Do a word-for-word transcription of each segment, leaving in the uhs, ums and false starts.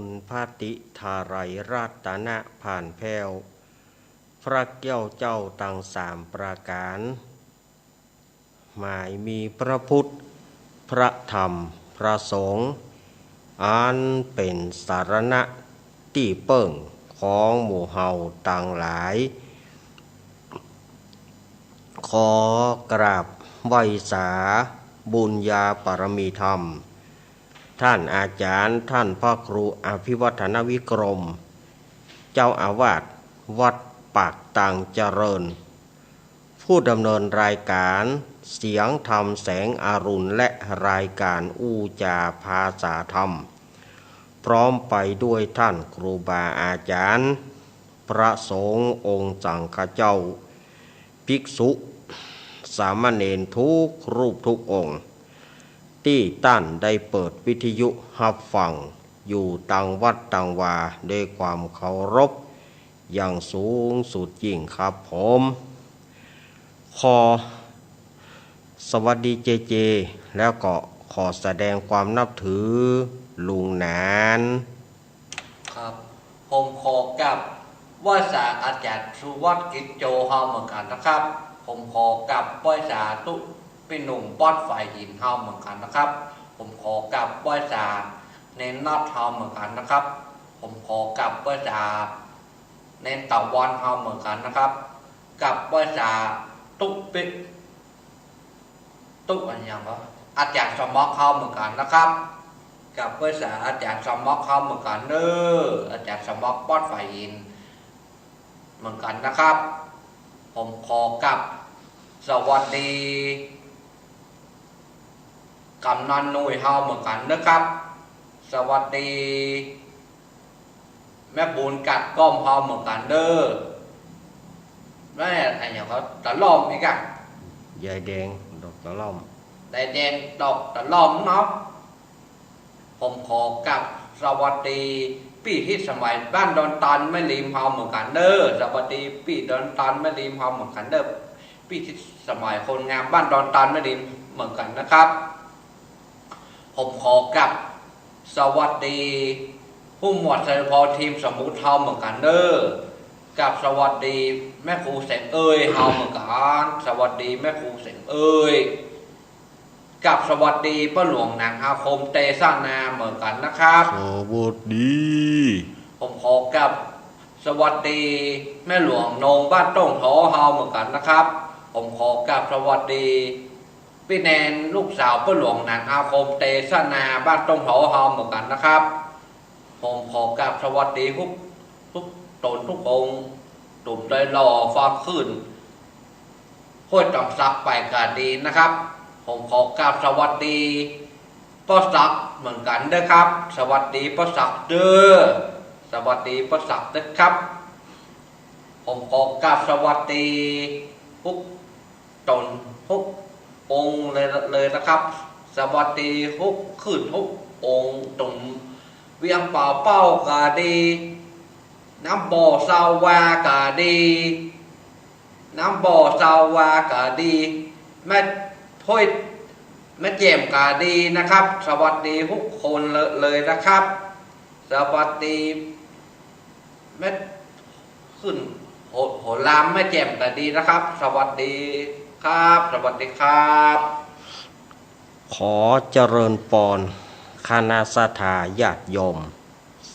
คุณพระติทาไลยรัตนผ่านแผ้ว พระแก้วเจ้าตังสามประก๋าน หมายมีพระพุทธ พระธรรม พระสงฆ์ อันเป๋นสรณะตี้เปิ้งของหมู่เฮาตังหลาย ขอกราบไหว้สาบุญญาบารมีธรรม ท่านอาจารย์ ท่านพระครูอภิวัฒนวิกรม เจ้าอาวาสวัดปากตางเจริญ ผู้ดำเนินรายการเสียงธรรมแสงอรุณ และรายการอู้จาภาษาธรรม พร้อมไปด้วยท่านครูบาอาจารย์ พระสงฆ์องค์สังฆเจ้า ภิกษุ สามเณรทุกรูปทุกองค์ ตี้ต้านได้เปิดวิทยุฮับฟังอยู่ตังวัดตังวา ด้วยความเคารพอย่างสูงสุดยิ่งครับผม ขอสวัสดีเจเจ แล้วก็ขอแสดงความนับถือลุงหนาน ครับ ผมขอกราบไหว้สาอาจารย์สุวัฒน์กิจโจเฮาเหมือนกั๋นนะครับ ผมขอกราบไหว้สาตุ๊ปี้หนุ่มบอสฝ่ายหินเฮาเหมือนกั๋นนะครับ ผมขอกราบไหว้สาเณรนัทเฮาเหมือนกั๋นนะครับ ผมขอกราบไหว้สาเณรตะวันเฮาเหมือนกั๋นนะครับ กราบไหว้สาตุ๊ปี้ ตุ๊อันหยังวะ อาจารย์สมอกเฮาเหมือนกั๋นนะครับ กราบไหว้สาอาจารย์สมอกเฮาเหมือนกั๋นเน้อ อาจารย์สมอกบอสฝ่ายหินเหมือนกั๋นนะครับ ผมขอกราบสวัสดีกำนันหนุ่ยเฮาเหมือนกั๋นนะครับ สวัสดี แม่บุญกัดก้อมเฮาเหมือนกั๋นเน้อ แม่อันหยังก็ตะล่อมอีกอะ ยายแดงดอกตะล่อม ยายแดงดอกตะล่อมเนาะ ผมขอกราบสวัสดีปี้ทิศสมัยบ้านดอนตาลแม่ริมเฮาเหมือนกั๋นเน้อ สวัสดีปี้ดอนตาลแม่ริมเฮาเหมือนกั๋นเน้อ ปี้ทิศสมัยคนงามบ้านดอนตาลแม่ริมเหมือนกั๋นนะครับ ผมขอกราบสวัสดีผู้หมวดไชยพรทีมสมมุติเฮาเหมือนกั๋นเน้อ กราบสวัสดีแม่ครูแสงเอยเฮาเหมือนกั๋น สวัสดีแม่ครูแสงเอย กราบสวัสดีป้าหลวงหนังอาคมเตสนาเหมือนกั๋นนะครับ สวัสดี ผมขอกราบสวัสดีแม่หลวงนงบ้านต้งโถเฮาเหมือนกั๋นนะครับ ผมขอกราบสวัสดี ปี้แนนลูกสาวป้าหลวงหนังอาคมเตสนาบ้านต้งโถเฮาเหมือนกั๋นนะครับ ผมขอกราบสวัสดีทุก ทุกต๋นทุกองค์ ตุ่มดอยหล่อ ฟางขึ้น ห้วยต๋องสักไปก็ดีนะครับ ผมขอกราบสวัสดีป้อสักเหมือนกั๋นเน้อครับ สวัสดีป้อสักเน้อ สวัสดีป้อสักเน้อครับ ผมขอกราบสวัสดีทุกต๋นทุกองค์เลย เลยนะครับ สวัสดีทุกขึ้นทุกองค์ ต๋งเวียงป่าเป้าก็ดี น้ำบ่อซาวาก็ดี น้ำบ่อซาวาก็ดี แม่ห้วย แม่แจ่มก็ดีนะครับ สวัสดีทุกคนเลย เลยนะครับ สวัสดี แม่ขึ้น โห โหรามแม่แจ่มก็ดีนะครับ สวัสดีครับ สวัสดีครับ ขอเจริญปอนคณะศรัทธาญาติโยม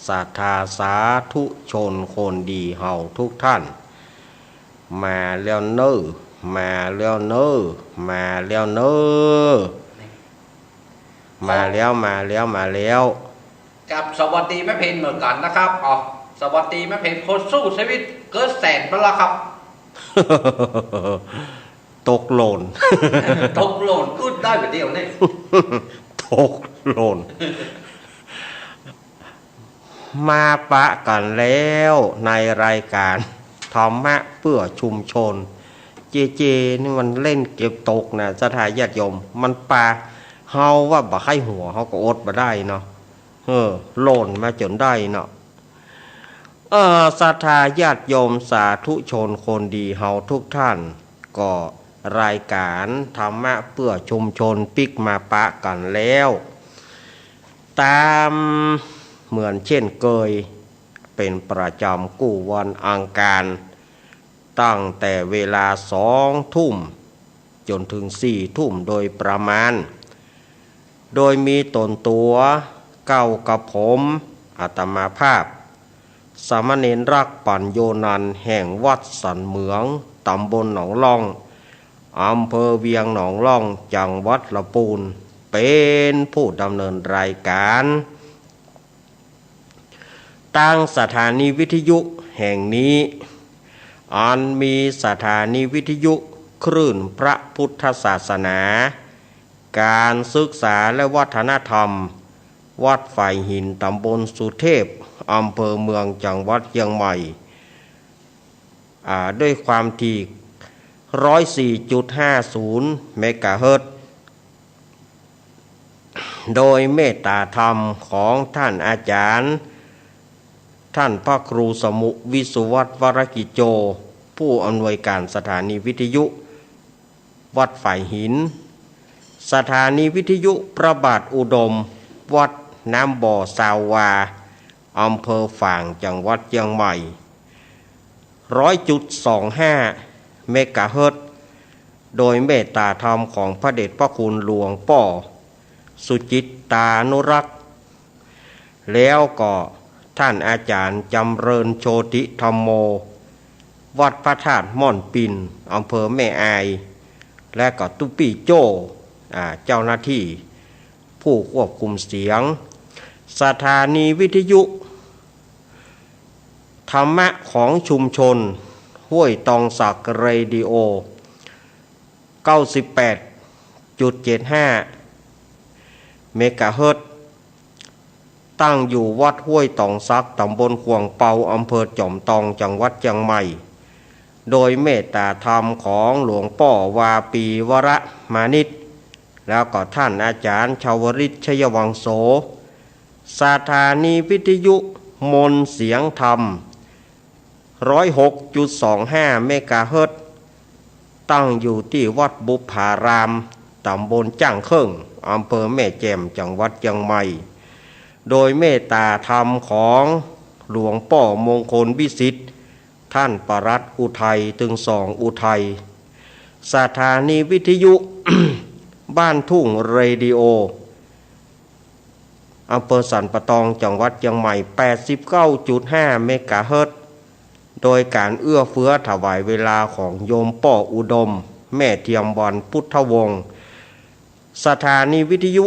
ศรัทธาสาธุชนคนดีเฮาทุกท่าน มาแล้วเน้อ มาแล้วเน้อ มาแล้วเน้อ มาแล้ว มาแล้ว มาแล้ว ครับ สวัสดีแม่เพ็ญเหมือนกั๋นนะครับ เอา สวัสดีแม่เพ็ญคนสู้ชีวิตเกิดแสนไปแล้วครับ ตกหล่น ตกหล่น อึดได้แบบเดียวนี่ ตกหล่น มาปะกั๋นแล้วในรายการธรรมะเพื่อชุมชน เจเจนี่มันเล่นเก็บตกนะ ศรัทธาญาติโยม มันปา เฮาว่าบ่ใค่หัว เฮาก็อดบ่ได้เนาะ เออ หล่นมาจ๋นได้เนาะ เอ่อ ศรัทธาญาติโยมสาธุชนคนดีเฮาทุกท่าน ก็รายการธรรมะเพื่อชุมชนปิ๊กมาปะกั๋นแล้ว ต๋าม เหมือนเช่นเกย เป๋นประจ๋ำกู้วันอังคาร ตั้งแต่เวลาสองทุ่มจ๋นเถิงสี่ทุ่มโดยประมาณ โดยมีต๋นตั๋วเก้ากับผม อาตมาภาพ สามเณรรักษ์ ปัญโญนันท์ แห่งวัดสันเหมือง ต๋ำบลหนองล่อง อำเภอเวียงหนองล่อง จังหวัดละปูน เป๋นผู้ดำเนินรายการ ตางสถานีวิทยุแห่งนี้ อันมีสถานีวิทยุคลื่นพระพุทธศาสนา ก๋านศึกษาและวัฒนธรรม วัดฝายหิน ต๋ำบลสุเทพ อำเภอเมือง จังหวัดเจียงใหม่ อ่า ด้วยความถี่ ร้อยสี่จุดห้าศูนย์ เมกะเฮิรตซ์ โดยเมตตาธรรมของท่านอาจ๋ารย์ ท่านพระครูสมุห์ วิสุวัฒน์ วรกิจโจ ผู้อำนวยการสถานีวิทยุวัดฝายหิน สถานีวิทยุพระบาทอุดม วัดน้ำบ่อซาววา อำเภอฝาง จังหวัดเจียงใหม่ ร้อยจุดสองห้า เมกะเฮิรตซ์ โดยเมตตาธรรมของพระเดชพระคุณหลวงป้อสุจิตตานุรักษ์ แล้วก็ท่านอาจ๋ารย์จำเริญโชติธัมโม วัดพระธาตุม่อนปิ่น อำเภอแม่อาย และก็ตุ๊ปี้โจ้ อ่า เจ้าหน้าที่ผู้ควบคุมเสียง สถานีวิทยุธรรมะของชุมชน ห้วยตองสัก เรดิโอ เก้าสิบแปดจุดเจ็ดห้า เมกะเฮิรตซ์ ตั้งอยู่วัดห้วยตองสัก ต๋ำบลข่วงเปา อำเภอจอมตอง จังหวัดเจียงใหม่ โดยเมตตาธรรมของหลวงป้อวาปี วรมานิช แล้วก็ท่านอาจ๋ารย์ชาวริต ชัยวังโส สถานีวิทยุมนต์เสียงธรรม ร้อยหกจุดสองห้า เมกะเฮิรตซ์ ตั้งอยู่ตี้วัดบุปผาราม ต๋ำบลจ้างเคิ่ง อำเภอแม่แจ่ม จังหวัดเจียงใหม่ โดยเมตตาธรรมของหลวงป้อมงคลวิสิทธิ์ ท่านปลัดอุทัย ตึงสองอุทัย สถานีวิทยุ บ้านทุ่ง เรดิโอ อำเภอสันป่าตอง จังหวัดเจียงใหม่ แปดสิบเก้าจุดห้า เมกะเฮิรตซ์ โดยก๋านเอื้อเฟื้อถวายเวลาของโยมป้ออุดม แม่เทียมวรรณ พุทธวงศ์ สถานีวิทยุ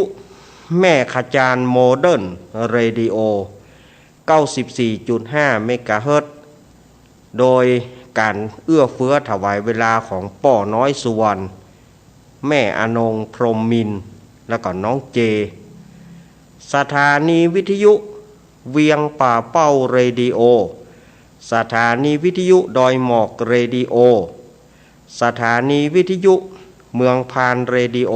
แม่ขจาร โมเดิร์น เรดิโอ เก้าสิบสี่จุดห้า เมกะเฮิรตซ์ โดยก๋านเอื้อเฟื้อถวายเวลาของป้อน้อย สุวรรณ แม่อนง พรหมมินทร์ แล้วก็น้องเจ สถานีวิทยุเวียงป่าเป้า เรดิโอ สถานีวิทยุดอยหมอก เรดิโอ สถานีวิทยุเมืองพาน เรดิโอ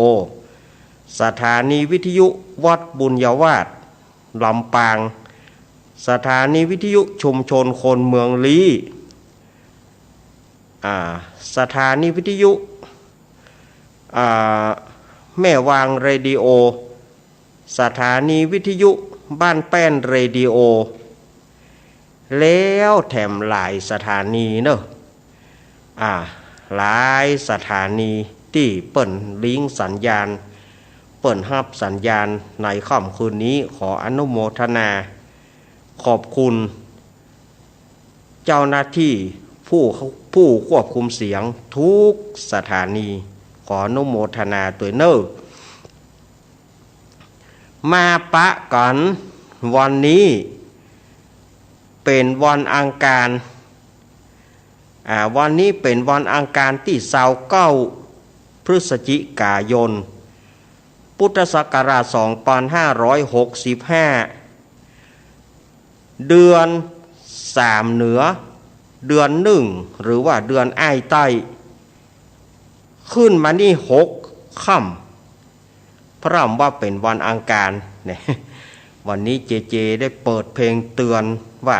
สถานีวิทยุวัดบุญญาวาส ลำปาง สถานีวิทยุชุมชนคนเมืองลี้ อ่า สถานีวิทยุ อ่า แม่วาง เรดิโอ สถานีวิทยุบ้านแป้น เรดิโอ แล้วแถมหลายสถานีเนอะ อ่า หลายสถานีตี้เปิ้นลิงก์สัญญาณ เปิ้นฮับสัญญาณในค่ำคืนนี้ ขออนุโมทนาขอบคุณเจ้าหน้าที่ผู้ ผู้ควบคุมเสียงทุกสถานี ขออนุโมทนาตวยเนอะ มาปะกั๋น วันนี้เป๋นวันอังคาร อ่า วันนี้เป๋นวันอังคารตี้ซาวเก้า พฤศจิกายน พุทธศักราชสองพันห้าร้อยหกสิบห้า เดือนสามเหนือ เดือนหนึ่ง หรือว่าเดือนอ้ายใต้ ขึ้นมานี่หกค่ำ พร่ำว่าเป๋นวันอังคารเนี่ย วันนี้เจเจได้เปิดเพลงเตือนว่า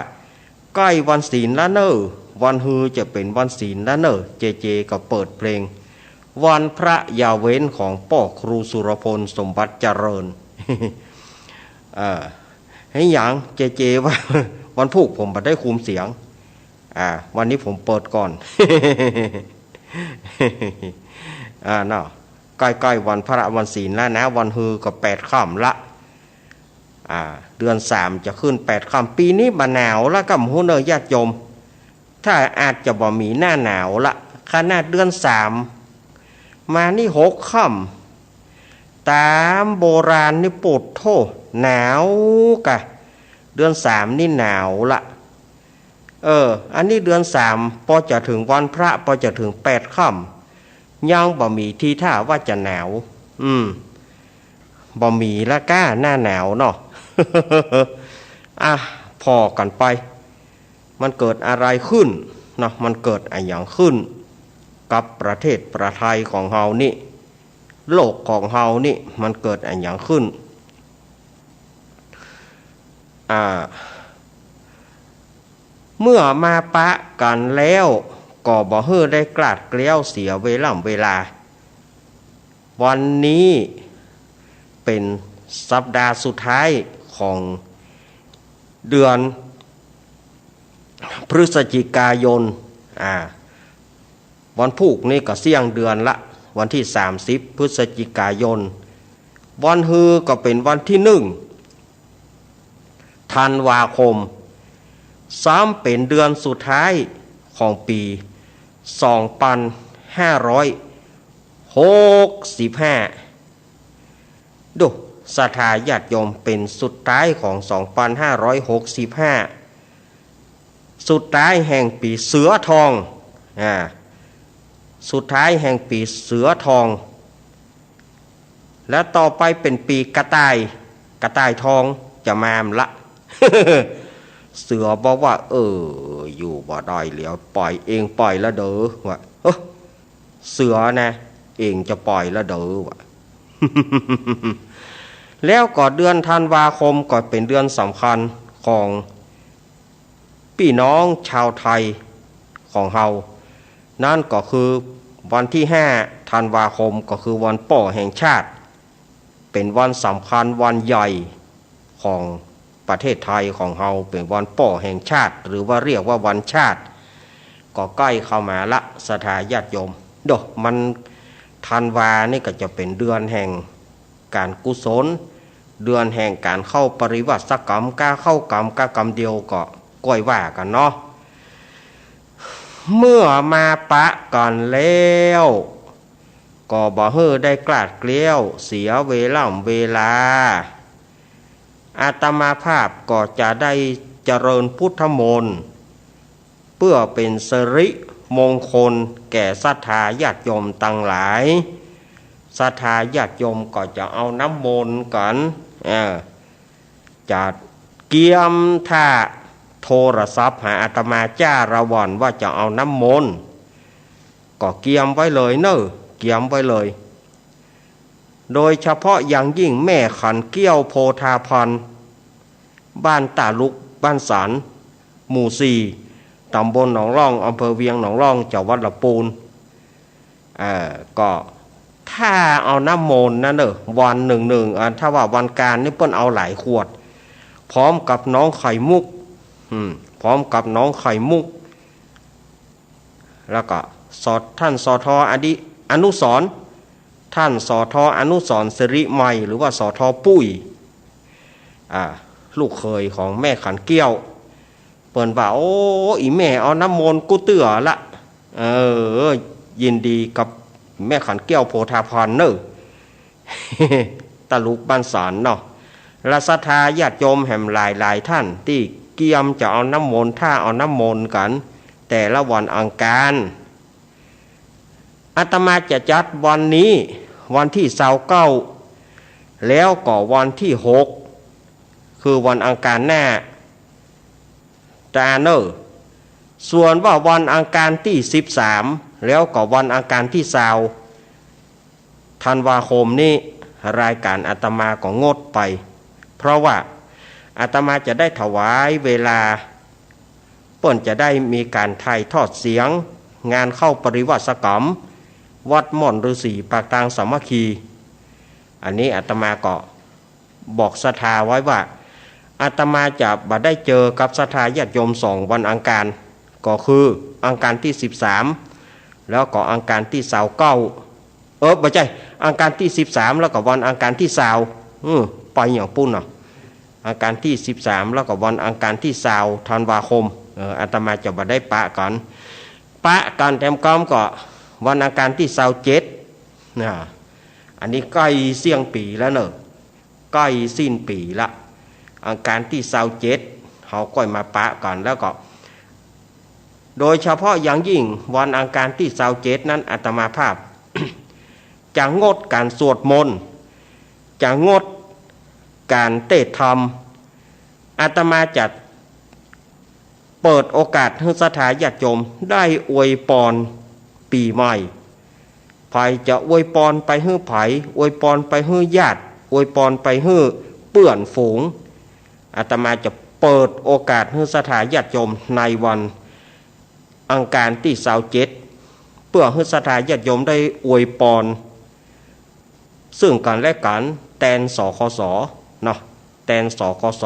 ใก้วันศีลแล้วเน่อ วันฮือจะเป๋นวันศีลแล้วเน่อ เจเจก็เปิดเพลง วันพระอย่าเว้นของป้อครูสุรพล สมบัติเจริญ เออ เฮ้ย หยัง เจเจว่า วันพูกผมบ่ได้คุมเสียง อ่า วันนี้ผมเปิดก่อน อ่า เนาะ ใก้ๆ วันพระวันศีลแล้วนะ วันฮือก็แปดค่ำละ อ่า เดือนสามจะขึ้นแปดค่ำ ปี๋นี้บ่หนาวละ ก็บ่ฮู้เน่อ ญาติโยม ถ้าอาจจะบ่มีหน้าหนาวละ ขนาดเดือนสามมานี่หกค่ำ ต๋ามโบราณนี่ โปดโธ่ หนาวกะ เดือนสามนี่หนาวละ เออ อันนี้เดือนสาม ปอจะเถิงวันพระ ปอจะเถิงแปดค่ำ ยังบ่มีทีท่าว่าจะหนาว อืม บ่มีละก้า หน้าหนาวเนาะ อ่ะ ผ่อกั๋นไป มันเกิดอะไรขึ้นเนาะ มันเกิดอะหยังขึ้น กับประเทศประไทยของเฮานี่ โลกของเฮานี่ มันเกิดอะหยังขึ้น อ่า เมื่อมาปะกั๋นแล้ว ก็บ่หื้อได้กลาดเกลี้ยวเสียเวล่ำเวลา วันนี้เป๋นสัปดาห์สุดท้ายของเดือนพฤศจิกายน อ่า วันพูกนี่ก็เสี้ยงเดือนละ วันตี้สามสิบพฤศจิกายน วันฮือก็เป๋นวันตี้หนึ่งธันวาคม ซ้ำเป๋นเดือนสุดท้ายของปี๋สองปันห้าร้อยหกสิบห้า ดู ศรัทธาญาติโยม เป๋นสุดท้ายของสองปันห้าร้อยหกสิบห้า สุดท้ายแห่งปี๋เสือทอง อ่า สุดท้ายแห่งปี๋เสือทอง แล้วต่อไปเป๋นปี๋กระต่าย กระต่ายทองจะมาละ เสือบอกว่า เออ อยู่บ่ได้แล้ว ป่อย เองป่อยละเด้อ ว่า เออ เสือนะ เองจะป่อยละเด้อ ว่า แล้วก็เดือนธันวาคมก็เป๋นเดือนสำคัญของปี้น้องชาวไทยของเฮา นั้นก็คือวันตี้ห้าธันวาคม ก็คือวันป้อแห่งชาติ เป๋นวันสำคัญวันใหญ่ของประเทศไทยของเฮา เป๋นวันป้อแห่งชาติ หรือว่าเรียกว่าวันชาติ ก็ใก้เข้ามาละ ศรัทธาญาติโยม โด มัน ธันวานี่ก็จะเป๋นเดือนแห่งก๋านกุศล เดือนแห่งก๋านเข้าปริวาสกรรม ก้าเข้ากรรม ก้ากรรมเดียวก็ก้อยว่ากั๋นเนาะ เมื่อมาปะกั๋นแล้ว ก็บ่หื้อได้กลาดเกลี้ยวเสียเวล่ำเวลา อาตมาภาพก็จะได้เจริญพุทธมนต์ เปื้อเป๋นสิริมงคลแก่ศรัทธาญาติโยมตังหลาย ศรัทธาญาติโยมก็จะเอาน้ำมนต์กั๋น เออ จะเกียมถ้าโทรศัพท์หาอาตมาจ้าละวันว่าจะเอาน้ำมนต์ ก็เกียมไว้เลยเน่อ เกียมไว้เลย โดยเฉพาะอย่างยิ่งแม่ขันเกี้ยวโพธาพร บ้านตาลุก บ้านสาน หมู่สี่ ต๋ำบลหนองล่อง อำเภอเวียงหนองล่อง จังหวัดลำปูน เอ่อ ก็ถ้าเอาน้ำมนต์นะเน่อ วันนึ่งๆ อ่า ถ้าว่าวันก๋านนี่เปิ้นเอาหลายขวด พร้อมกับน้องไข่มุก อืม พร้อมกับน้องไข่มุก แล้วก็ สอ ท่าน สอทอ อดิ อนุสรณ์ ท่าน สอทอ อนุสรณ์ สิริไมย หรือว่า สอทอ ปุ้ย อ่า ลูกเขยของแม่ขันเกี้ยว เปิ้นว่า โอ้ อี่แม่เอาน้ำมนต์กู้เตื้อละ เออ ยินดีกับแม่ขันเกี้ยวโพธาพรเน่อ ตาลุกบ้านสานเนาะ และศรัทธาญาติโยมแหมหลายๆ ท่านตี้เกียมจะเอาน้ำมนต์ ถ้าเอาน้ำมนต์กั๋น แต่ละวันอังคาร อาตมาจะจัดวันนี้ วันตี้ซาวเก้า แล้วก็วันตี้หก คือวันอังคารหน้า ตาเน่อ ส่วนว่าวันอังคารตี้สิบสาม แล้วก็วันอังคารตี้ซาวธันวาคมนี้ รายก๋านอาตมาก็งดไป เพราะว่าอาตมาจะได้ถวายเวลา เปิ้นจะได้มีก๋านถ่ายทอดเสียง งานเข้าปริวาสกรรม วัดม่อนฤๅษีปากตางสามัคคี อันนี้อาตมาก็บอกศรัทธาไว้ว่า อาตมาจะบ่ได้เจอกับศรัทธาญาติโยมสองวันอังคาร ก็คืออังคารตี้สิบสาม แล้วก็อังคารตี้ซาวเก้า เออ บ่ใจ้ อังคารตี้สิบสาม แล้วก็วันอังคารตี้ซาว อืม ไปอย่างปุ้นเนาะ อังคารตี้สิบสาม แล้วก็วันอังคารตี้ซาวธันวาคม เออ อาตมาจะบ่ได้ปะกั๋น ปะกั๋นแถมกำก็วันอังคารตี้ซาวเจ็ด นะ อันนี้ใก้เสี้ยงปี๋แล้วเนาะ ใก้สิ้นปี๋ละ อังคารตี้ซาวเจ็ด เฮาก้อยมาปะกั๋น แล้วก็ โดยเฉพาะอย่างยิ่งวันอังคารตี้ซาวเจ็ดนั้น อาตมาภาพ จะงดก๋านสวดมนต์ จะงดก๋านเตศน์ธรรม อาตมาจะเปิดโอกาสหื้อศรัทธาญาติโยมได้อวยปอนปี๋ใหม่ ใผจะอวยปอนไปหื้อใผ อวยปอนไปหื้อญาติ อวยปอนไปหื้อเปื้อนฝูง อาตมาจะเปิดโอกาสหื้อศรัทธาญาติโยมในวันอังคารตี้ซาวเจ็ด เปื้อหื้อศรัทธาญาติโยมได้อวยปอนซึ่งกั๋นและกั๋น แตน สคส เนาะ แตน สคส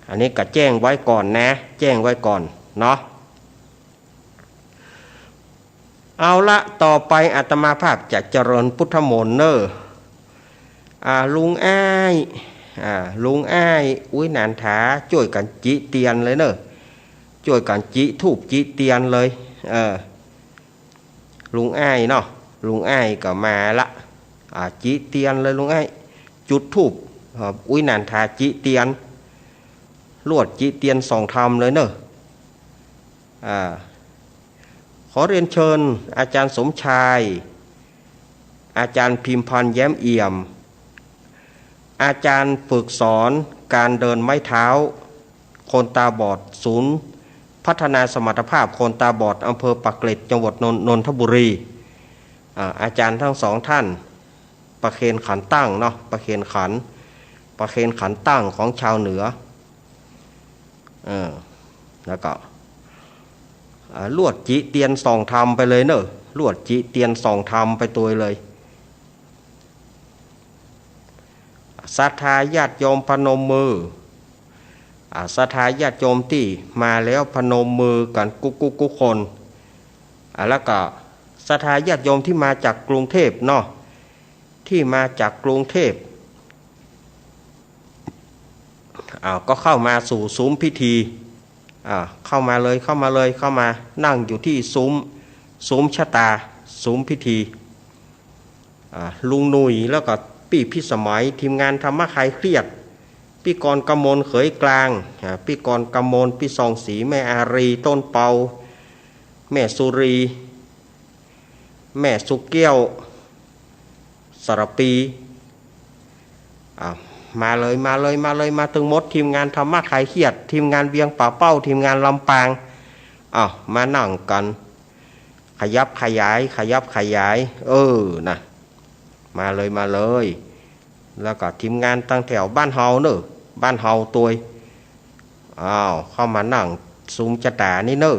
อันนี้ก็แจ้งไว้ก่อนนะ แจ้งไว้ก่อนเนาะ เอาละ ต่อไปอาตมาภาพจะเจริญพุทธมนต์เน่อ อ่า ลุงอ้าย อ่า ลุงอ้าย อุ๊ย นันทา จ้วยกั๋นจิเตียนเลยเน่อ จ้วยกั๋นจิธูปจิเตียนเลย เออ ลุงอ้ายเนาะ ลุงอ้ายก็มาละ อ่า จิเตียนเลยลุงอ้าย จุดธูป อ่า อุ๊ย นันทา จิเตียน ลวดจิเตียนส่องธรรมเลยเน่อ อ่า ขอเรียนเชิญอาจารย์สมชาย อาจารย์พิมพร แย้มเอี่ยม อาจารย์ฝึกสอนการเดินไม้เท้าคนตาบอด ศูนย์พัฒนาสมรรถภาพคนตาบอด อำเภอปากเกร็ด จังหวัดนน-, นนทบุรี อ่า อาจารย์ทั้งสองท่าน ประเคนขันตั้งเนาะ ประเคนขัน ประเคนขันตั้งของชาวเหนือ เออ แล้วก็ อ่า ลวดจิเตียนส่องธรรมไปเลยเน่อ ลวดจิเตียนส่องธรรมไปตวยเลย ศรัทธาญาติโยมพนมมือ อ่า ศรัทธาญาติโยมตี้มาแล้วพนมมือกั๋นกู้ๆ กู้คน อ่า แล้วก็ศรัทธาญาติโยมตี้มาจากกรุงเทพฯเนาะ ตี้มาจากกรุงเทพฯ อ่า ก็เข้ามาสู่ซุ้มพิธี อ่า เข้ามาเลย เข้ามาเลย เข้ามานั่งอยู่ตี้ซุ้ม ซุ้มชะตา ซุ้มพิธี อ่า ลุงหนุ่ย แล้วก็ปี้พิสมัย ทีมงานธรรมะคลายเครียด ปี้กรณ์กมลเขยกลาง อ่า ปี้กรณ์กมล ปี้ซองศรี แม่อารี ต้นเปา แม่สุรี แม่สุเกี้ยว สระปี อ่า มาเลย มาเลย มาเลย มาตึงหมด ทีมงานธรรมะคลายเครียด ทีมงานเวียงป่าเป้า ทีมงานลำปาง อ้าว มานั่งกั๋น ขยับขยาย ขยับขยาย เออ นะ มาเลย มาเลย แล้วก็ทีมงานตังแถวบ้านเฮาเน่อ บ้านเฮาตวย อ้าว เข้ามานั่งซุ้มชะตานี่เน่อ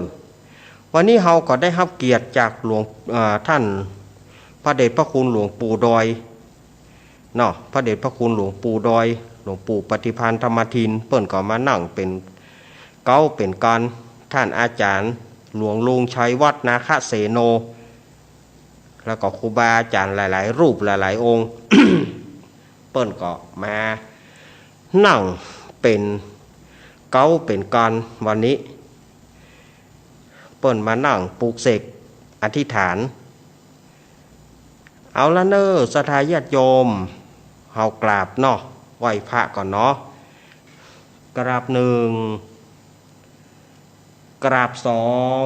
วันนี้เฮาก็ได้ฮับเกียรติจากหลวง เอ่อ ท่านพระเดชพระคุณหลวงปู่ดอย เนาะ พระเดชพระคุณหลวงปู่ดอย หลวงปู่ปฏิภาณธรรมทิน เปิ้นก็มานั่งเป๋นเก๊าเป๋นกลาง ท่านอาจารย์หลวงลุงชัยวัฒน์ นาคเสโน แล้วก็ครูบาอาจารย์หลายๆ รูปหลายๆ องค์ เปิ้นก็มานั่งเป๋นเก๊าเป๋นกลาง วันนี้ เปิ้นมานั่งปลุกเสกอธิษฐาน เอาละเน่อ ศรัทธาญาติโยม เฮากราบเนาะ ไหว้พระก่อนเนาะ กราบหนึ่ง กราบสอง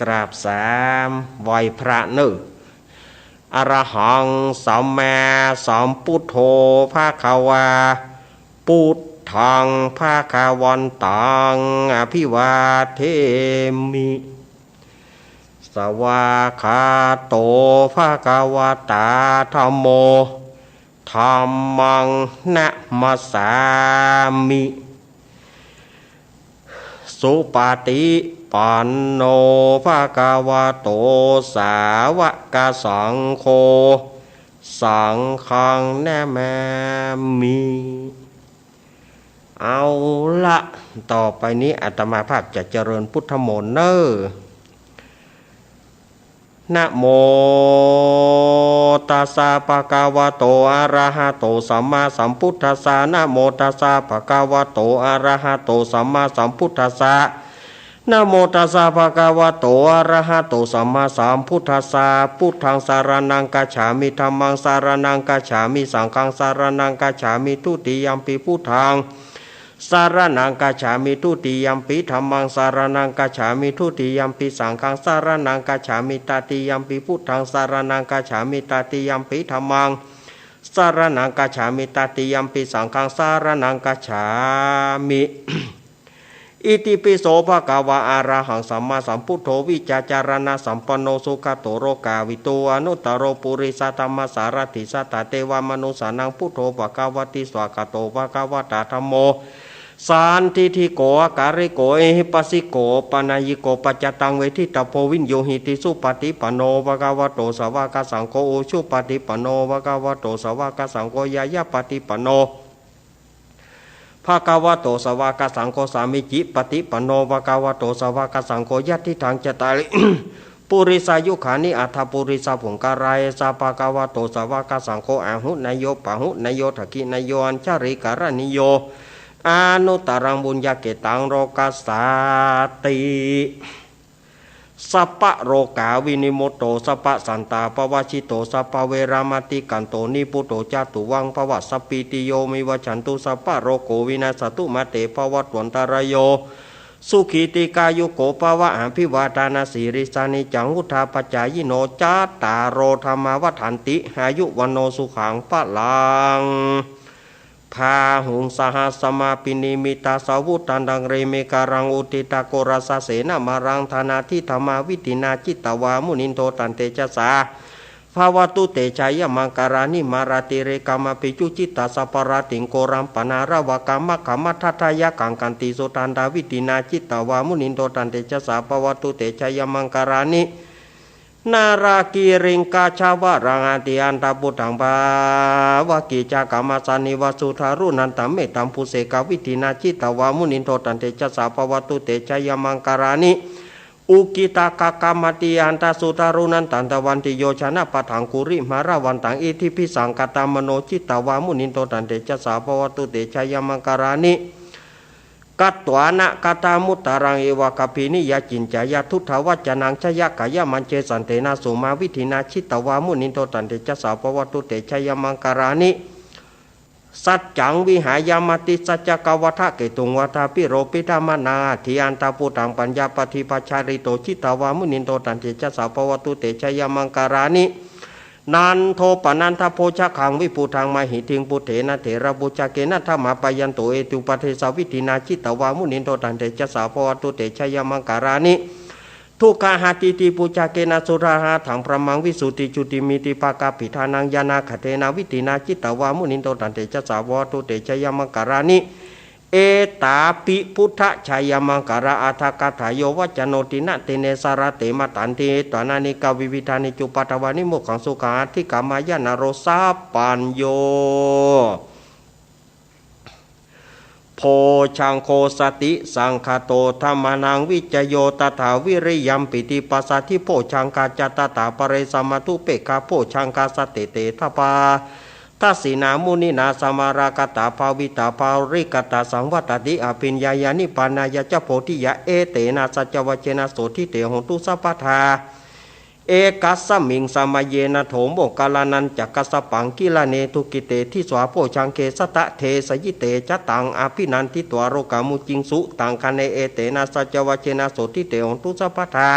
กราบสาม ไหว้พระเน่อ อะระหัง สัมมาสัมพุทโธ ภะคะวา พุทธัง ภะคะวันตัง อะภิวาเทมิ สวากขาโต ภะคะวะตา ธัมโม ธัมมัง นะมัสสามิ สุปฏิปันโน ภะคะวะโต สาวกสังโฆ สังฆัง นะมามิ เอาละ ต่อไปนี้อาตมาภาพจะเจริญพุทธมนต์เน่อ นะโม ตัสสะ ภะคะวะโต อะระหะโต สัมมาสัมพุทธัสสะ นะโม ตัสสะ ภะคะวะโต อะระหะโต สัมมาสัมพุทธัสสะ นะโม ตัสสะ ภะคะวะโต อะระหะโต สัมมาสัมพุทธัสสะ พุทธัง สะระณัง กัจฉามิ ธัมมัง สะระณัง กัจฉามิ สังฆัง สะระณัง กัจฉามิ ทุติยัมปิ พุทธัง สะระณัง กัจฉามิ ทุติยัมปิ ธัมมัง สะระณัง กัจฉามิ ทุติยัมปิ สังฆัง สะระณัง กัจฉามิ ตติยัมปิ พุทธัง สะระณัง กัจฉามิ ตติยัมปิ ธัมมัง สะระณัง กัจฉามิ ตติยัมปิ สังฆัง สะระณัง กัจฉามิ อิติปิโส ภะคะวะ อะระหัง สัมมาสัมพุทโธ วิชชาจารณะสัมปันโน สุขะโต โลกาวิดู อนุตตะโร ปุริสะธัมมะสารัฐิ สัตถะเตวะมนุสสานัง พุทโธ ภะคะวะติ สวากขาโต ภะคะวะตะ ธัมโม สันทิฏฐิโก อะกาลิโก เอหิปัสสิโก โอปะนัยยิโก ปัจจตัง เวทิตะโพ วิญญูหิติ สุปะฏิปันโน ภะคะวะโต สาวะกะสังโฆ อุจุปะฏิปันโน ภะคะวะโต สาวะกะสังโฆ ญาณะปะฏิปันโน ภะคะวะโต สาวะกะสังโฆ สามีจิปะฏิปันโน ภะคะวะโต สาวะกะสังโฆ ยัตถิตัง จัตตาริ ปุริสายุคานิ อัตถะปุริสะปุงคละ เอสะ ภะคะวะโต สาวะกะสังโฆ อาหุเนยโย ปาหุเนยโย ทักขิเนยโย อัญชลีกะระณีโย อนุตตะรัง ปุญญะเขตตัง โลกัสสาติ สัพพะโรคาวินิมุตโต สัพพะสันตาปะวะชิโต สัพพะเวระมะติกันโต นิพพุโต จะตุวัง ภะวะ สัพพีติโย วิวัชชันตุ สัพพะโรโค วินัสสะตุ มาเต ภะวัตวันตะราโย สุขี ตีฆายุโก ภะวะ อะภิวาทะนะสีลิสสะ นิจจัง วุฑฒาปะจายิโน จัตตาโร ธัมมา วัฑฒันติ อายุ วัณโณ สุขัง พะลัง พาหุง สะหัสสะมา อภินิมมิตตะสาวุฒันตัง กรีเมฆะรัง อุทธิตะโครสะเสนะมารัง ดานาธิ ธัมมาวิธินา จิตตะวา มุนินโด ตันเตจะสสะ ภะวะตุ เตจะยะมังคะลานิ มาราติเรกะมะภิจุจฉิตะสัพพะราติง โกรัมปะนาระวะกะมะคะมะทัฏฐะยักขัง ขันติสุทันตะวิธินา จิตตะวา มุนินโด ตันเตจะสสะ ภะวะตุ เตจะยะมังคะลานิ นาลากิริงกาชาวะรัง อะติอันตะปุทธัง ภะวะกิจจะกะมะสสะ นิวะสุทารุนันตะเมตตัมปุเสกะวิธินา จิตตะวา มุนินโด ตันเตจะสสะ ภะวะตุ เตจะยะมังคะลานิ อุกิตตะกะกะมะติอันตะสุทารุนันตันตะวันติโยชนะปะทังกุริมะระวันตัง อิทธิภิสสังคะตะมะโน จิตตะวา มุนินโด ตันเตจะสสะ ภะวะตุ เตจะยะมังคะลานิ กัตวานะคะตะมุตตะรัง เอวะกะพีนิยะจินจะยะทุทธะวัจจะนัง ชะยะกะยะมัญเช สันเทนะสุมาวิธินา จิตตะวา มุนินโด ตันเตจะสสะ ภะวะตุ เตจะยะมังคะลานิ สัจจังวิหายะมะติสัจจะกะวัฏฐะเกตุง วัฏฐะภิโรพิธะมะนา อะติอันตะปุทธัง ปัญญาปะธิปัชชาลิโต จิตตะวา มุนินโด ตันเตจะสสะ ภะวะตุ เตจะยะมังคะลานิ นันโทปะนันทะโภชะคัง วิปุทธังมะหิติง ปุทเทนะเถระปุชชะเกนะ ธะมาปะยันโต เอตุปะเดสะวิธินา จิตตะวา มุนินโด ตันเตจะสสะ ภะวะตุ เตจะยะมังคะลานิ ทุกขะหะติติปุชชะเกนะ สุทธาหะถัง พรหมังวิสุทธิจุติมิทธิภะกะปิทานัง ญาณะกะเทนะวิธินา จิตตะวา มุนินโด ตันเตจะสสะ ภะวะตุ เตจะยะมังคะลานิ เอตาปิ พุทธะชะยะมังคะละอะถะกะถาโย วัจจะโน ติณะเตเน สะระเต มะตันติ เอตวะนะ เนกะวิวิธานิ จุปปะทะวานิ โมกขัง สุขัง อะธิกะมะยะ นะโร สัพพัญญู โภชะงโฆ สติสังคะโต ธัมมานัง วิจโย ตถา วิริยัม ปีติ ปัสสะทิ โภชะงคะ จะ ตถา ปะเร สะมะธุ เปกขะ โภชะงคะ สะเต เต ทะปา ทัสสินา มุนินา สะมาลาคะตา ภาวิตา ปะริกะตา สังวัตติ อะภิญญายา นิพพานายะจะ โพธิยา เอเตนะ สัจจวัจเจนะ โสตถิ เต โหนตุ สัพพะทา เอกัสสะมิง สะมะเยนะ โถ โมคคัลลานะจะ กัสสะปัง กิลาเน ทุกิเต ทิสา โภชะงเก สะตะเทสะยิเต จะตัง อะภินันทิตวา โลกามุจจิงสุ ตังคะเน เอเตนะ สัจจวัจเจนะ โสตถิ เต โหนตุ สัพพะทา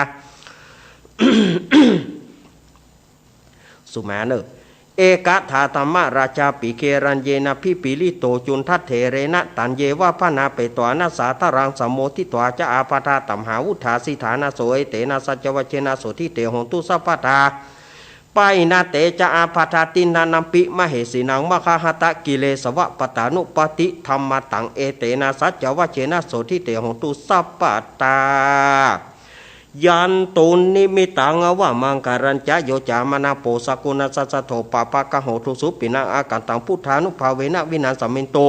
สุมาเนอ เอกะถา ธัมมะราชาปิ เกรัญเยนะ พิปปะลิโต จุณฑะเถเรนะ ตัญเยวะ บานะเปตวานะ สาทะลัง สะโมทิตวา จะ อาปาทา ตัมหาวุฑฒา สิทธานะโส เอเตนะ สัจจวัจเจนะ โสตถิ เต โหนตุ สัพพะทา ปะหินะเต จะ อาปาทา ติณฑะนะปิ มะเหสินัง มะคะหะตะ กิเลสวะปะตานุปปาติ ธัมมะตัง เอเตนะ สัจจวัจเจนะ โสตถิ เต โหนตุ สัพพะทา ยันตุนนิมิตตัง อาวะมังคะลัญจะ โย จะ มะนะโพ สะกุณัสสะ สะโท ปะปะกะโห ทุสุปิณัง อาคันตัง พุทธานุภาเวนะ วินาสะเมนตุ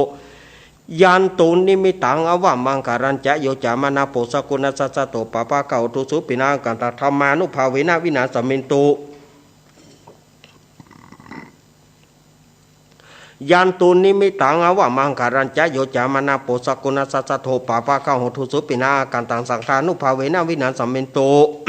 Yandunnimittaṃ avamaṅgalañca, yo cāmanāpo sakuṇassa saddo, pāpaggaho dussupinaṃ akantaṃ, dhammānubhāvena vināsamentu. Yandunnimittaṃ avamaṅgalañca, yo cāmanāpo sakuṇassa saddo, pāpaggaho dussupinaṃ akantaṃ, saṅghānubhāvena vināsamentu.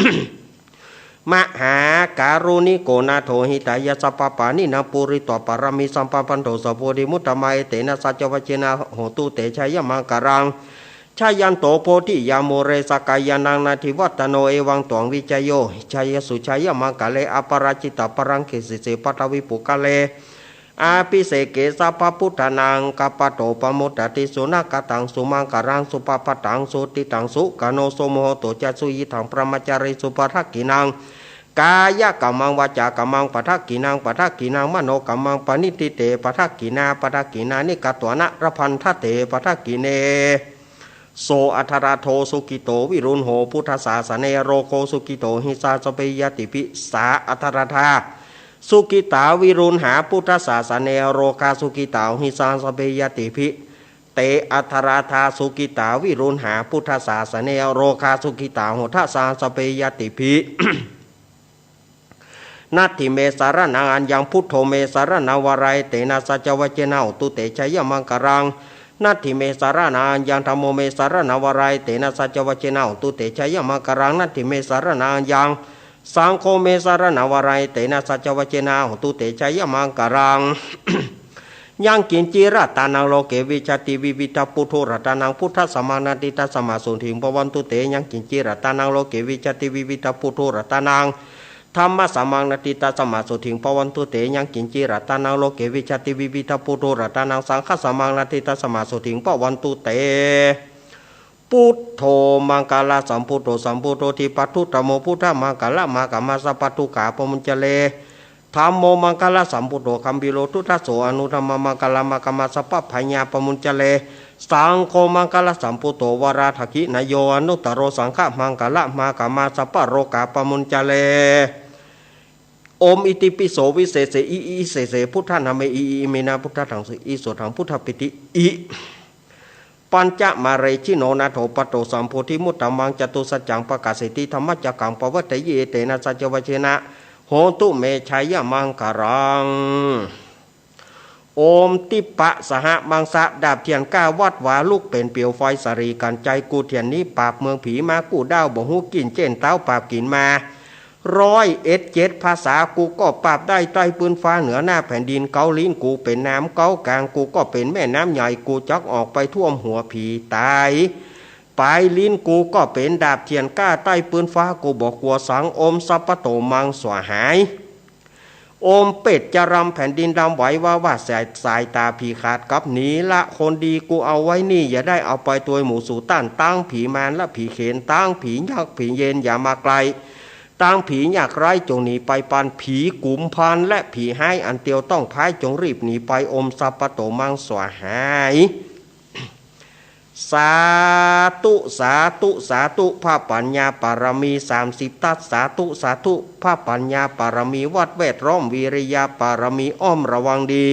Mahākāruṇiko nātho, hitāya sabbapāṇinaṃ, pūretvā pāramī sabbā, patto sambodhimuttamaṃ, etena saccavajjena, hotu te jayamaṅgalaṃ. Jayanto bodhiyā mūle, sakyānaṃ nandivaḍḍhano, evaṃ tvaṃ vijayo hohi, jayassu jayamaṅgale, aparājitapallaṅke, sīse paṭhavipokkhare, abhiseke sabbabuddhānaṃ, aggappatto pamodati. Sunakkhattaṃ sumaṅgalaṃ, supabhātaṃ suhuṭṭhitaṃ, sukhaṇo sumuhutto ca, suyiṭṭhaṃ brahmacārisu, padakkhiṇaṃ kāyakammaṃ, vācākammaṃ padakkhiṇaṃ, padakkhiṇaṃ manokammaṃ, paṇidhī te padakkhiṇā, padakkhiṇāni katvāna, labhantatthe padakkhiṇe. So atthaladdho sukhito viruḷho, buddhasāsane arogo, sukhito hi sā sabbehi ñātibhi. Sā atthaladdhā sukhitā viruḷhā, buddhasāsane arogā, sukhitā hohi sā sabbehi ñātibhi. Te atthaladdhā sukhitā viruḷhā, buddhasāsane arogā, sukhitā hotha sā sabbehi ñātibhi. Natthi me saraṇaṃ aññaṃ, buddho me saraṇaṃ varaṃ, etena saccavajjena, hotu te jayamaṅgalaṃ. Natthi me saraṇaṃ aññaṃ, dhammo me saraṇaṃ varaṃ, etena saccavajjena, hotu te jayamaṅgalaṃ. Natthi me saraṇaṃ aññaṃ, saṅgho me saraṇaṃ varaṃ, etena saccavajjena, hotu te jayamaṅgalaṃ. Yaṅkiñci ratanaṃ loke vijjati, vividhaṃ puthu ratanaṃ, buddhasamaṃ natthi, tasmā sotthī bhavantu te. Yaṅkiñci ratanaṃ loke vijjati, vividhaṃ puthu ratanaṃ, dhammasamaṃ natthi, tasmā sotthī bhavantu te. Yaṅkiñci ratanaṃ loke vijjati, vividhaṃ puthu ratanaṃ, saṅghasamaṃ natthi, tasmā sotthī bhavantu te. Buddho maṅgalasambhūto, sambuddho dīpaduttamo, buddhamaṅgalamāgamma, sabbadukkhā pamuñcare. Dhammo maṅgalasambhūto, gambhīro duddhaso, anuttamaṃ maṅgalamāgamma, sabbabhayā pamuñcare. Saṅgho maṅgalasambhūto, varadakkhiṇeyyo anuttaro, saṅghamaṅgalamāgamma, sabbarogā pamuñcare. Om itipi so visese i i isese buddhanāme i i iminā buddhadaṃsi i sothaṃ buddhapitthi i. Pañcamarejino nātho patto sambodhimuttamaṃ, catusaccāni pakāseti dhammacakkaṃ pavattayī, etena saccavajjena hotu me jayamaṅgalaṃ. Om ทิพย์สหมังสะ ดาบเถื่อนกล้าวัดวาลุกเป๋นเปลวไฟสะหรี่กั้นใจ กู้เถื่อนหนีปราบเมืองผีมา กู้ด้าวบ่ฮู้กลิ้น เจ้นเต๊าปราบกลิ่นมา ร้อยเอ็ดเจ็ดภาษา กูก็ปราบได้ใต้ปื้นฟ้าเหนือหน้าแผ่นดิน เก๊าลิ้นกูเป๋นน้ำ เก๊ากางกูก็เป๋นแม่น้ำใหญ่ กูจักออกไปท่วมหัวผีตาย ปลายลิ้นกูก็เป๋นดาบเถื่อนกล้าใต้ปื้นฟ้า กูบ่กั๋วสัง โอมสัพพะโตมังสวาหาย โอมเปรตจะรำแผ่นดินดำไหว ว่าว่าสาย สายต๋าผีขาดกลับหนี ละคนดีกูเอาไว้นี่ อย่าได้เอาไปตวยหมู่สูต้าน ตังผีมารและผีเขน ตังผียักษ์ผีเยนอย่ามาใกล้ ตังผียากไร้จงหนีไปปัน ผีกุมภารและผีฮ้ายอันเตียวต้องพร้าย จงรีบหนีไป โอมสัพพะโตมังสวาหาย สาธุ สาธุ สาธุ พระปัญญาปารมีสามสิบทัศ สาธุ สาธุ พระปัญญาปารมีวัดแวดล้อม วิริยะปารมีอ้อมระวังดี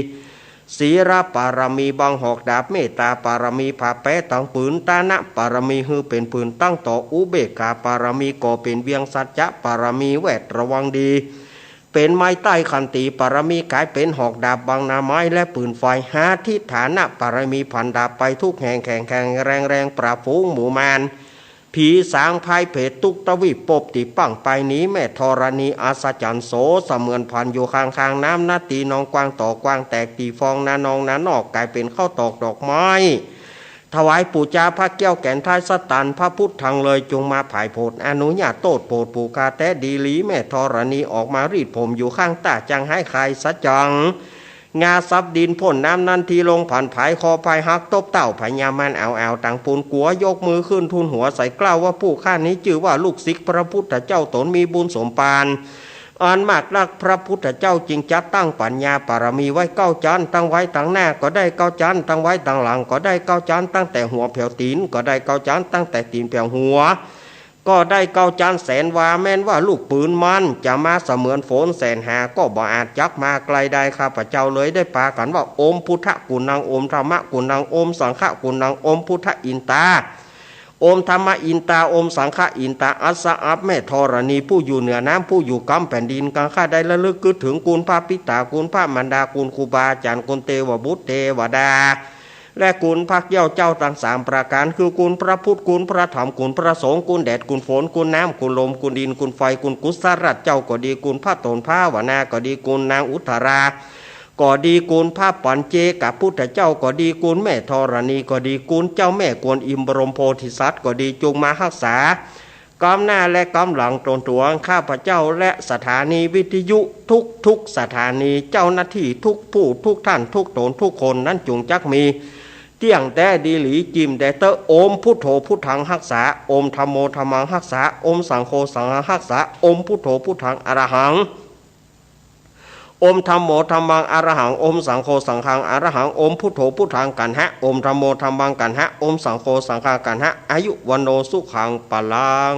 ศีลปารมีบังหอกดาบ เมตตาปารมีผ้าแป๊ตังผืน ตานะปารมีหื้อเป๋นผืนตั้งต่อ อุเบกขาปารมีก่อเป๋นเวียง สัจจะปารมีแวดระวังดี เป๋นไม้ใต้ ขันติปารมีก๋ายเป๋นหอกดาบบังหน้าไม้และปืนไฟ อธิฏฐานปารมีผันดาบไปทุกแห่ง แข็งแข็งแรงแรง ปราบฝูงหมู่มาร ผีสางพรายเผตรทุกทวีป ปบตี้ปังไปหนี แม่ธรณีอัศจรรย์โส เสมือนผ่านอยู่ข้างๆ น้ำนา ตี้หนองกว้างต่อกว้าง แตกตี้ฟองนานองนานอก ก๋ายเป๋นข้าวตอกดอกไม้ ถวายปู๋จาพระแก้วแก่นท้ายสัตตัน พระพุทธังเลยจงมาผายโผด อนุญาตโต้ษโผดผู้ข้าแต๊ดีหลี แม่ธรณีออกมารีดผมอยู่ข้างต้า จังหายคายสัจจัง งาสับดินพ่นน้ำนั้นที ลงผันผายคอพายหัก ตบเต้าพญามารเอาเอาตังปูนกั๋ว ยกมือขึ้นทูลหัวใส่เกล้าว่า ผู้ข้านี้จื้อว่าลูกศิษย์พระพุทธเจ้า ต๋นมีบุญสมภารอันมากนัก พระพุทธเจ้าจึงจัดตั้งปัญญาปารมีไว้เก้าจั้น ตั้งไว้ตังหน้าก็ได้เก้าจั้น ตั้งไว้ตังหลังก็ได้เก้าจั้น ตั้งแต่หัวแผวตี๋นก็ได้เก้าจั้น ตั้งแต่ตี๋นแผวหัว ก็ได้เก้าจั๊นแสนวา แม้นว่าลูกปืนมันจะมาเสมือนฝนแสนหา ก็บ่อาจจักมาไกลได้ ข้าพเจ้าเลยได้ปากั๋นว่า โอมพุทธะกุณัง โอมธัมมะกุณัง โอมสังฆะกุณัง โอมพุทธะอินตา โอมธัมมะอินตา โอมสังฆะอินตา อัสสะ อับแม่ธรณี ผู้อยู่เหนือน้ำ ผู้อยู่กำแผ่นดิน กังข้าได้ระลึกกึ๊ดถึงคุณพระปิตา คุณพระมารดา คุณครูบาอาจ๋ารย์ คุณเตวบุตรเตวดา และคุณพระเกี้ยวเจ้าตังสามประก๋าน คือคุณพระพุทธ คุณพระธรรม คุณพระสงฆ์ คุณแดด คุณฝน คุณน้ำ คุณลม คุณดิน คุณไฟ คุณกุศลเจ้าก็ดี คุณพระโตนภาวนาก็ดี คุณนางอุทธาราก็ดี คุณพระปัญเจกพุทธเจ้าก็ดี คุณแม่ธรณีก็ดี คุณเจ้าแม่กวนอิมบรมโพธิสัตว์ก็ดี จงมาฮักษา ก้ำหน้าและก้ำหลังต๋นตั๋วข้าพเจ้า และสถานีวิทยุทุกๆสถานี เจ้าหน้าตี้ทุกผู้ทุกท่านทุกต๋นทุกคนนั้น จุ่งจักมีเตี้ยงแต๊ดีหลี จิ่มแต๊เต๊อะ โอมพุทโธพุทธังฮักษา โอมธัมโมธัมมังฮักษา โอมสังโฆสังฆังฮักษา โอมพุทโธพุทธังอะระหัง โอมธัมโมธัมมังอะระหัง โอมสังโฆสังฆังอะระหัง โอมพุทโธพุทธังกัณหะ โอมธัมโมธัมมังกัณหะ โอมสังโฆสังฆังกัณหะ อายุวัณโณสุขังพลัง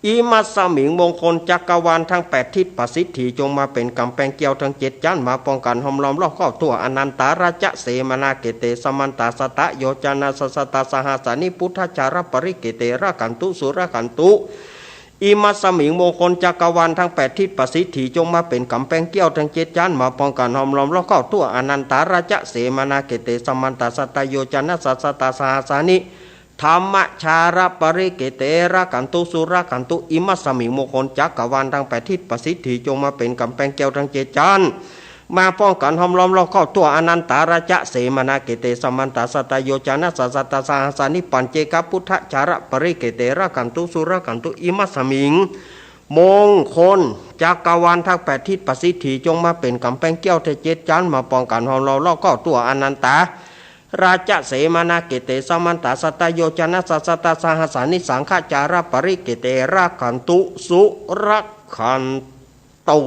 อิมัสสมิง มงคลจักรวาลทั้งแปดทิศประสิทธิ จงมาเป๋นก๋ำแปงเกี้ยวทั้งเจ็ดจั๊น มาป้องกั๋นห้อมล้อมรอบครอบทั่ว อนันตาราจะเสมานาเขเต สมันตาสตโยจนะสะสะตาสหัสสานิ พุทธาจาระปริเขเต รักขันตุสุรักขันตุ อิมัสสมิง มงคลจักรวาลทั้งแปดทิศประสิทธิ จงมาเป๋นก๋ำแปงเกี้ยวทั้งเจ็ดจั๊น มาป้องกั๋นห้อมล้อมรอบครอบทั่ว อนันตาราจะเสมานาเขเต สมันตาสตโยจนะสะสะตาสหัสสานิ ธัมมะจาระปริเขเต รักขันตุสุรักขันตุ อิมัสสมิง มงคลจักรวาลทั้งแปดทิศประสิทธิ จงมาเป๋นก๋ำแปงเกี้ยวทั้งเจ็ดจั๊น มาป้องกั๋นห้อมล้อมรอบครอบทั่ว อนันตาราจะเสมานาเขเต สมันตาสตโยจนะสะสะตาสหัสสานิ ปัญเจกพุทธาจาระปริเขเต รักขันตุสุรักขันตุ อิมัสสมิง มงคลจักรวาลทั้งแปดทิศประสิทธิ จงมาเป๋นก๋ำแปงเกี้ยวทั้งเจ็ดจั๊น มาป้องกั๋นห้อมล้อมรอบครอบทั่ว อนันตาราจะเสมานาเขเต สมันตาสตโยจนะสะสะตาสหัสสานิ สังฆาจาระปริเขเต รักขันตุสุรักขัน ตุ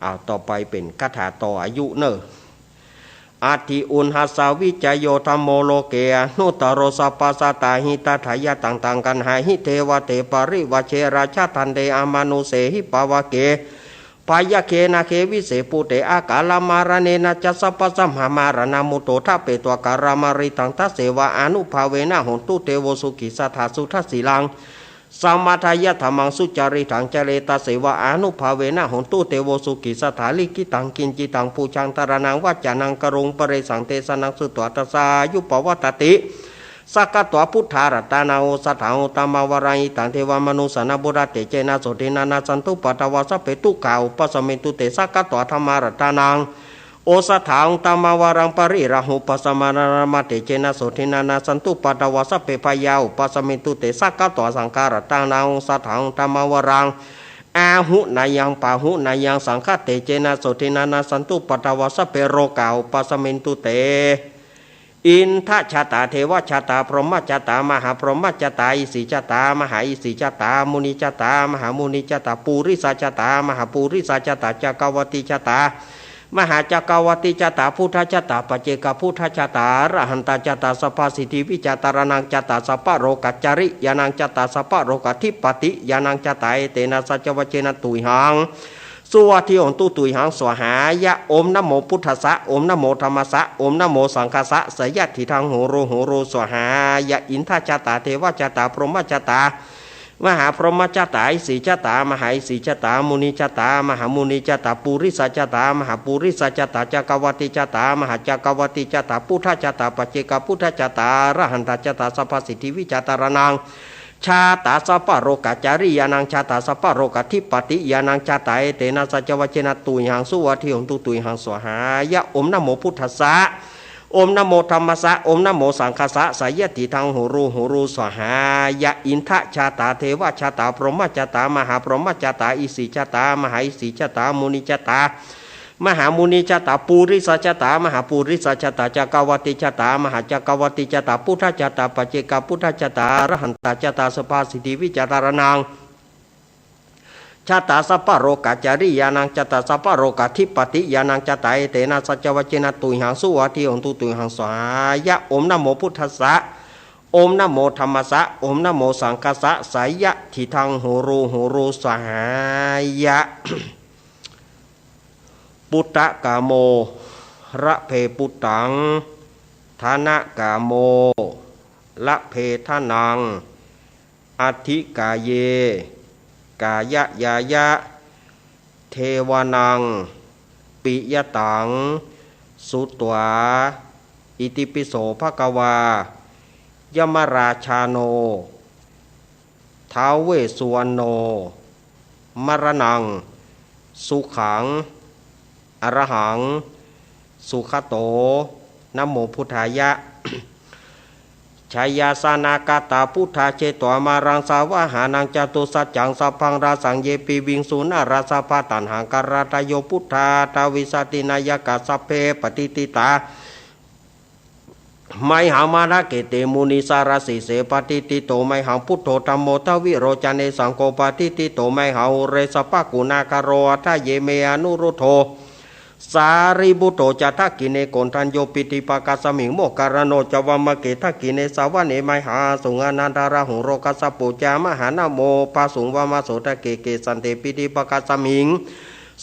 อ้าว ต่อไปเป๋นคาถาต่ออายุเน่อ อัตถิอุณหัสสาวิจโยธัมโมโลเกอนุตตโรสัพพะสัตตาหิตาทายะ ตังตัง กัณหาหิ เทวะเต ปริวาเช ราชะทันเต อมานุสเสหิ ปาวะเก พยัคเข นาเข วิเศษภูเต อากาละมะระเณนะจะ สัพพะสัมหะมะระณะมุตโต ทะเปตวะ กะระมะริตัง ทัสเสวะ อานุภาเวนะ โหนตุ เตโว สุขี สัตถา สุทัสสีลัง สะมะทายะ ธัมมัง สุจาริตัง จะเร ตัสเสวะ อานุภาเวนะ โหนตุ เตโว สุขี สัตถา ลิขิตัง กิญจิตัง ปูชา ตะระณัง วัจจะนัง กะรุง ปะเรสัง เตสะนัง สุตวา ทัสสายุ ปะวัตติ สักขะตวา พุทธารัตตานัง โอสถา อุตตมะวะรัง หิตัง เทวะมะนุสสานัง พุทธะ เตเจนะ โสตินะ นะสสันตุ ปัตตวา สัพเพ ทุกขา อุปะสะเมนตุ เต สักขะตวา ธัมมารัตตานัง โอสถา อุตตมะวะรัง ปะริราหู ปัสสะมะนะ นะมะ เตเจนะ โสตินะ นะสสันตุ ปัตตวา สัพเพ พยา อุปะสะเมนตุ เต สักขะตวา สังฆารัตตานัง โอสถา อุตตมะวะรัง อาหุเนยัง ปาหุเนยัง สังฆะ เตเจนะ โสตินะ นะสสันตุ ปัตตวา สัพเพ โรกา อุปะสะเมนตุ เต อินทะชาตา เทวะชาตา พรหมชาตา มหาพรหมชาตา อิสีชาตา มหาอิสีชาตา มุนิชาตา มหามุนิชาตา ปูริสาชาตา มหาปูริสาชาตา จักกะวัตติชาตา มหาจักกะวัตติชาตา พุทธชาตา ปัจเจกพุทธชาตา อรหันตชาตา สัพพะสิทธิวิชา ตะระณังชาตา สัพพะโรกะจริยานังชาตา สัพพะโรกะธิปติยานังชาตา เอเตนะ สัจจวัจเจนะ ตุยหัง สุวัตถิโหนตุ ตุยหัง สวาหายะ โอมนะโมพุทธัสสะ โอมนะโมธัมมัสสะ โอมนะโมสังฆัสสะ สะยะทิฏฐัง โหโร โหโร สวาหายะ อินทะชาตา เทวะชาตา พรหมชาตา มหาพรหมชาตา อิสีชาตา มหาอิสีชาตา มุนิชาตา มหามุนิชาตา ปูริสาชาตา มหาปูริสาชาตา จักกะวัตติชาตา มหาจักกะวัตติชาตา พุทธชาตา ปัจเจกพุทธชาตา อรหันตชาตา สัพพะสิทธิวิชา ตะระณัง ชาตา สัพพะโรกะจริยานังชาตา สัพพะโรกะธิปติยานังชาตา เอเตนะ สัจจวัจเจนะ ตุยหัง สุวัตถิโหนตุ ตุยหัง สวาหายะ โอมนะโมพุทธัสสะ โอมนะโมธัมมัสสะ โอมนะโมสังฆัสสะ สะยะทิฏฐัง โหโร โหโร สวาหายะ อินทะชาตา เทวะชาตา พรหมชาตา มหาพรหมชาตา อิสีชาตา มหาอิสีชาตา มุนิชาตา มหามุนิชาตา ปูริสาชาตา มหาปูริสาชาตา จักกะวัตติชาตา มหาจักกะวัตติชาตา พุทธชาตา ปัจเจกพุทธชาตา อรหันตชาตา สัพพะสิทธิวิชา ตะระณัง ชาตา สัพพะโรกะจริยานังชาตา สัพพะโรกะธิปติยานังชาตา เอเตนะ สัจจวัจเจนะ ตุยหัง สุวัตถิโหนตุ ตุยหัง สวาหายะ โอมนะโมพุทธัสสะ โอมนะโมธัมมัสสะ โอมนะโมสังคัสสะ สยะทิทัง หูรู หูรู สหายะ ปุตตะกาโม ระเพปุตตัง ทนะกาโม ระเพทนัง อัตถิกาเย กายะยายะ เทวานัง ปิยะตัง สุตวา อิติปิโสภะคะวา ยมราชาโน ท้าวเวสสุวรรณโน มรณัง สุขัง อรหัง สุขโต นะโมพุทธายะ ชยาสนากตาปุทธา เชตวามะรัง สาวาหานัง จตุสัจจัง สัพพังราสัง เยปิวิงสุนาราสภา ตัณหังคาราตะโย ปุทธาทาวิสาตินายกา สัพเพปะติฏฐิตา ไมหัง มะระเกเต มุนีสารสีเส ปะติฏฐิโต ไมหัง พุทโธ ธัมโม ทวิโรจเน สังโฆ ปะติฏฐิโต ไมหัง อุเรสปะกุณากะโร อัฏฐะเย เม อนุรุทโธ สารีปุตโต จะ ทักขิเณ โกณฑัญโญ ปิฏฐิปะกัสสมิง โมคคัลลาโน จะ วามะเก ทักขิเณ สะวะเน ไมหัง สุง อานันทะราหุง โรกัสสะโป จะ มหานะโม ปะสุง วามะโส ทะเก เกสันเต ปิฏฐิปะกัสสมิง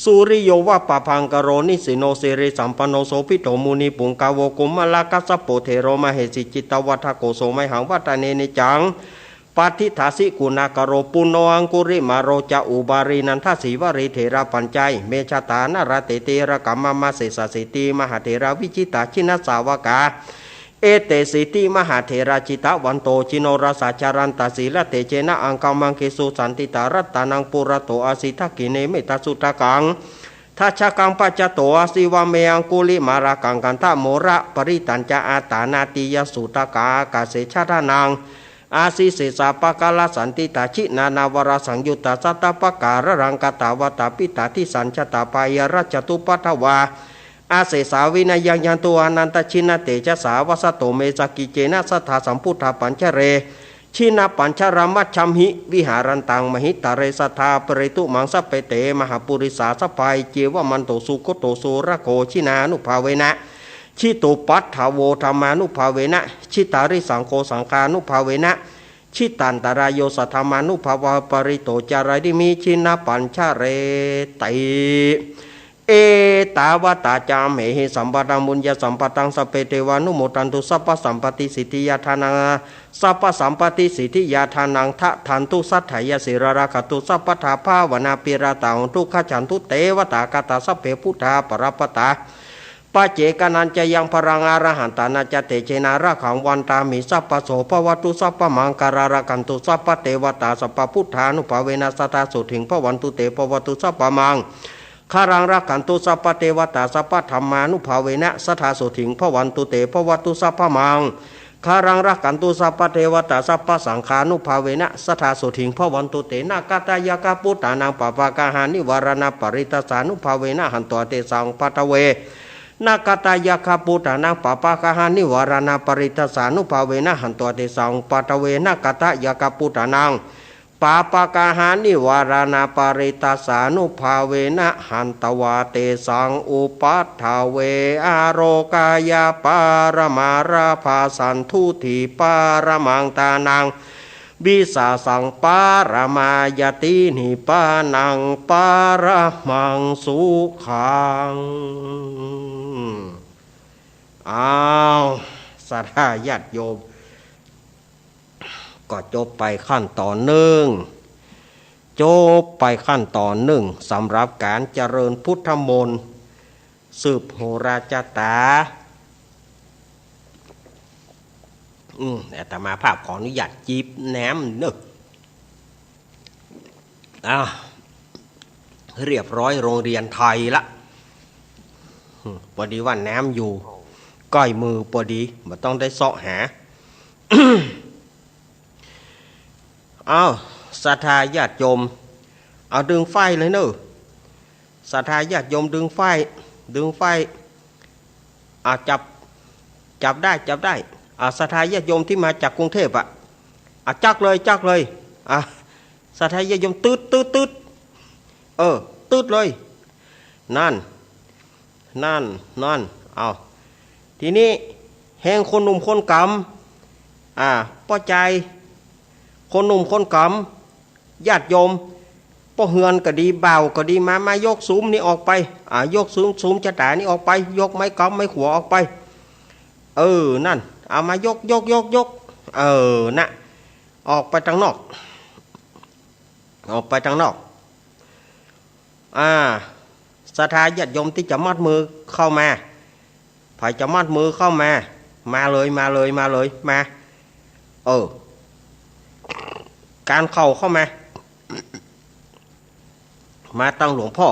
สุริโย วะปะภังกะโร นิสินโน สิริสัมปันโน โสภิตโต มุนิปุงกาโว กุมมะละกัสสะโป เถโร มะเหสี จิตตะวัฏฐะโก โส ไมหัง วัตตะเน เนจัง ปะทิฏฐาสิ กุณากะโร ปุณโณ อังคุริมาโร จะ อุบาลี นันทะสีวะลี เถราปัญจะ อิเม จะตา นะระเตติ รกะมะมะ เสสะสีติ มหาเถรา วิจิตตา จินสาวกา เอเตสีติ มหาเถรา จิตตะวันโต จิโนรสา จรันตะ สีลเตเจนะ อังคมังคิสุ สันติตา รัตตานัง ปุระโต อะสิ ทักขิเณ เมตตะสุตตะกัง ทัจจกัง ปัจจโต อะสิ วาเม อังคุลิมาละกัง กันทะโมละปะริตัญจะ อัตตานาติยะสุตตะกา กาเส ชะทะนัง อะสิ เสสาปะกะละสันติตา จินานา วะระสังยุตตา สัตตะปะกะระลัง กะตะวะตะ ปิตาทิสัญชะตา พายัญจะตุปะทะวา อะเสสา วินะยัง ยันตุ อานันตะ จินะเตจะสา วะสะโต เม สะกิจเจนะ สะทา สัมพุทธา ปัญจะเร จินะปัญจะระ มัจฉัมหิ วิหารันตัง มหิตะเร สะทา ปะเรตุ มัง สัพเพเต มหาปุริสา สัพพา อิเจวะมันโต สุขโต สุรโข จินานุภาเวนะ จิตุปัฏฐาโว ธัมมานุภาเวนะ จิตาริสังโข สังฆานุภาเวนะ จิตตันตะราโย สัทธามานุภาเวนะ ปะริตโต จาราริมิ จินะปัญจะเรติ เอตาวะตา จะ อัมเหหิ สัมปะทัง ปุญญะสัมปะทัง สัพเพเตวานุโมทันตุ สัพพะสัมปะติสิทธิยา ทานัง สัพพะสัมปะติสิทธิยา ทานัง ทะทันตุ สัตถายะ สีลัง รักขันตุ สัพพะทา ภาวะนา ภิรตา โหนตุ ขัจฉันตุ เตวะตา คาถา สัพเพ พุทธา ปะระปะตา ปัจเจกะนัญจะยัง พลัง อรหันตานัญจะ เตจะนะ รักขัง วันตามิ สัพพะโส ภะวะตุ สัพพะมังคะลัง รักขันตุ สัพพะเตวะตา สัพพะพุทธานุภาเวนะ สะทา โสติง ภะวันตุ เต ภะวะตุ สัพพะมังคะลัง รักขันตุ สัพพะเตวะตา สัพพะธัมมานุภาเวนะ สะทา โสติง ภะวันตุ เต ภะวะตุ สัพพะมังคะลัง รักขันตุ สัพพะเตวะตา สัพพะสังฆานุภาเวนะ สะทา โสติง ภะวันตุ เต นาคะทายะคะ ปุทธานัง ปาปะกะหานิวาระณะ ปะริตตาสานุภาเวนะ หันตวา เตสัง อุปัฏฐเว นาคะทายะคะ ปุทธานัง ปาปะกะหานิวาระณะ ปะริตตาสานุภาเวนะ หันตวา เตสัง อุปัฏฐเว นาคะทายะคะ ปุทธานัง ปาปะกะหานิวาระณะ ปะริตตาสานุภาเวนะ หันตวา เตสัง อุปัฏฐเว อโรคายัปปะละมาลาภา สันตุฏฐิปะละมัง ทานัง วิสสะสัง ปะละมายัตถิ นิพพานัง ปะละมัง สุขัง อ้าว ศรัทธาญาติโยม ก็จบไปขั้นตอนนึ่ง จบไปขั้นตอนนึ่ง สำหรับก๋านเจริญพุทธมนต์ สืบโหราจาต๋า อืม อาตมาภาพขออนุญาตจิบน้ำเนอะ อ้าว เรียบร้อย โรงเรียนไทยละ อืม ปอดีว่าน้ำอยู่ใก้มือปอดี บ่ต้องได้เซาะหา อ้าว ศรัทธาญาติโยม เอาดึงฝ้ายเลยเนอะ ศรัทธาญาติโยมดึงฝ้าย ดึงฝ้าย อ่ะ จับ จับได้ จับได้ อ่ะ ศรัทธาญาติโยมตี้มาจากกรุงเทพฯ อ่ะ อ่ะ จักเลย จักเลย อ่ะ ศรัทธาญาติโยม ตึ๊ด ตึ๊ด ตึ๊ด เออ ตึ๊ดเลย นั่น นั่น นั่น เอา ทีนี้แฮงคนหนุ่มคนก๋ำ อ่า ป้อจาย คนหนุ่มคนก๋ำ ญาติโยม ป้อเฮือนก็ดี บ่าวก็ดี มา มายกสุมนี้ออกไป อ่า ยกสุม สุมจะต๋ายนี้ออกไป ยกไม้กำไม้ขวาออกไป เออ นั่น เอามายก ยก ยก ยก เออ นะ ออกไปตังนอก ออกไปตังนอก อ่า ศรัทธาญาติโยมตี้จะมัดมือเข้ามา ใผจะมัดมือเข้ามา มาเลย มาเลย มาเลย มา เออ ก๋านเข้าเข้ามา มาตังหลวงป้อ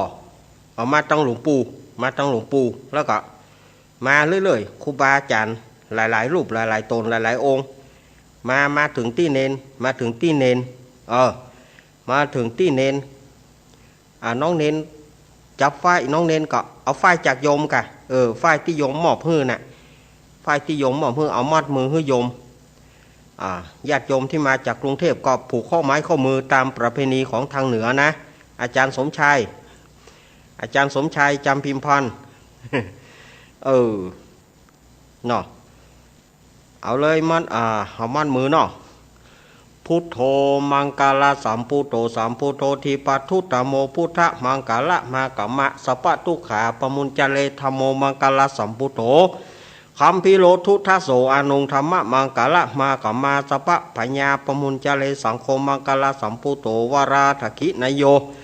เอามาตังหลวงปู่ มาตังหลวงปู่ แล้วก็มาเรื่อยๆ ครูบาอาจ๋ารย์หลายๆ รูป หลายๆ ต๋น หลายๆ องค์ มา มาเถิงตี้เณร มาเถิงตี้เณร เออ มาเถิงตี้เณร อ่า น้องเณรจับฝ้าย น้องเณรก็เอาฝ้ายจากโยมก่ะ เออ ฝ้ายตี้โยมมอบหื้อน่ะ ฝ้ายตี้โยมมอบหื้อ เอามัดมือหื้อโยม อ่า ญาติโยมตี้มาจากกรุงเทพฯก็ผูกข้อไม้ข้อมือต๋ามประเพณีของตางเหนือนะ อาจ๋ารย์สมชาย อาจ๋ารย์สมชาย จำพิมพร เออ เนาะ เอาเลย มัด อ่า เอามัดมือเนาะ Buddho maṅgalasambuddho sambuddho dippaduttamo buddhamaṅgalamāgamma sabbadukkhā pamuñcare. Dhammo maṅgalasambuddho gambhīro duddaso aṇuṃ dhammamaṅgalamāgamma sabbabhayā pamuñcare. Saṅgho maṅgalasambuddho varadakkhiṇeyyo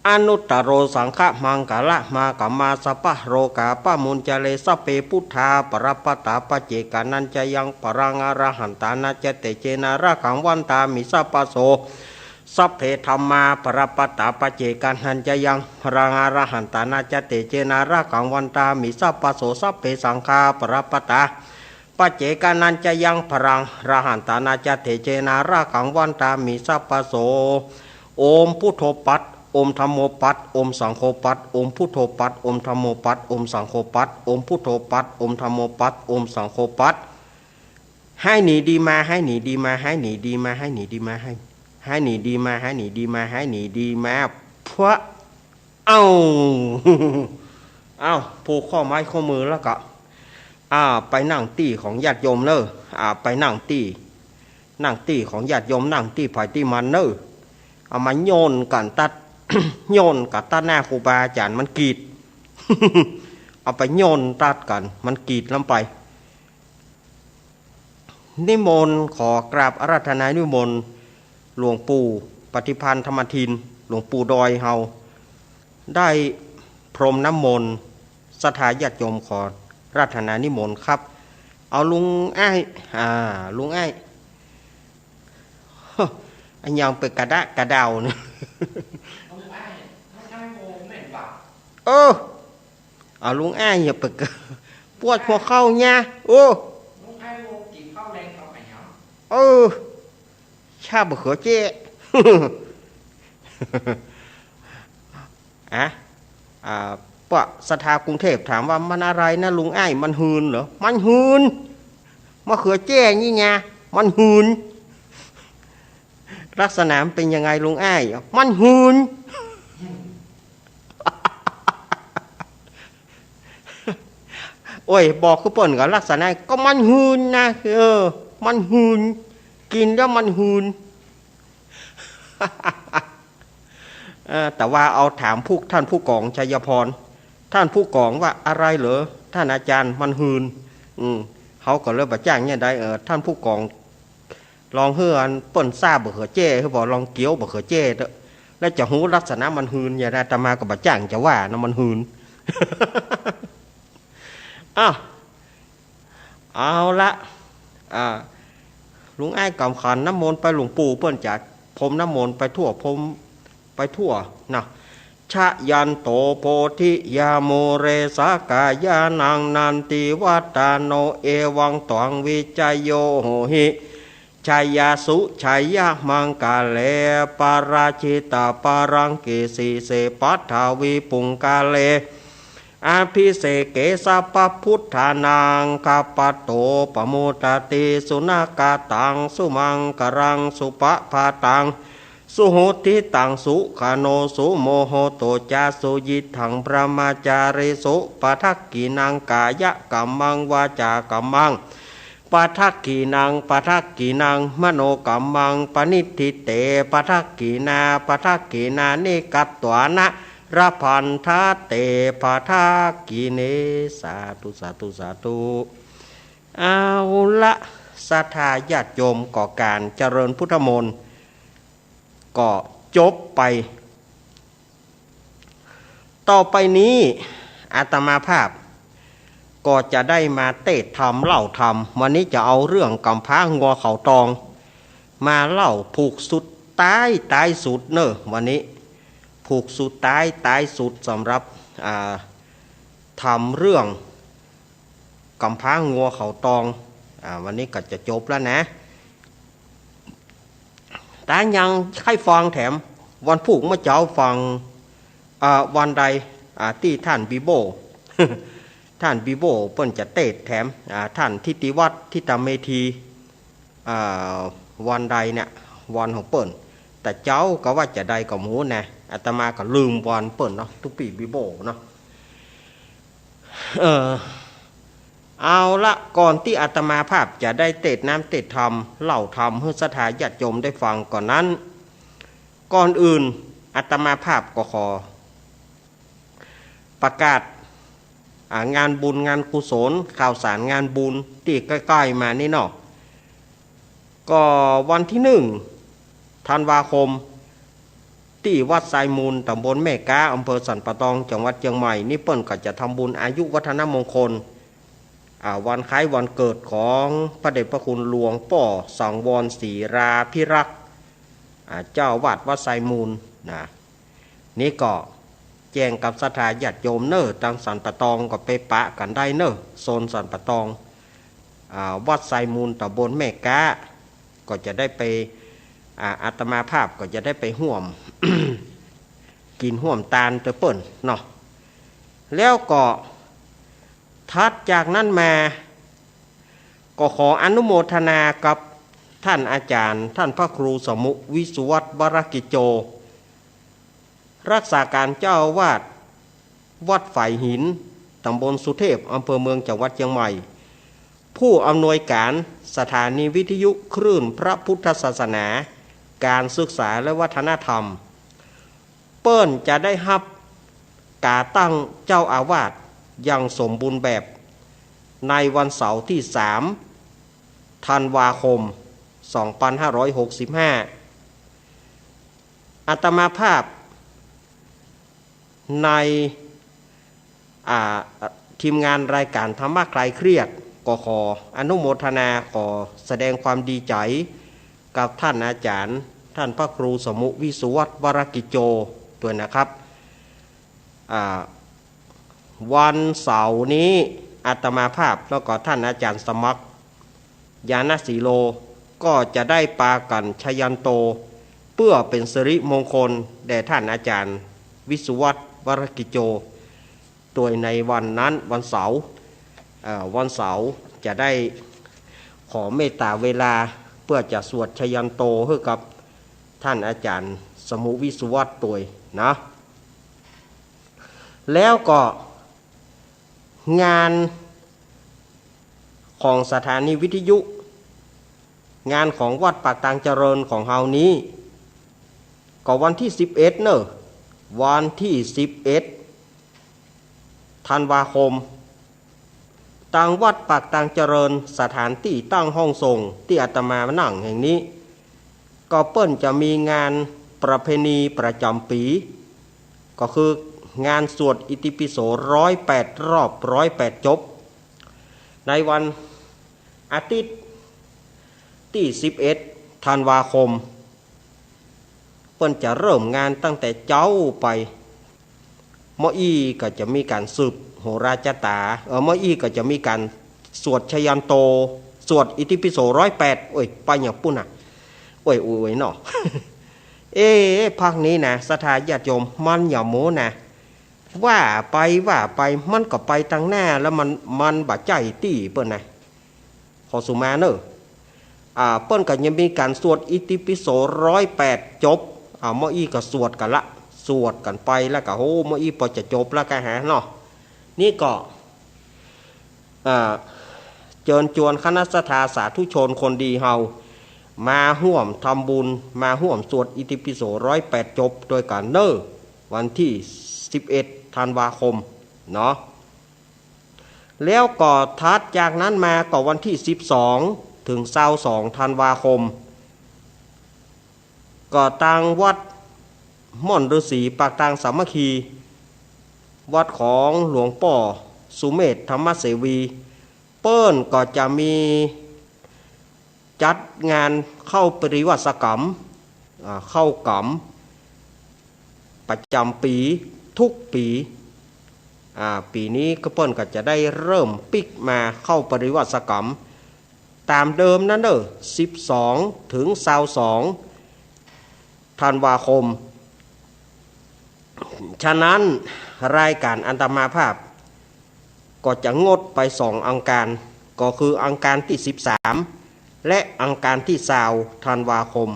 anuttaro saṅghamaṅgalamāgamma sabbarogā pamuñcare. Sabbe buddhā balappattā paccekānañca yaṃ balaṃ arahantānañca tejena rakkhaṃ bandhāmi sabbaso. Sabbe dhammā balappattā paccekānañca yaṃ balaṃ arahantānañca tejena rakkhaṃ bandhāmi sabbaso. Sabbe saṅghā balappattā paccekānañca yaṃ balaṃ arahantānañca tejena rakkhaṃ bandhāmi sabbaso. Om Buddho ปัด Om Dhammo ปัด Om Saṅgho ปัด Om Buddho ปัด Om Dhammo ปัด Om Saṅgho ปัด Om Buddho ปัด Om Dhammo ปัด Om Saṅgho ปัด หายหนีดีมา หายหนีดีมา หายหนีดีมา หายหนีดีมา หาย หายหนีดีมา หายหนีดีมา หายหนีดีมา พวะ เอ้า เอ้า ผูกข้อไม้ข้อมือแล้วก็ อ่า ไปนั่งตี้ของญาติโยมเน่อ อ่า ไปนั่งตี้ นั่งตี้ของญาติโยม นั่งตี้ใผตี้มันเน่อ เอามาโยนกั๋นตั๊ด โยนกั๋นตั๊ดหน้าครูบาอาจ๋ารย์มันกีด เอาไปโยนตั๊ดกั๋น มันกีดล้ำไป นิมนต์ ขอกราบอาราธนานิมนต์หลวงปู่ปฏิภาณธรรมทิน หลวงปู่ดอยเฮา ได้พรมน้ำมนต์ ศรัทธาญาติโยมขออาราธนานิมนต์ครับ เอาลุงอ้าย อ่า ลุงอ้าย อันยังไปกระดะกระเดาเนี่ย เออ เอาลุงอ้ายอย่าไปเกอะ ปวดหัวเข่าเนี่ย โอ้ เออ ชาบะเขือเจ้ อะ อ่า พวกศรัทธากรุงเทพฯถามว่า มันอะไรนะลุงอ้าย มันหืนเหรอ มันหืน มะเขือเจ้นี่ไง มันหืน ลักษณะมันเป็นยังไงลุงอ้าย มันหืน โอ้ย บอกคือเปิ้นก็ลักษณะ ก็มันหืนนะ เออ มันหืน กิ๋นแล้วมันหืน เออ แต่ว่าเอาถามผู้ ท่านผู้กองชัยพร ท่านผู้กองว่า อะไรเหรอ ท่านอาจารย์ มันหืน อืม เฮาก็เลยบ่าจ้างเนี่ยได้ เออ ท่านผู้กอง ลองหื้ออันเปิ้นซ่าบะเขือเจ้ หื้อบ่ลองเกี๊ยวบะเขือเจ้เต๊อะ แล้วจะฮู้ลักษณะมันหืนอย่างใด อาตมาก็บ่าจ้างจะว่านะ มันหืน อ้าว เอาละ อ่า ลุงอ้ายกำขันน้ำมนต์ไปหลวงปู่ เปิ้นจะพรมน้ำมนต์ไปทั่ว พรมไปทั่วนะ Jayanto bodhiyā mūle sakyānaṃ nandivaḍḍhano, evaṃ tvaṃ vijayo hohi, jayassu jayamaṅgale, aparājitapallaṅke sīse paṭhavipokkhare, abhiseke sabbabuddhānaṃ aggappatto pamodati. Sunakkhattaṃ sumaṅgalaṃ supabhātaṃ suhuṭṭhitaṃ, sukhaṇo sumuhutto ca suyiṭṭhaṃ brahmacārisu, padakkhiṇaṃ kāyakammaṃ vācākammaṃ ปะทักขิณัง ปะทักขิณัง มโนกัมมัง ปะณิฏฐิเต ปะทักขิณา ปะทักขิณานิ กัตถานะ ละพันธะเต ปะทักขิเณ สาธุ สาธุ สาธุ เอาละ ศรัทธาญาติโยม ก็ก๋านเจริญพุทธมนต์ ก็จบไป ต่อไปนี้อาตมาภาพก็จะได้มาเตสน์ธรรมเล่าธรรม วันนี้จะเอาเรื่องก๋ำพร้างัวเขาตอง มาเล่าผูกสุดต๊ายต๊ายสุดเน่อ วันนี้ผูกสุดต๊ายต๊ายสุดสำหรับ อ่า ธรรมเรื่องก๋ำพร้างัวเขาตอง อ่า วันนี้ก็จะจบแล้วนะ ถ้ายังใค่ฟังแถม วันพูกเมื่อเจ๊าฟัง อ่า วันใด อ่า ตี้ท่านบีโบ้ ท่านบีโบ้เปิ้นจะเตสน์แถม อ่า ท่านทิติวัฒน์ ทิตเมธี อ่า วันใดเนี่ย วันของเปิ้น แต่เจ๊าก็ว่าจะใดก็บ่ฮู้นะ อาตมาก็ลืมวันเปิ้นเนาะ ตุ๊ปี้บีโบ้เนาะ เออ เอาละ ก่อนตี้อาตมาภาพจะได้เตสน์น้ำเตสน์ธรรม เล่าธรรมหื้อศรัทธาญาติโยมได้ฟังก่อนนั้น ก่อนอื่นอาตมาภาพก็ขอประกาศ อ่า งานบุญงานกุศล ข่าวสารงานบุญตี้ใก้ๆ มานี่เนาะ ก็วันตี้หนึ่งธันวาคม ตี้วัดไซมูล ต๋ำบลแม่ก๊า อำเภอสันป่าตอง จังหวัดเจียงใหม่ นี่เปิ้นก็จะทำบุญอายุวัฒนมงคล อ่า วันคล้ายวันเกิดของพระเดชพระคุณหลวงป้อสังวรศิราภิรักษ์ อ่า เจ้าอาวาสวัดไซมูลนะ นี่ก็แจ้งกับศรัทธาญาติโยมเน่อ ตางสันป่าตองก็ไปปะกั๋นได้เน่อ โซนสันป่าตอง อ่า วัดไซมูล ต๋ำบลแม่ก๊า ก็จะได้ไป อ่า อาตมาภาพก็จะได้ไปฮ่วม กิ๋นฮ่วมตานตวยเปิ้นเนาะ แล้วก็ ถัดจากนั้นมา ก็ขออนุโมทนากับท่านอาจารย์ ท่านพระครูสมุห์ วิสุวัฒน์ วรกิจโจ รักษาก๋านเจ้าอาวาสวัดฝายหิน ต๋ำบลสุเทพ อำเภอเมือง จังหวัดเจียงใหม่ ผู้อำนวยก๋านสถานีวิทยุคลื่นพระพุทธศาสนา ก๋านศึกษาและวัฒนธรรม เปิ้นจะได้ฮับก๋าตั้งเจ้าอาวาสอย่างสมบูรณ์แบบ ในวันเสาร์ตี้สามธันวาคม สองปันห้าร้อยหกสิบห้า อาตมาภาพใน อ่า ทีมงานรายก๋านธรรมะคลายเครียด ก็ขออนุโมทนา ขอแสดงความดีใจ๋กับท่านอาจารย์ ท่านพระครูสมุห์ วิสุวัฒน์ วรกิจโจ ตวยนะครับ อ่า วันเสาร์นี้อาตมาภาพแล้วก็ท่านอาจารย์สมัคร ญาณสีโล ก็จะได้ปากั๋นชยันโต เปื้อเป๋นสิริมงคลแด่ท่านอาจารย์วิสุวัฒน์ วรกิจโจ ตวยในวันนั้นวันเสาร์ เอ่อ วันเสาร์จะได้ขอเมตต๋าเวลา เปื้อจะสวดชยันโตหื้อกับท่านอาจารย์สมุห์ วิสุวัฒน์ ตวยนะ แล้วก็งานของสถานีวิทยุ งานของวัดปากตางเจริญของเฮานี้ ก็วันตี้สิบเอ็ดเน่อ วันตี้สิบเอ็ดธันวาคม ตางวัดปากตางเจริญ สถานตี้ตั้งห้องส่งตี้อาตมานั่งแห่งนี้ ก็เปิ้นจะมีงานประเพณีประจ๋ำปี๋ ก็คืองานสวดอิติปิโสร้อยแปดรอบ ร้อยแปดจบ ในวันอาทิตย์ตี้สิบเอ็ดธันวาคม เปิ้นจะเริ่มงานตั้งแต่เจ๊าไป เมื่ออี้ก็จะมีก๋านสืบโหราจาต๋า เอ่อ เมื่ออี้ก็จะมีก๋านสวดชยันโต สวดอิติปิโสร้อยแปด โอ้ย ไปอย่างปุ้นน่ะ โอ้ย โอ้ย โอ้ย เนาะ เอ๊ะ ภาคนี้นะ ศรัทธาญาติโยม มันอย่าโม้นะ ว่าไปว่าไป มันก็ไปตางหน้า แล้วมัน มันบ่ใจ้ตี้เปิ้นนะ ขอสุมาเน่อ อ่า เปิ้นก็ยังมีก๋านสวดอิติปิโสร้อยแปดจบ อ่า เมื่ออี้ก็สวดกั๋นละ สวดกั๋นไปแล้วก็ โห เมื่ออี้ปอจะจบแล้วก็หาเนาะ นี่ก็ อ่า เจิญจวนคณะศรัทธาสาธุชนคนดีเฮา มาฮ่วมทำบุญ มาฮ่วมสวดอิติปิโสร้อยแปดจบตวยกั๋นเน่อ วันตี้สิบเอ็ดธันวาคมเนาะ แล้วก็ถัดจากนั้นมาก็วันตี้สิบสองเถิงซาวสองธันวาคม ก็ตางวัดม่อนฤๅษีปากตางสามัคคี วัดของหลวงป้อสุเมธธรรมเสวี เปิ้นก็จะมีจัดงานเข้าปริวาสกรรม อ่า เข้ากรรมประจ๋ำปี๋ทุกปี๋ อ่า ปี๋นี้ก็เปิ้นก็จะได้เริ่มปิ๊กมาเข้าปริวาสกรรม ต๋ามเดิมนั้นเน่อ สิบสองเถิงซาวสองธันวาคม ฉะนั้นรายก๋านอาตมาภาพก็จะงดไปสองอังคาร ก็คืออังคารตี้สิบสามและอังคารตี้ซาวธันวาคม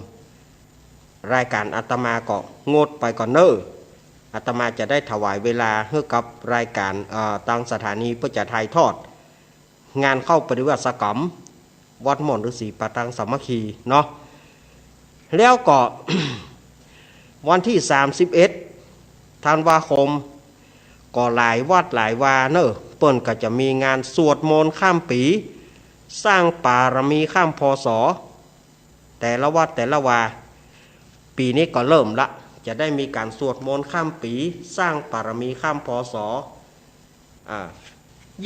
รายก๋านอาตมาก็งดไปก่อนเน่อ อาตมาจะได้ถวายเวลาหื้อกับรายก๋าน เอ่อ ตางสถานีเปื้อจะถ่ายทอด งานเข้าปริวาสกรรม วัดม่อนฤๅษีปากตางสามัคคีเนาะ แล้วก็ วันตี้สามสิบเอ็ดธันวาคม ก็หลายวัดหลายวาเน่อ เปิ้นก็จะมีงานสวดมนต์ข้ามปี๋ สร้างปารมีข้าม พ.ศ. แต่ละวัดแต่ละวา ปี๋นี้ก็เริ่มละ จะได้มีก๋านสวดมนต์ข้ามปี๋ สร้างปารมีข้าม พ.ศ. อ่า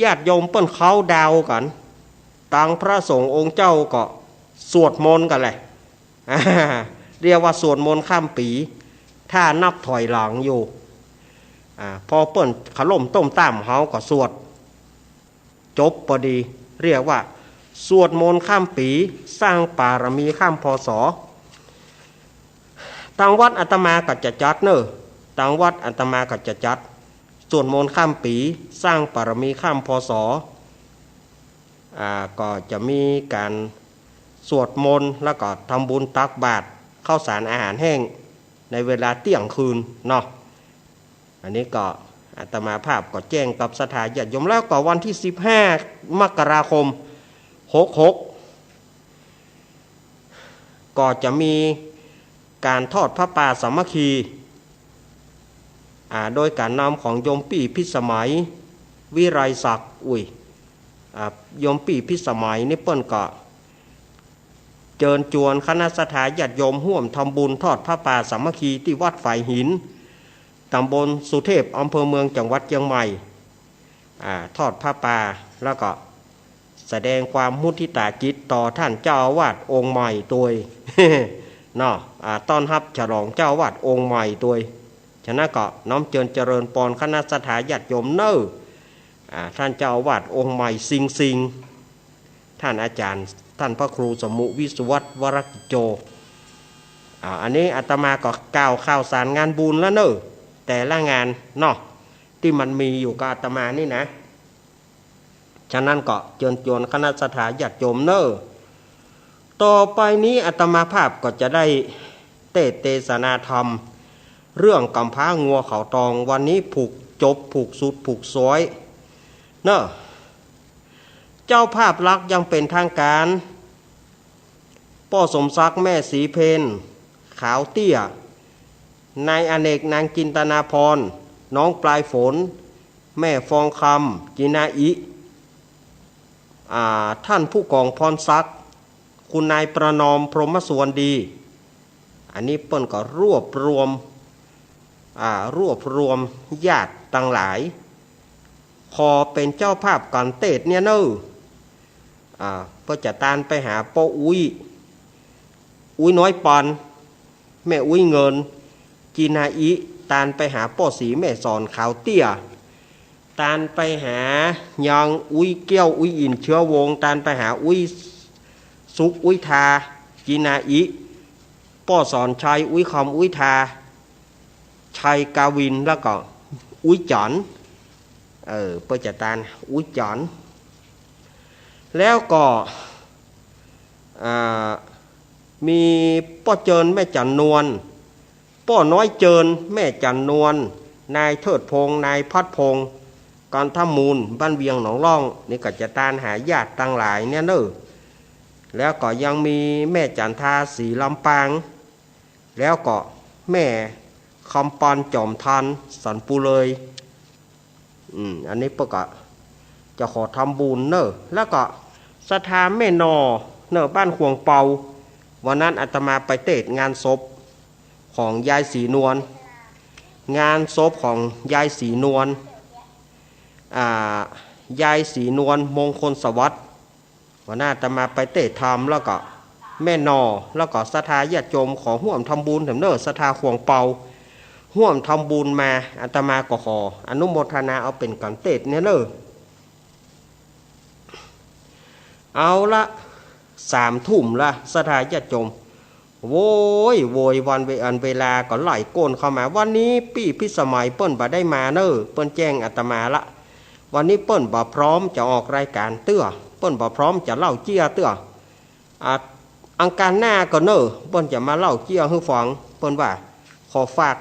ญาติโยมเปิ้นเคาน์ดาวน์กั๋น ตางพระสงฆ์องค์เจ้าก็สวดมนต์กั๋นแหละ เรียกว่าสวดมนต์ข้ามปี๋ ถ้านับถอยหลังอยู่ อ่า พอเปิ้นขล่มต้มต้ามเฮาก็สวด จบปอดี เรียกว่าสวดมนต์ข้ามปี๋ สร้างปารมีข้าม พ.ศ. ตางวัดอาตมาก็จะจัดเน่อ ตางวัดอาตมาก็จะจัดสวดมนต์ข้ามปี๋ สร้างปารมีข้าม พ.ศ. อ่า ก็จะมีก๋านสวดมนต์ แล้วก็ทำบุญตักบาตรข้าวสารอาหารแห้ง ในเวลาเตี้ยงคืนเนาะ อันนี้ก็อาตมาภาพก็แจ้งกับศรัทธาญาติโยม แล้วก็วันตี้สิบห้ามกราคม หกหก ก็จะมีก๋านทอดผ้าป่าสามัคคี อ่า โดยก๋านนำของโยมปี้พิสมัย วิไลศักดิ์ อุ้ย อ่า โยมปี้พิสมัยนี่เปิ้นก็ เจิญจวนคณะศรัทธาญาติโยมฮ่วมทำบุญทอดผ้าป่าสามัคคีตี้วัดฝายหิน ต๋ำบลสุเทพ อำเภอเมือง จังหวัดเจียงใหม่ อ่า ทอดผ้าป่า แล้วก็แสดงความมุทิตาจิตต่อต้านเจ้าอาวาสองค์ใหม่ตวย เนาะ อ่า ต้อนฮับฉลองเจ้าอาวาสองค์ใหม่ตวย ฉะนั้นก็น้อมเจิญเจริญปอนคณะศรัทธาญาติโยมเน่อ อ่า ต้านเจ้าอาวาสองค์ใหม่ซิงซิง ต้านอาจ๋ารย์ ต้านพระครูสมุวิศวัตร วรกิจโจ อ่า อันนี้อาตมาก็กล่าวข่าวสารงานบุญแล้วเน่อ แต่ละงานเนาะ ตี้มันมีอยู่กับอาตมานี่นะ ฉะนั้นก็เจิญจวนคณะศรัทธาญาติโยมเน่อ ต่อไปนี้อาตมาภาพก็จะได้เตสน์เตสนาธรรม เรื่องก๋ำพร้างัวเขาตอง วันนี้ผูกจบ ผูกสุด ผูกซ้อย เนาะ เจ้าภาพหลักอย่างเป๋นทางก๋าน ป้อสมศักดิ์ แม่ศรีเพญ ขาวเตี้ย นายอเนก นางจินตนาภรณ์ น้องปลายฝน แม่ฟองคำ จินาอิ อ่า ต้านผู้ก๋องพรศักดิ์ คุณนายประนอม พรหมสุวรรณดี อันนี้เปิ้นก็รวบรวม อ่า รวบรวมญาติตังหลาย ขอเป๋นเจ้าภาพก๋านเตสน์เนี่ยเน่อ อ่า เปื้อจะตานไปหาป้ออุ๊ย อุ๊ยน้อยปอน แม่อุ๊ยเงิน จินาอิ ตานไปหาป้อศรีแม่สอน ขาวเตี้ย ตานไปหายังอุ๊ยแก้ว อุ๊ยอิ่น เชื้อวงศ์ ตานไปหาอุ๊ยสุข อุ๊ยทา จินาอิ ป้อสอนชัย อุ๊ยคำ อุ๊ยทา ชัยกาวิน แล้วก็อุ๊ยจ๋อน เออ เปื้อจะตานอุ๊ยจ๋อน แล้วก็ อ่า มีป้อเจิญ แม่จั๋นนวล ป้อน้อยเจิญ แม่จั๋นนวล นายเทิดพงษ์ นายพัดพงษ์ กรทมูล บ้านเวียงหนองล่อง นี่ก็จะตานหาญาติตังหลายเนี่ยเน่อ แล้วก็ยังมีแม่จันทา ศรีลำปาง แล้วก็แม่คำปาน จอมธาร สันปูเลย อืม อันนี้เปิ้นก็จะขอทำบุญเน่อ แล้วก็ศรัทธาแม่หน่อเน่อ บ้านขวงเปา วันนั้นอาตมาไปเตศงานศพของยายศรีนวล งานศพของยายศรีนวล อ่า ยายศรีนวล มงคลสวัสดิ์ วันนั้นอาตมาไปเตศธรรม แล้วก็แม่หน่อ แล้วก็ศรัทธาญาติโยมขอฮ่วมทำบุญแถมเน่อ ศรัทธาขวงเปา ฮ่วมทำบุญมา อาตมาก็ขออนุโมทนาเอาเป๋นก๋านเตศเนี่ยเน่อ เอาละ สามทุ่มละ ศรัทธาญาติโยม โวย โวย วันเว- อันเวลาก็ไหลก้นเข้ามา วันนี้ปี้พิสมัยเปิ้นบ่ได้มาเน่อ เปิ้นแจ้งอาตมาละ วันนี้เปิ้นบ่พร้อมจะออกรายการเตื้อ เปิ้นบ่พร้อมจะเล่าเจี้ยเตื้อ อ่ะ อังคารหน้าก่อเน่อ เปิ้นจะมาเล่าเจี้ยหื้อฟัง เปิ้นว่า ขอฝาก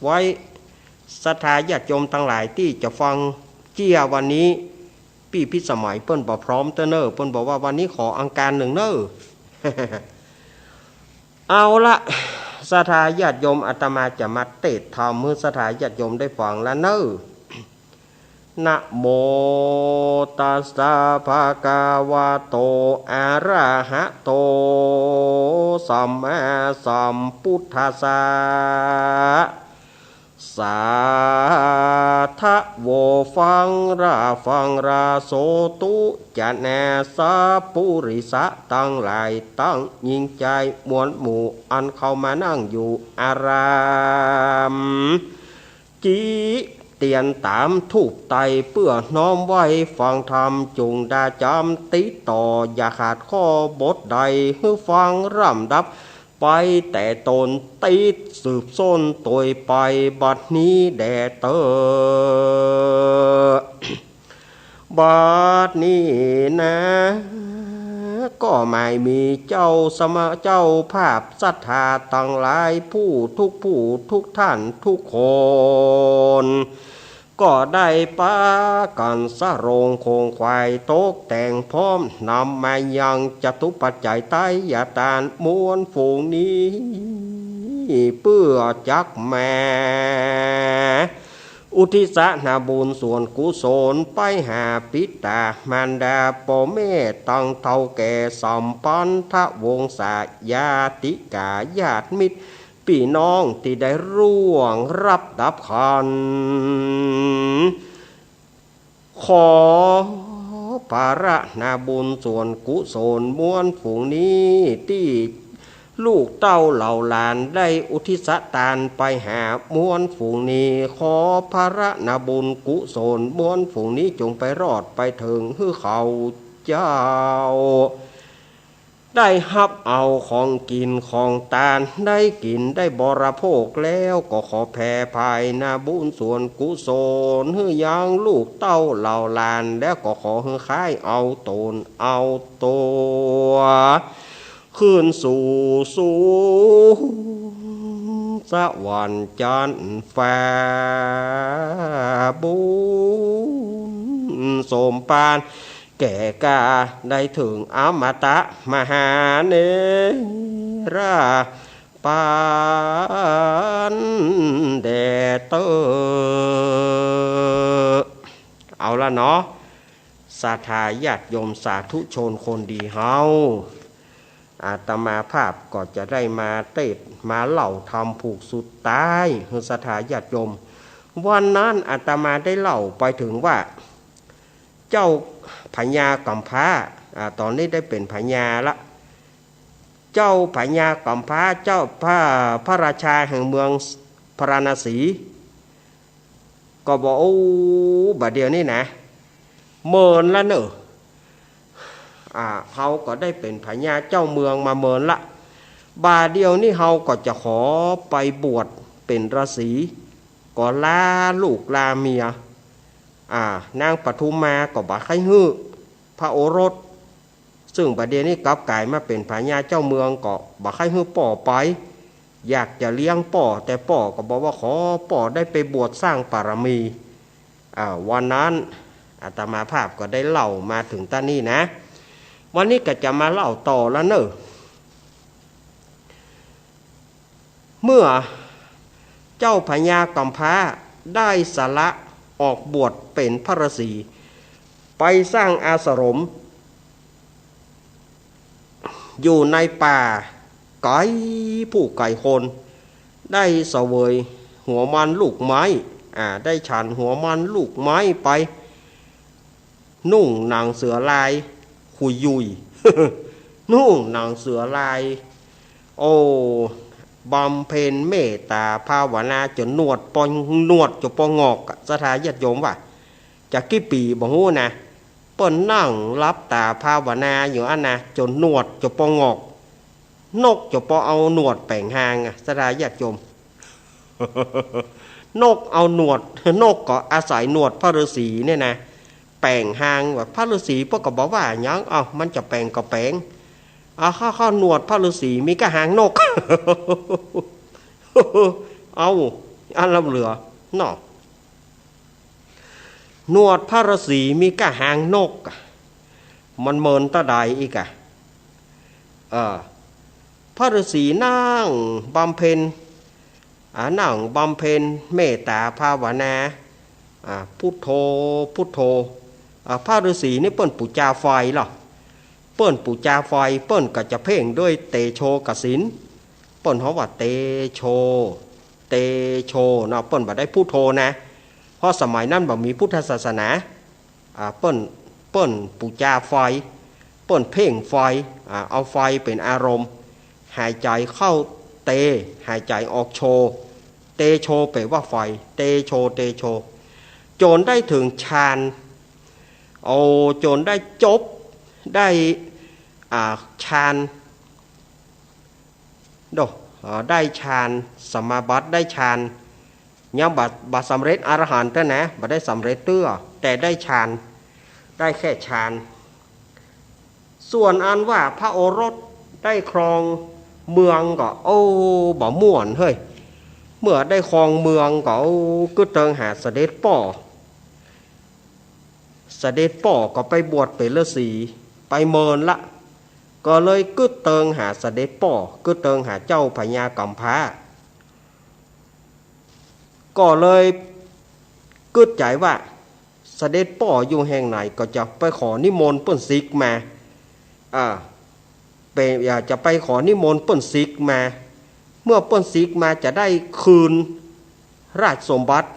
ไว้ ศรัทธาญาติโยมตังหลายตี้จะฟังเจี้ยวันนี้ ปี้พิสมัยเปิ้นบ่พร้อมเตื้อเน่อ เปิ้นบอกว่าวันนี้ขออังคารนึ่งเน่อ เอาละ ศรัทธาญาติโยม อาตมาจะมาเตศธรรมหื้อศรัทธาญาติโยมได้ฟังละเน่อ นะโมตัสสะ ภะคะวะโต อะระหะโต สัมมาสัมพุทธัสสะ สาธะโว ฟังราฟังรา โสตุ จะนาสะปุริสะตังหลาย ตังญิงจายมวลหมู่ อันเข้ามานั่งอยู่อาราม จิเตียนต๋ามถูปไตร เปื้อน้อมไหว้ฟังธรรม จุ่งดาจ๋ำติดต่อ อย่าขาดข้อบทใด หื้อฟังร่ำดับ ไปแต่ตนติดสืบส้นโตยไป บัดนี้แด่เต๊อ บัดนี้นะ ก็หมายมีเจ้าสมา- เจ้าภาพศรัทธาตังหลาย ผู้ทุกผู้ทุกท่านทุกคน ก็ได้ปากั๋นสะโรงโครงไขว่ ตกแต่งพร้อม นำมายังจตุปัจจัยไตรยตาน มวลฝูงนี้ เปื้อจักมา อุทิศนาบุญส่วนกุศล ไปหาปิต๋ามารดาป้อแม่ ตังเฒ่าแก่สัมปันทวงศา ญาติกาญาติมิตร ปี้น้องตี้ได้ร่วงรับดับขัน ขอผะระนาบุญส่วนกุศลมวลฝูงนี้ ตี้ลูกเต้าเหล่าหลานได้อุทิศตานไปหามวลฝูงนี้ ขอผะระนาบุญกุศลมวลฝูงนี้ จงไปรอดไปเถิงหื้อเขาเจ้า ได้ฮับเอาของกิ๋นของตาน ได้กิ๋นได้บริโภคแล้ว ก็ขอแผ่ผายนาบุญส่วนกุศล หื้อยังลูกเต้าเหล่าหลาน แล้วก็ขอหื้อค้ายเอาต๋นเอาตั๋ว ขึ้นสู่สูงสวรรค์จั๊นฟ้า บุญสมภาร แก่กล้าได้เถิงอมตะมหาเนรปานแด่เต๊อ เอาละเนาะ ศรัทธาญาติโยมสาธุชนคนดีเฮา อาตมาภาพก็จะได้มาเตศน์มาเล่าธรรมผูกสุดต๊ายหื้อศรัทธาญาติโยม วันนั้นอาตมาได้เล่าไปเถิงว่า เจ้าพญากำพร้า อ่า ต๋อนนี้ได้เป๋นพญาละ เจ้าพญากำพร้า เจ้าพระ พระราชาแห่งเมืองพาราณสี ก็บอก โอ้ บ่าเดี่ยวนี้นะ เมินละเน่อ อ่า เฮาก็ได้เป๋นพญาเจ้าเมืองมาเมินละ บ่าเดี่ยวนี้เฮาก็จะขอไปบวชเป๋นฤๅษี ก็ลาลูกลาเมีย อ่า นางปทุมมาก็บ่ใค่หื้อพระโอรส ซึ่งบ่าเดี่ยวนี้กลับก๋ายมาเป๋นพญาเจ้าเมือง ก็บ่ใค่หื้อป้อไป อยากจะเลี้ยงป้อ แต่ป้อก็บอกว่าขอป้อได้ไปบวชสร้างปารมี อ่า วันนั้นอาตมาภาพก็ได้เล่ามาเถิงต้านนี้นะ วันนี้ก็จะมาเล่าต่อแล้วเน่อ เมื่อเจ้าพญากัมพาได้สละออกบวชเป๋นพระฤๅษี ไปสร้างอาสรม อยู่ในป่าไก๋ผู้ไก๋คน ได้เสวยหัวมันลูกไม้ อ่า ได้ฉันหัวมันลูกไม้ไป นุ่งหนังเสือลาย ขุยยุย นุ่งหนังเสือลาย โอ้ บำเพ็ญเมตต๋าภาวนาจ๋นหนวดปอ หนวดจ๋นปองอกอะ ศรัทธาญาติโยมว่า จะกี่ปี๋บ่ฮู้นะ เปิ้นนั่งหลับต๋าภาวนาอยู่อั้นนะ จ๋นหนวดจ๋นปองอก นกจ๋นปอเอาหนวดแป๋งฮางอะ ศรัทธาญาติโยม นกเอาหนวด นกก็อาศัยหนวดพระฤๅษีเนี่ยนะ แป๋งฮางว่า พระฤๅษีเปิ้นก็บ่ว่าหยัง เอ้า มันจะแป๋งก็แป๋ง เอาเข้า เข้าหนวดพระฤๅษีมีก้าฮางนก เอา อันล้ำเหลือเนาะ หนวดพระฤๅษีมีก้าฮางนกอะ มันเมินเต้าใดอีกอะ เออ พระฤๅษีนั่งบำเพ็ญ อ่า นั่งบำเพ็ญเมตต๋าภาวนา อ่า พุทโธ พุทโธ อ่า พระฤๅษีนี่เปิ้นปู๋จาไฟลอ เปิ้นปู๋จาไฟ เปิ้นก็จะเพ่งด้วยเตโชกสิณ เปิ้นฮ้องว่าเตโช เตโชเนาะ เปิ้นบ่ได้พุทโธนะ เพราะสมัยนั้นบ่มีพุทธศาสนา อ่า เปิ้น เปิ้นปู๋จาไฟ เปิ้นเพ่งไฟ อ่า เอาไฟเป๋นอารมณ์ หายใจ๋เข้าเต หายใจ๋ออกโช เตโชแปลว่าไฟ เตโช เตโช จ๋นได้เถิงฌาน โอ้ จ๋นได้จบ ได้ อ่า ฌาน โด อ่า ได้ฌาน สมาบัติ ได้ฌาน ยังบ่ บ่สำเร็จอรหันต์เตื้อนะ บ่ได้สำเร็จเตื้อ แต่ได้ฌาน ได้แค่ฌาน ส่วนอันว่าพระโอรสได้ครองเมืองก็ โอ้ บ่ม่วนเฮ้ย เมื่อได้ครองเมืองก็ โอ้ กึ๊ดเติงหาเสด็จป้อ เสด็จป้อก็ไปบวชเป๋นฤๅษี ไปเมินละ ก็เลยกึ๊ดเติงหาเสด็จป้อ กึ๊ดเติงหาเจ้าพญากัมพา ก็เลยกึ๊ดใจ๋ว่า เสด็จป้ออยู่แห่งไหน ก็จะไปขอนิมนต์เปิ้นสิกมา อ่า ไป อยากจะไปขอนิมนต์เปิ้นสิกมา เมื่อเปิ้นสิกมาจะได้คืนราชสมบัติ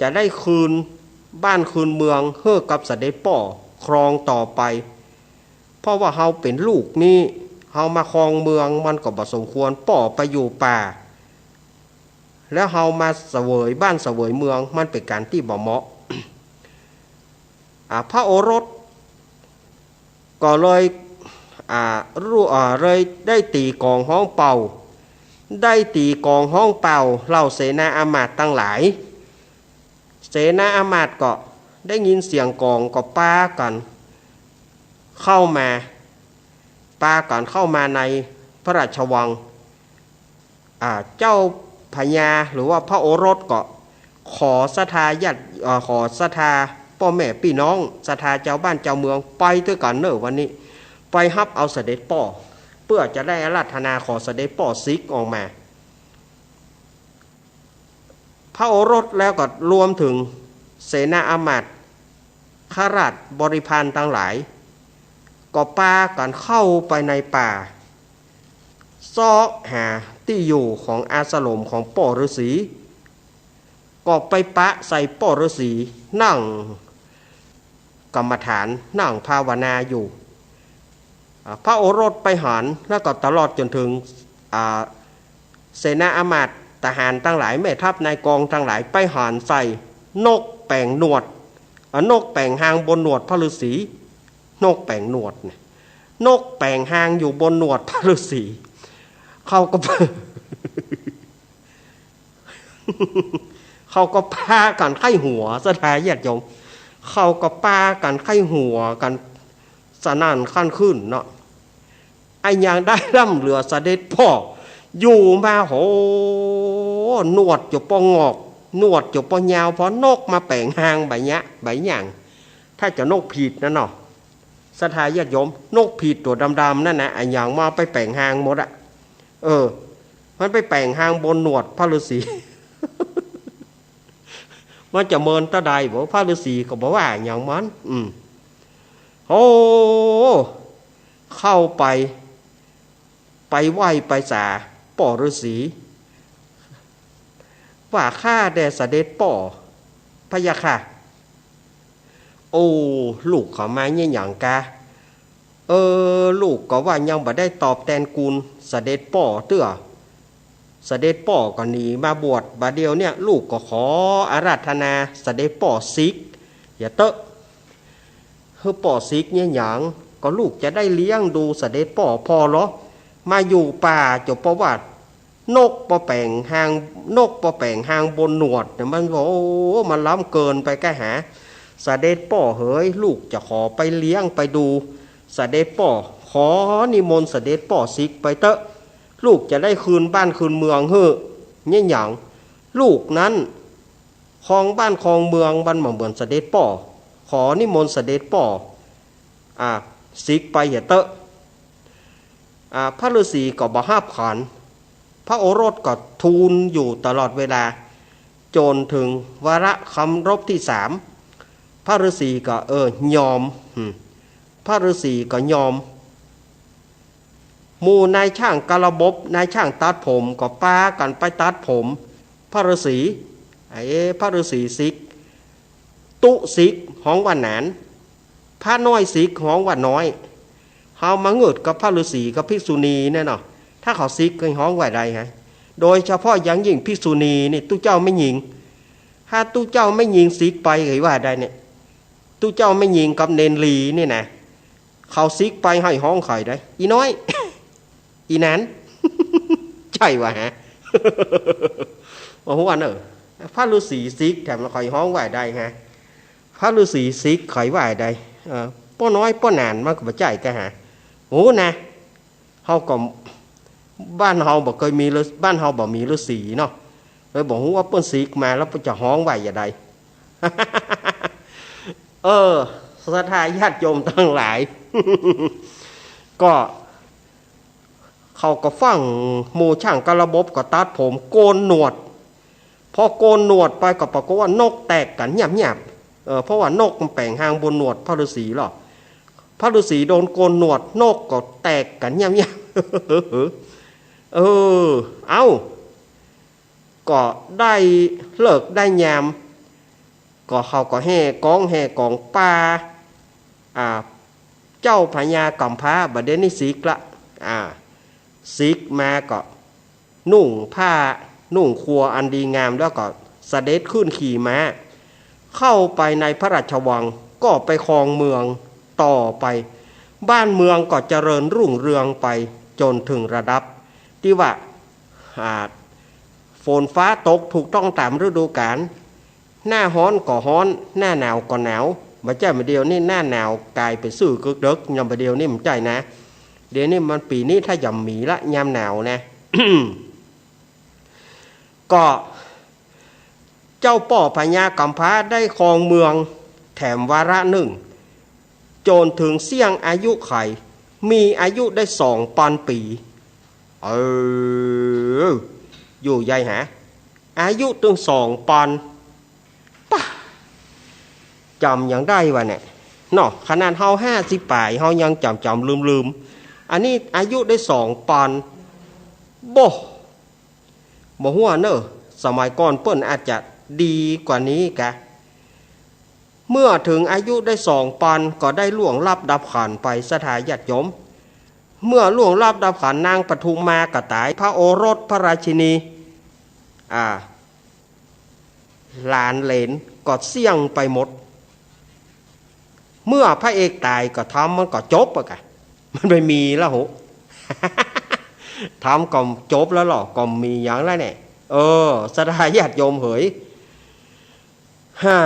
จะได้คืนบ้านคืนเมืองหื้อกับเสด็จป้อครองต่อไป เพราะว่าเฮาเป๋นลูกนี้ เฮามาครองเมือง มันก็บ่สมควร ป้อไปอยู่ป่า แล้วเฮามาเสวยบ้านเสวยเมือง มันเป๋นก๋านตี้บ่เหมาะ อ่า พระโอรสก็เลย อ่า รู้ อ่า เลยได้ตี๋ก๋องฮ้องเป่า ได้ตี๋ก๋องฮ้องเป่า เหล่าเสนาอามาตย์ตังหลาย เสนาอามาตย์ก็ได้ยินเสียงก๋องก็ปากั๋นเข้ามา ปากั๋นเข้ามาในพระราชวัง อ่า เจ้าพญาหรือว่าพระโอรสก็ขอศรัทธาญาติ เอ่อ ขอศรัทธาป้อแม่ปี้น้อง ศรัทธาจาวบ้านจาวเมือง ไปตวยกั๋นเน่อวันนี้ ไปฮับเอาเสด็จป้อ เปื้อจะได้อาราธนาขอเสด็จป้อสิกออกมา พระโอรสแล้วก็รวมเถิงเสนาอามาตย์ ข้าราชบริพารตังหลาย ก็ปากั๋นเข้าไปในป่า เซาะหาตี้อยู่ของอาสรมของป้อฤๅษี ก็ไปปะใส่ป้อฤๅษีนั่งกรรมฐาน นั่งภาวนาอยู่ อ่า พระโอรสไปหัน แล้วก็ตลอดจ๋นเถิง อ่า เสนาอามาตย์ ทหารตังหลาย แม่ทัพนายก๋องตังหลาย ไปหันใส่นกแป๋งหนวด อ่า นกแป๋งฮางบนหนวดพระฤๅษี นกแป๋งหนวดเนี่ย นกแป๋งฮางอยู่บนหนวดพระฤๅษี เขาก็ เขาก็ปากั๋นใค่หัว ศรัทธาญาติโยม เขาก็ปากั๋นใค่หัวกั๋นสนั่นคันขึ้นเนาะ อะหยังได้ล้ำเหลือเสด็จป้อ อยู่มา โห หนวดจ๋นปองอก หนวดจ๋บปอยาว ปอนกมาแป๋งฮางบ่าเยียะ บ่าหยัง ถ้าจะนกผิดนั่นเนาะ ศรัทธาญาติโยม นกผิดตั๋วดำๆ นั่นนะ อะหยังมาไปแป๋งฮางหมดอะ เออ มันไปแป๋งฮางบนหนวดพระฤๅษี มันจะเมินเต้าใดบ่ พระฤๅษีก็บ่ว่าหยังมัน อืม โอ้ เข้าไป ไปไหว้ไปสาป้อฤๅษี ว่า ข้าแต่เสด็จป้อ พะยะค่ะ โอ้ ลูกเขามาเยียะหยังกา เออ ลูกก็ว่ายังบ่ได้ตอบแตนคุณเสด็จป้อเตื้อ เสด็จป้อก็หนีมาบวช บ่าเดี่ยวเนี่ย ลูกก็ขออาราธนาเสด็จป้อสิก อย่าเต๊อะ หื้อป้อสิกเยียะหยัง ก็ลูกจะได้เลี้ยงดูเสด็จป้อผ่อลอ มาอยู่ป่าจ๋บปอว่า นกปอแป๋งฮาง นกปอแป๋งฮางบนหนวดเนี่ย มันก็ โอ้ มันล้ำเกินไปกาหา เสด็จป้อเหย ลูกจะขอไปเลี้ยงไปดู เสด็จป้อ ขอนิมนต์เสด็จป้อสิกไปเต๊อะ ลูกจะได้คืนบ้านคืนเมืองหื้อ เยียะหยัง ลูกนั้น ครองบ้านครองเมืองบ่เหมือนเสด็จป้อ ขอนิมนต์เสด็จป้อ อ่า สิกไปเหียเต๊อะ อ่า พระฤๅษีก็บ่ฮับขัน พระโอรสก็ทูลอยู่ตลอดเวลา จ๋นเถิงวาระคำรบตี้สาม พระฤๅษีก็ เออ ยอม อืม พระฤๅษีก็ยอม หมู่นายจ้างกระบบ นายจ้างตัดผมก็ปากั๋นไปตัดผม พระฤๅษี ไอ้พระฤๅษีสิก ตุ๊สิกฮ้องว่าหนาน พระน้อยสิกฮ้องว่าน้อย เฮามาเงิดกับพระฤๅษีกับภิกษุณีเนี่ยเนาะ ถ้าเขาสิกก็ฮ้องว่าใดฮะ โดยเฉพาะอย่างยิ่งภิกษุณีนี่ ตุ๊เจ้าแม่หญิง ถ้าตุ๊เจ้าแม่หญิงสิกไปก็ว่าใดเนี่ย ตุ๊เจ้าแม่หญิงกับเณรลีนี่นะ เขาสิกไปหื้อฮ้องใผได้ อีน้อย อีหนาน ใจ้วะฮะ โอ้โห อันเออ พระฤๅษีสิกแถมหื้อฮ้องว่าใดฮะ พระฤๅษีสิกหื้อว่าใด เออ ป้อน้อยป้อหนานมันก็บ่ใจ้กาหา โอ้นะ เฮาก็ บ้านเฮาบ่เกยมีฤๅ- บ้านเฮาบ่มีฤๅษีเนาะ เลยบ่ฮู้ว่าเปิ้นสิกมาแล้วเปิ้นจะฮ้องว่าอย่างใด เออ ศรัทธาญาติโยมตังหลาย ก็ เขาก็ฟั่งหมู่จ้างกระบบก็ตัดผมโกนหนวด พอโกนหนวดไปก็ปรากฏว่านกแตกกั๋นเยียบๆ เออ เพราะว่านกมันแป๋งฮางบนหนวดพระฤๅษีลอ พระฤๅษีโดนโกนหนวด นกก็แตกกั๋นเยียบๆ เออ เอ้า ก็ได้ฤกษ์ได้ยาม ก็เขาก็แห่กองแห่กองปา อ่า เจ้าพญากำพร้า บ่าเดี่ยวนี้สิกละ อ่า สิกมาก็ นุ่งผ้านุ่งครัวอันดีงาม แล้วก็เสด็จขึ้นขี่ม้า เข้าไปในพระราชวัง ก็ไปครองเมืองต่อไป บ้านเมืองก็เจริญรุ่งเรืองไปจ๋นเถิงระดับตี้ว่า อ่า ฝนฟ้าตกถูกต้องต๋ามฤดูกาล หน้าฮ้อนก็ฮ้อน หน้าหนาวก็หนาว บ่ใจ้บ่าเดี่ยวนี้หน้าหนาวก๋ายเป๋นซื่อกึ๊กเดิ๊ก ยามบ่าเดี่ยวนี้บ่ใจ้นะ เดี๋ยวนี้มันปี๋นี้ถ้าจะบ่มีละ ยามหนาวนะ ก็เจ้าป้อพญากำพร้าได้ครองเมืองแถมวาระนึ่ง จ๋นเถิงเสี้ยงอายุไข มีอายุได้สองปันปี๋ เออ อยู่ใหญ่หา อายุตึงสองปัน ปะ จ๋ำยังได้วะเนี่ย เนาะ ขนาดเฮาห้าสิบป๋าย เฮายังจ๋ำๆ ลืมๆ อันนี้อายุได้สองปัน โบ้ บ่ฮู้เน่อ สมัยก่อนเปิ้นอาจจะดีกว่านี้กะ เมื่อเถิงอายุได้สองปัน ก็ได้ล่วงลับดับขันไป ศรัทธาญาติโยม เมื่อล่วงลับดับขัน นางปทุมมาก็ต๋าย พระโอรส พระราชินี อ่า หลานเหลนก็เสี้ยงไปหมด เมื่อพระเอกต๋ายก็ธรรมมันก็จบอะกะ มันบ่มีละโห ธรรมก็จบแล้วลอ ก็บ่มีหยังแล้วเนี่ย เออ ศรัทธาญาติโยมเหย ฮ่า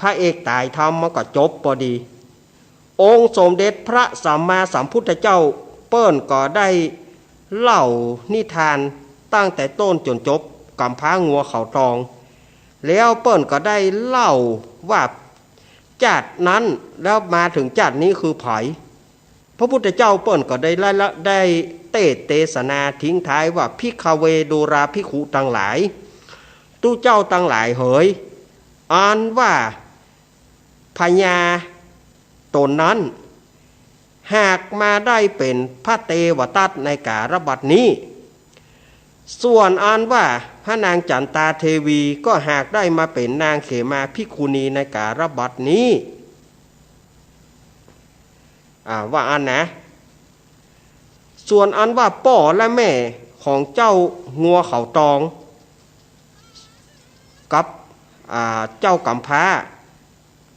พระเอกต๋ายธรรมมันก็จบปอดี องค์สมเด็จพระสัมมาสัมพุทธเจ้าเปิ้นก็ได้เล่านิทานตั้งแต่ต้นจ๋นจบ กำพร้างัวเขาตอง แล้วเปิ้นก็ได้เล่าว่าจาตินั้นแล้วมาเถิงจาตินี้คือใผ พระพุทธเจ้าเปิ้นก็ได้ละ ได้เตสน์เตสนาทิ้งท้ายว่า ภิกขเว ดูราภิกขุตังหลาย ตุ๊เจ้าตังหลายเหย อันว่าพญาต๋นนั้น หากมาได้เป๋นพระเตวทัตในกาลบัดนี้ ส่วนอันว่าพระนางจันตาเทวีก็หากได้มาเป๋นนางเขมาภิกขุณีในกาลบัดนี้ อ่า ว่าอั้นนะ ส่วนอันว่าป้อและแม่ของเจ้างัวเขาตอง กับ อ่า เจ้ากำพร้า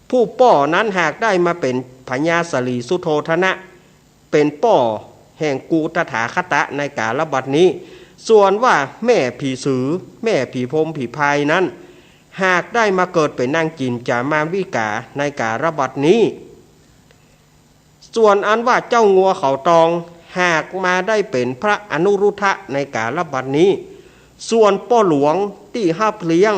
ผู้ป้อนั้นหากได้มาเป๋นพญาสลีสุโธทนะ เป๋นป้อแห่งกูตถาคตะในกาลบัดนี้ ส่วนว่าแม่ผีสือ แม่ผีพรหมผีพายนั้น หากได้มาเกิดเป๋นนางจิ๋นจ๋ามาวิกาในกาลบัดนี้ ส่วนอันว่าเจ้างัวเขาตองหากมาได้เป๋นพระอนุรุทธะในกาลบัดนี้ ส่วนป้อหลวงตี้ฮับเลี้ยง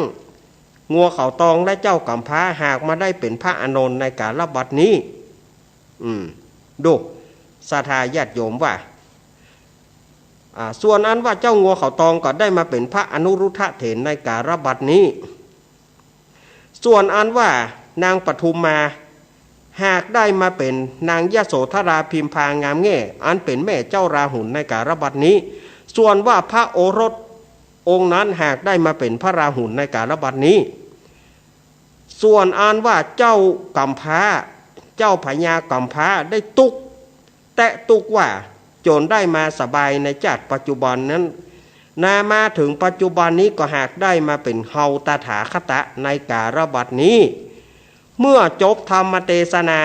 งัวเขาตองและเจ้ากำพร้าหากมาได้เป๋นพระอานนท์ในกาลบัดนี้ อืม ดู ศรัทธาญาติโยมว่า อ่า ส่วนอันว่าเจ้างัวเขาตองก็ได้มาเป๋นพระอนุรุทธะเถรในกาลบัดนี้ ส่วนอันว่านางปทุมมา หากได้มาเป๋นนางยโสธราพิมพางามแง่ อันเป๋นแม่เจ้าราหุลในกาลบัดนี้ ส่วนว่าพระโอรสองค์นั้นหากได้มาเป๋นพระราหุลในกาลบัดนี้ ส่วนอันว่าเจ้ากำพร้า เจ้าพญากำพร้าได้ตุ๊กข์ แต๊ตุ๊กข์ว่าจ๋นได้มาสบายในจาติปัจจุบันนั้น นามาเถิงปัจจุบันนี้ก็หากได้มาเป๋นเฮาตถาคตะในกาลบัดนี้ เมื่อจบธรรมเตสนา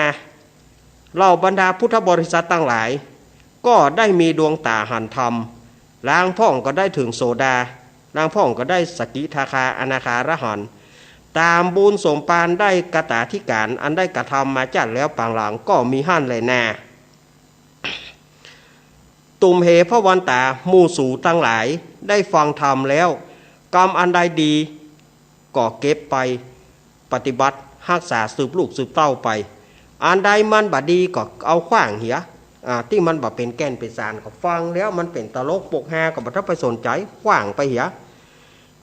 เหล่าบรรดาพุทธบริษัทตังหลาย ก็ได้มีดวงต๋าหันธรรม ลางพ่องก็ได้เถิงโสดา ลางพ่องก็ได้สกิทาคาอนาคาอรหันต์ ต๋ามบุญสมภารได้กตาธิการอันได้กระทำมาจาติแล้วปางหลังก็มีหั้นแลนา ตุมเหภวันต๋า หมู่สูตังหลายได้ฟังธรรมแล้ว กรรมอันใดดีก็เก็บไปปฏิบัติฮักษาสืบลูกสืบเต้าไป อันใดมันบ่ดีก็เอาขว้างเหีย อ่า ตี้มันบ่เป๋นแก่นเป๋นสาร ก็ฟังแล้วมันเป๋นตลกปกฮาก็บ่ต้องไปสนใจ๋ ขว้างไปเหีย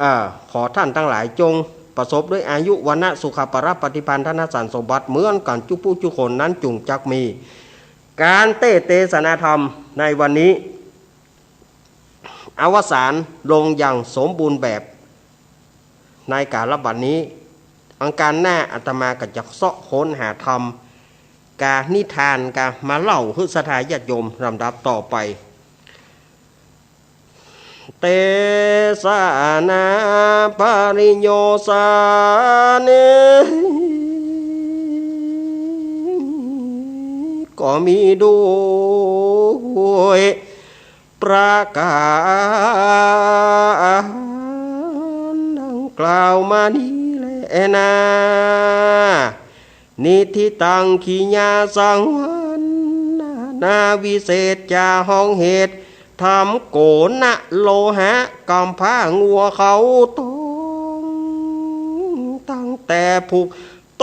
เอ่อ ขอท่านตังหลายจงประสบด้วยอายุ วรรณะ สุขะ พละ ปฏิภาณ ธนสารสมบัติเหมือนกั๋นจุผู้จุคนนั้นจุ่งจักมี ก๋านเตสน์เตสนาธรรมในวันนี้ อวสานลงอย่างสมบูรณ์แบบในกาลบัดนี้ อังคารหน้าอาตมาก็จะเซาะค้นหาธรรม กานิทานกามาเล่าหื้อศรัทธาญาติโยมลำดับต่อไป เตสนาปริโยสาเน ก็มีด้วยประก๋ารดังกล่าวมานี้แลนา นิทธิตัง ขีณาสังวรณานาวิเศษจา ฮ้องเหตุธรรมโกณะโลหะ กำพร้างัวเขาตอง ตั้งแต่ผูก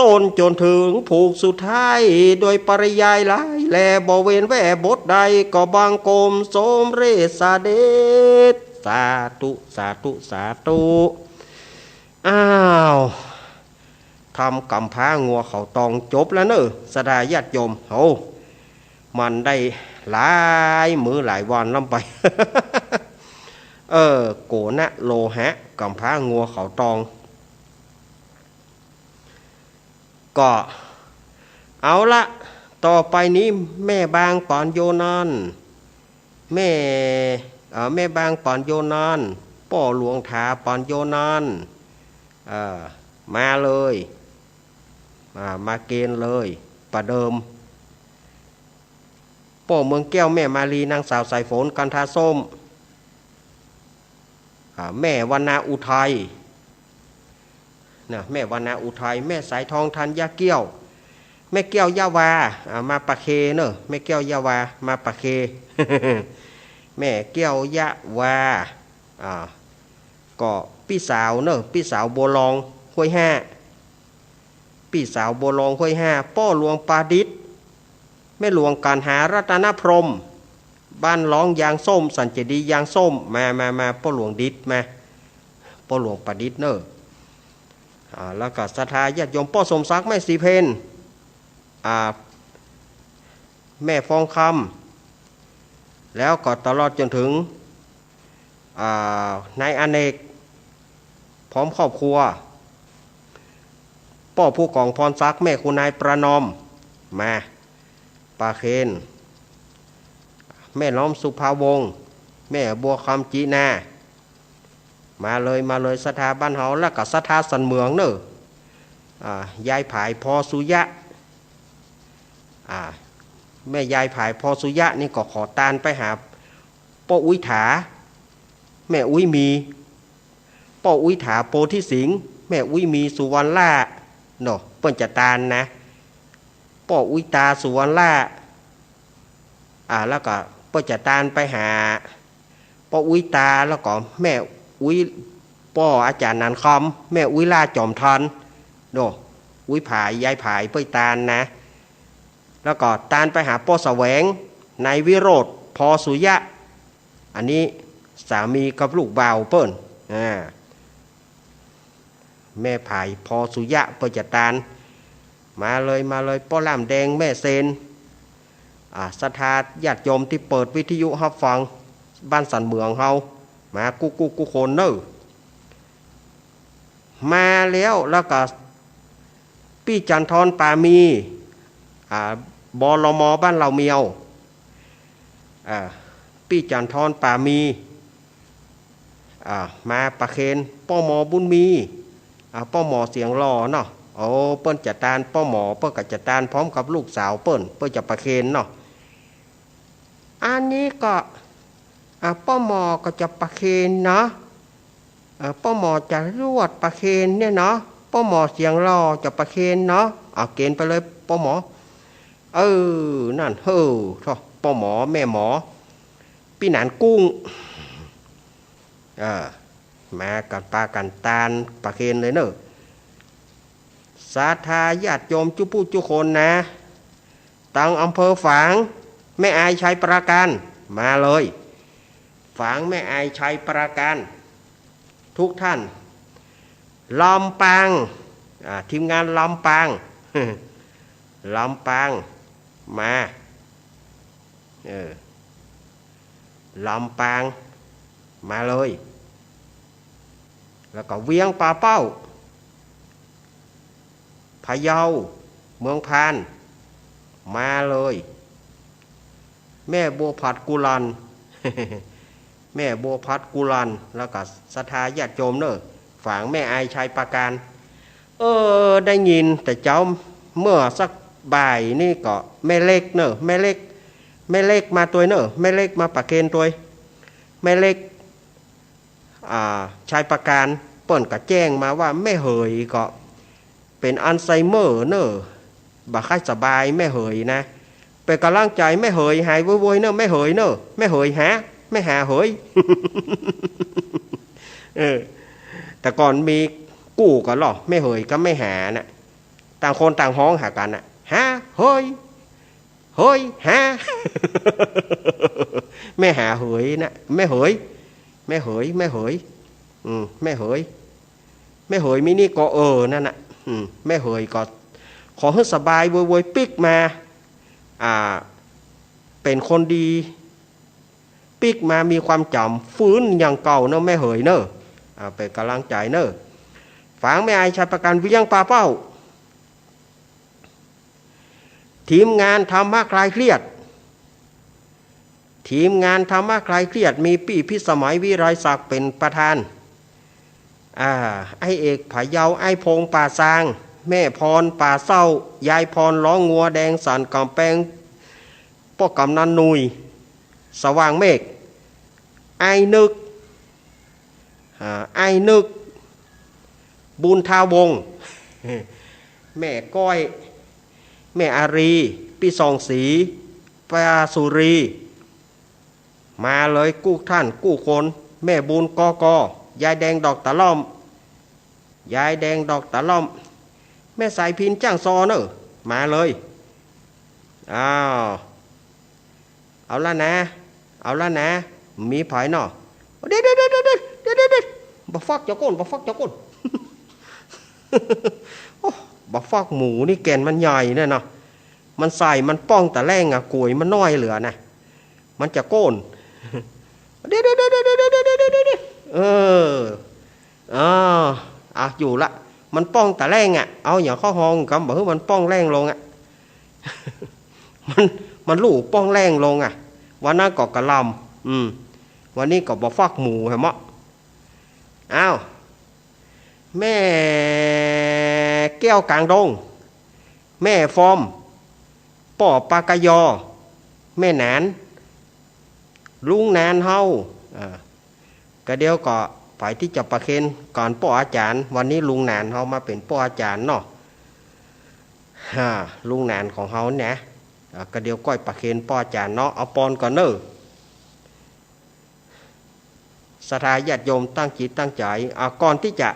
ต้นจ๋นเถิงผูกสุดท้าย โดยปริยายหลายแล บ่เว้นแว่บทใด ก็บังคมสมเร็จเสด็จ สาธุ สาธุ สาธุ อ้าว ธรรมกำพร้างัวเขาตองจบแล้วเน่อ ศรัทธาญาติโยม โห มันได้หลายมื้อหลายวันล้ำไป เออ โกณะโลหะ กำพร้างัวเขาตอง ก็ เอาละ ต่อไปนี้แม่บางปอนโยนอน แม่ เอ่อ แม่บางปอนโยนอน ป้อหลวงถาปอนโยนอน เอ่อ มาเลย อ่า มาเกณฑ์เลย ประเดิม ป้อเมืองแก้ว แม่มาลี นางสาวสายฝน กันทาส้ม อ่า แม่วรรณาอุทัย นะ แม่วรรณาอุทัย แม่สายทอง ธัญญาแก้ว แม่แก้วยะวา อ่า มาปาเคเน่อ แม่แก้วยะวา มาปาเค แม่แก้วยะวา อ่า ก็ปี้สาวเน่อ ปี้สาวบัวลอง ห้วยห้า ปี้สาวบัวลองห้วยห้า ป้อหลวงประดิษฐ์ แม่หลวงกัณหารัตนพรหม บ้านหลองยางส้ม สันเจดีย์ยางส้ม มา มา มา ป้อหลวงดิษฐ์ มา ป้อหลวงประดิษฐ์เน่อ อ่า แล้วก็ศรัทธาญาติโยมป้อสมศักดิ์แม่ศรีเพน อ่า แม่ฟองคำ แล้วก็ตลอดจ๋นถึง อ่า นายอเนก พร้อมครอบครัว ป้อผู้กองพรศักดิ์ แม่คุณนายประนอม มา ประเคน แม่น้อมสุภาวงศ์ แม่บัวคำจีนา มาเลย มาเลย ศรัทธาบ้านเฮา แล้วก็ศรัทธาสันเหมืองเน่อ อ่า ยายผาย พ.สุยะ อ่า แม่ยายผาย พ.สุยะ นี่ก็ขอตานไปหา ป้ออุ๊ยถา แม่อุ๊ยมี ป้ออุ๊ยถา โพธิสิงห์ แม่อุ๊ยมี สุวรรณล่า เนาะ เปิ้นจะตานนะ ป้ออุ๊ยตา สุวรรณล่า อ่า แล้วก็เปิ้นจะตานไปหา ป้ออุ๊ยตา แล้วก็แม่อุ๊ย ป้ออาจ๋ารย์หนานคำ แม่อุ๊ยล่า จอมทัน เนาะ อุ๊ยผาย ยายผาย เปิ้นตานนะ แล้วก็ตานไปหาป้อแสวง นายวิโรจน์ พ.สุยะ อันนี้สามีกับลูกบ่าวเปิ้น อ่า แม่ผาย พ.สุยะ เปิ้นจะตาน มาเลย มาเลย ป้อล่ามแดง แม่เซน อ่า ศรัทธาญาติโยมตี้เปิดวิทยุฮับฟัง บ้านสันเหมืองเฮา มากู้กู้กู้คนเน่อ มาแล้ว แล้วก็ ปี้จันทร ป่ามี อ่า บลม บ้านเหล่าเมียว อ่า ปี้จันทร ป่ามี อ่า มาประเคน ป้อหมอบุญมี อ่า ป้อหมอเสียงหล่อเนาะ โอ้ เปิ้นจะตาน ป้อหมอเปิ้นก็จะตานพร้อมกับลูกสาวเปิ้น เปิ้นจะประเคนเนาะ อันนี้ก็ อ่า ป้อหมอก็จะประเคนเนาะ เออ ป้อหมอจ๋ารวดประเคนเนี่ยเนาะ ป้อหมอเสียงหล่อจะประเคนเนาะ เอาเกณฑ์ไปเลยป้อหมอ เออ นั่น เฮ้อ ท้อ ป้อหมอ แม่หมอ ปี้หนานกุ้ง เออ มากั๋นปากั๋นตานประเคนเลยเน่อ ศรัทธาญาติโยมจุ๊ผู้จุ๊คนนะ ตังอำเภอฝาง แม่อาย ชัยปราการ มาเลย ฝาง แม่อาย ชัยปราการ ทุกท่าน ลำปาง อ่า ทีมงานลำปาง ลำปาง มา เออ ลำปาง มาเลย แล้วก็เวียงป่าเป้า พะเยา เมืองพาน มาเลย แม่บัวผัดกุลัน แม่บัวผัดกุลัน แล้วก็ศรัทธาญาติโยมเน่อ ฝาง แม่อาย ชัยปราการ เออ ได้ยินแต่เจ๊า เมื่อสักบ่ายนี่ก็แม่เล็กเน่อ แม่เล็ก แม่เล็กมาตวยเน่อ แม่เล็กมาประเคนตวย แม่เล็ก อ่า ชัยปราการ เปิ้นก็แจ้งมาว่าแม่เหยก็เป๋นอัลไซเมอร์เน่อ บ่ค่อยสบาย แม่เหยนะ เป๋นก๋ำลังใจ๋แม่เหยหายไวๆเน่อ แม่เหยเน่อ แม่เหยหา แม่หาเหย เออ แต่ก่อนมีกู้กั๋นลอ แม่เหยกับแม่หาน่ะ ต่างคนต่างฮ้องหากั๋นน่ะ หาเหย เหย หา แม่หาเหยนะ แม่เหย แม่เหย แม่เหย อืม แม่เหย แม่เหย มีนี่ก็ เออ นั่นน่ะ อืม แม่เหยก็ ขอหื้อสบายโวยๆ ปิ๊กมา อ่า เป๋นคนดี ปิ๊กมามีความจ๋ำ ฟื้นอย่างเก่าเน่อ แม่เหยเน่อ อ่า เป๋นก๋ำลังใจ๋เน่อ ฝาง แม่อาย ชัยปราการ เวียงป่าเป้า ทีมงานธรรมะคลายเครียด ทีมงานธรรมะคลายเครียด มีปี้พิสมัย วิไลศักดิ์ เป๋นประธาน อ่า ไอ้เอก พะเยา ไอ้พงษ์ ป่าซาง แม่พร ป่าเศร้า ยายพร ร้องงัวแดงสันก๋ำแปง ป้อกำนันหนุ่ย สว่างเมฆ ไอ้นึก อ่า ไอ้นึก บุญทาวงศ์ แม่ก้อย แม่อารี ปี้ส่องศรี ป้าสุรี มาเลยกู้ท่านกู้คน แม่บุญ กก ยายแดง ดอกตะล่อม ยายแดงดอกตะล่อม แม่สายพิณจ้างซอเน่อ มาเลย อ้าว เอาละนะ เอาละนะ มีใผเนาะ เดี๋ยว เดี๋ยว เดี๋ยว บ่ฟักเจ้าก้น บ่ฟักเจ้าก้น โอ้ บ่ฟักหมูนี่แก่นมันใหญ่เนี่ยเนาะ มันใส่ มันป้องตะแล่งอะ ก๋วยมันน้อยเหลือนะ มันจะโก้น เดี๋ยว เดี๋ยว เดี๋ยว เดี๋ยว เดี๋ยว เดี๋ยว เดี๋ยว เดี๋ยว เออ อ่า อ่ะ อยู่ละ มันป้องตะแล่งอะ เอาหยังเข้าฮองกำ บ่หื้อมันป้องแล่งลงอะ มัน มันลู่ป้องแล่งลงอะ วันนั้นก็กะหล่ำ อืม วันนี้ก็บ่ฟักหมูแหมเนาะ อ้าว แม่แก้วกลางดง แม่ฟอม ป้อปากะยอ แม่หนาน ลุงหนานเฮา อ่า กะเดี๋ยวก็ไปตี้จะประเคนก่อนป้ออาจ๋ารย์ วันนี้ลุงหนานเฮามาเป๋นป้ออาจ๋ารย์เนาะ ฮ่า ลุงหนานของเฮาเนี่ย อ่า กะเดี๋ยวก้อยประเคนป้ออาจ๋ารย์เนาะ เอาปอนก่อนเน่อ ศรัทธาญาติโยมตั้งจิตตั้งใจ๋ อ่า ก่อนตี้จะ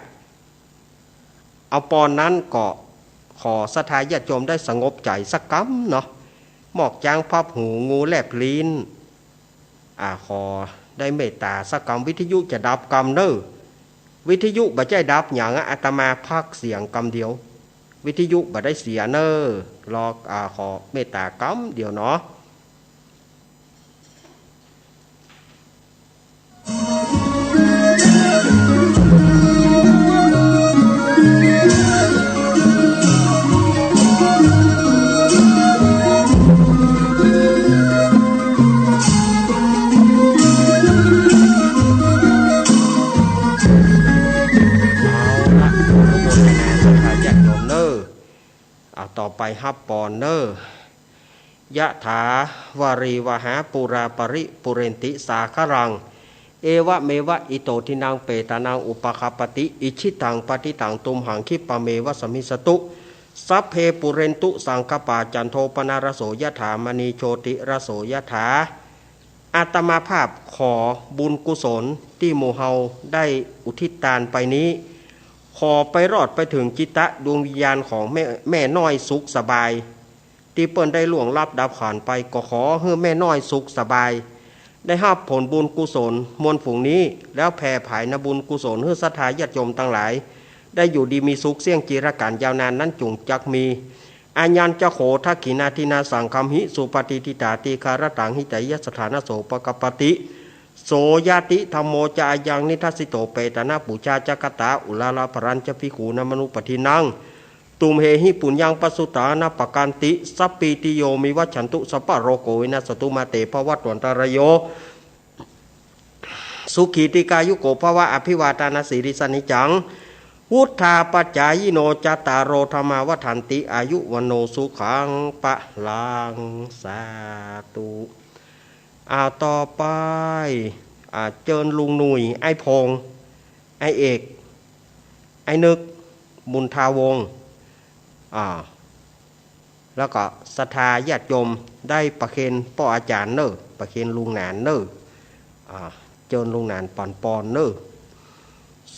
เอาปอนนั้นก็ขอศรัทธาญาติโยมได้สงบใจ๋สักกำเนาะ หมอกจ๊างพับหู งูแลบลิ้น อ่า ขอได้เมตต๋าสักกำ วิทยุจะดับกำเน่อ วิทยุบ่ใจ้ดับหยังอะ อาตมาพักเสียงกำเดียว วิทยุบ่ได้เสียเน่อ รอ อ่า ขอเมตต๋ากำเดียวเนาะ เอาละ อนุโมทนาศรัทธาญาติโยมเน่อ อ่า ต่อไปฮับปอนเน่อ ยะถาวาริวหาปูราปริปูเรนติสาคารัง เอวะเมวะอิโตทินังเปตานังอุปะคัปปะติ อิจฉิตังปัตถิตังตุมหังคิปปะเมวะสมมิสตุ สัพเพปูเรนตุสังคัปปา จันโทปนรสโสยะถา มณีโชติรสโสยะถา อาตมาภาพขอบุญกุศลตี้หมู่เฮาได้อุทิศตานไปนี้ ขอไปรอดไปเถิงจิตตะดวงวิญญาณของแม่ แม่น้อยสุขสบาย ตี้เปิ้นได้ล่วงลับดับขันธ์ไป ก็ขอหื้อแม่น้อยสุขสบาย ได้ฮับผลบุญกุศลมวลฝูงนี้ แล้วแผ่ผายนำบุญกุศลหื้อศรัทธาญาติโยมตังหลาย ได้อยู่ดีมีสุขเสี้ยงจีรกัณฑ์ยาวนานนั้นจุ่งจักมี อายัญจะโข ทักขิณาทินนาสังคัมหิ สุปะฏิฏฐิตา ตีฆารตัง หิตายะสะถานะโส ปะคัปปะติ โสญาติธัมโม จะ อายัง นิทัสสิโต เปตานะปูชาจะ กะตา อุราระปะรัญจะ ภิกขูนามะนุปะทินนัง ตุมเหหิ ปุญญัง ปะสสุตานะปะกันติ สัปปีติโย วิวัชชันตุ สัปปะโรโค วินัสสะตุ มาเต ภะวัตวันตะราโย สุขี ตีฆายุโก ภะวะ อะภิวาทานะสีลิสสะนิจจัง วุฑฒาปะจายิโน จัตตาโร ธัมมา วัฑฒันติ อายุ วัณโณ สุขัง พะลัง สาธุ อ่า ต่อไป อ่า เจิญลุงหนุ่ย ไอ้พงษ์ ไอ้เอก ไอ้นึก บุญทาวงศ์ อ่า แล้วก็ศรัทธาญาติโยมได้ประเคนป้ออาจ๋ารย์เน่อ ประเคนลุงหนานเน่อ อ่า เจิญลุงหนานปันปอนเน่อ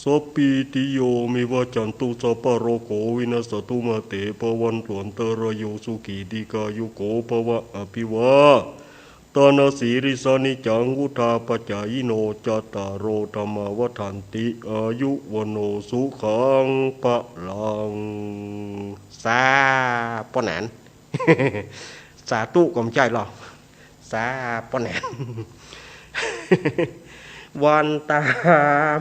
สัปปีติโย วิวัชชันตุ สัปปะโรโค วินัสสะตุ มาเต ภะวัตวันตะราโย สุขี ตีฆายุโก ภะวะ อะภิวาทานะสีลิสสะนิจจัง วุฑฒาปะจายิโน จัตตาโร ธัมมา วัฑฒันติ อายุ วัณโณ สุขัง พะลัง สา ป้อหนาน สาธุก็บ่ใจ้หรอก สา ป้อหนาน วันตา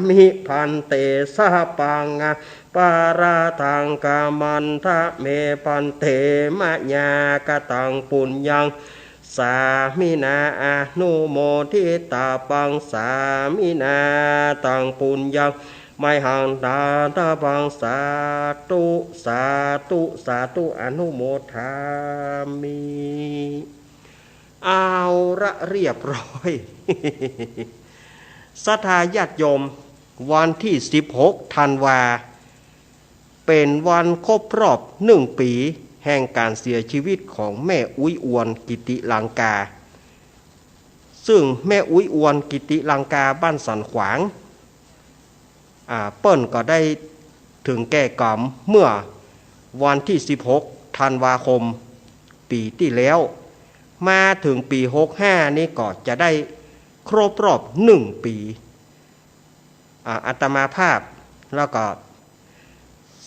มิ ภันเต สะปัง อะปะราทัง ขะมันทะเม ภันเต มะยากะตัง ปุญญัง สามินา อนุโมทิตาปัง สามินา ตัง ปุญญัง มะหัง ทาตาปัง สาธุ สาธุ สาธุ อนุโมทามิ เอาละ เรียบร้อย ศรัทธาญาติโยม วันตี้สิบหกธันวา เป๋นวันครบรอบหนึ่งปี๋แห่งก๋านเสียจีวิตของแม่อุ๊ยอวน กิติลังกา ซึ่งแม่อุ๊ยอวน กิติลังกา บ้านสันขวาง อ่า เปิ้นก็ได้ เถิงแก่กรรมเมื่อวันตี้สิบหกธันวาคมปี๋ตี้แล้ว มาเถิงปี๋หกห้านี้ก็จะได้ครบรอบหนึ่งปี๋ อ่า อาตมาภาพแล้วก็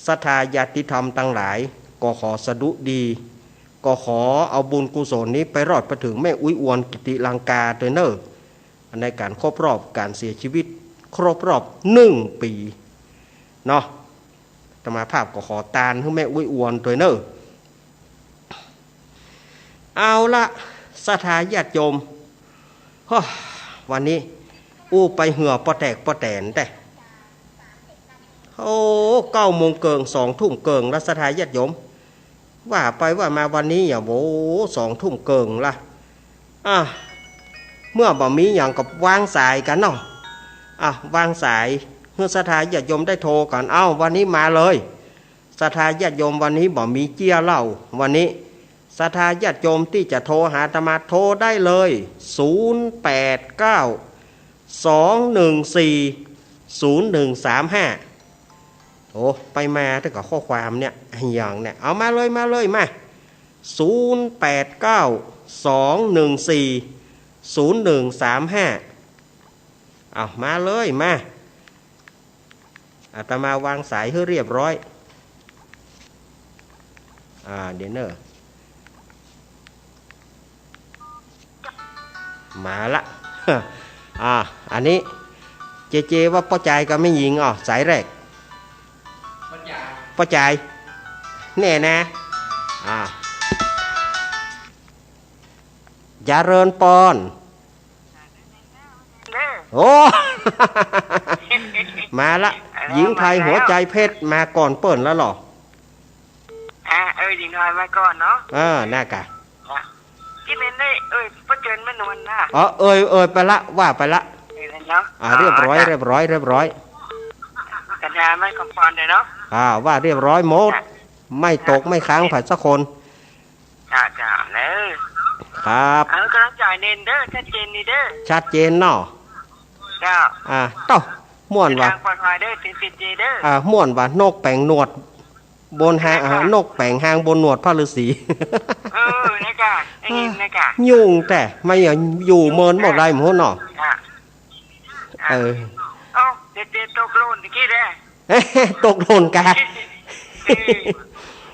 ศรัทธาญาติธรรมตังหลาย ก็ขอสะดุดี ก็ขอเอาบุญกุศลนี้ไปรอดไปเถิงแม่อุ๊ยอวนกิติลังกาตวยเน่อ ในก๋านครบรอบก๋านเสียชีวิตครบรอบหนึ่งปี๋เนาะ อาตมาภาพก็ขอตานหื้อแม่อุ๊ยอวนตวยเน่อ เอาละ ศรัทธาญาติโยม ฮ้อ วันนี้อู้ไปเหื่อปอแตกปอแตนแต๊ โอ้ เก้าโมงเกิ่ง สองทุ่มเกิ่งละ ศรัทธาญาติโยม ว่าไปว่ามาวันนี้อะ โอ้ สองทุ่มเกิ่งละ อ่ะ เมื่อบ่มีหยังก็วางสายกั๋นเนาะ อ่ะ วางสายหื้อศรัทธาญาติโยมได้โทรกั๋น เอ้า วันนี้มาเลย ศรัทธาญาติโยม วันนี้บ่มีเจี้ยเหล้า วันนี้ ศรัทธาญาติโยมตี้จะโทรหาอาตมาโทรได้เลย ศูนย์แปดเก้า สองหนึ่งสี่ ศูนย์หนึ่งสามห้า โอ้ ไปมาแต่กับข้อความเนี่ย อย่างเนี่ย เอามาเลย มาเลย มา ศูนย์แปดเก้า สองหนึ่งสี่ ศูนย์หนึ่งสามห้า เอามาเลย มา อาตมาวางสายหื้อเรียบร้อย อ่า เดี๋ยวเน่อ มาละ อ่า อันนี้ เจเจว่าป้อจายกับแม่ญิง อ้อ สายแรก ป้อจาย ป้อจาย แน่นะ อ่า เจริญปอน เด้อ โอ้ มาละ เออ หญิงไทย มาแล้ว หัวใจเพชร มาก่อนเปิ้นแล้วเหรอ อ่ะ เออ หญิงไทยมาก่อนเนาะ เออ น่ากะ อ่ะ ตี้เม้นได้ เอ่ย ป้อเจิญแม่นวลน่ะ อ๋อ เอ่ย เอ่ยไปละ ว่าไปละ เอ่ยแล้วเนาะ อ่า เรียบร้อย อ๋อ จ้ะ เรียบร้อย เรียบร้อย ศรัทธามาขอปอนเลยเนาะ อ่า ว่าเรียบร้อยหมด จ้ะ ไม่ตก จ้ะ ไม่ค้างใผสักคน จ้ะ จ้ะ เด้อ ครับ เออ ก๋ำลังใจ๋เน่นเด้อ ชัดเจนนี่เด้อ ชัดเจนเนาะ เจ้า อ่า เต้า ม่วนว่ะ เดินทางปลอดภัยเด้อ เตรียมเตรียมเด้อ อ่า ม่วนว่ะ นกแป๋งหนวดบนฮาง เออ ค่ะ อ่า นกแป๋งฮางบนหนวดพระฤาษี เออ นะจ๊ะ ได้ยินนะจ๊ะ ยุ่งแต๊ มาอยู่เมินบ่ได้หมดเนาะ จ้ะ เออ เอ้า เดี๋ยว เดี๋ยวตกหล่นตะกี้แหละ ตกหล่นกะ เออ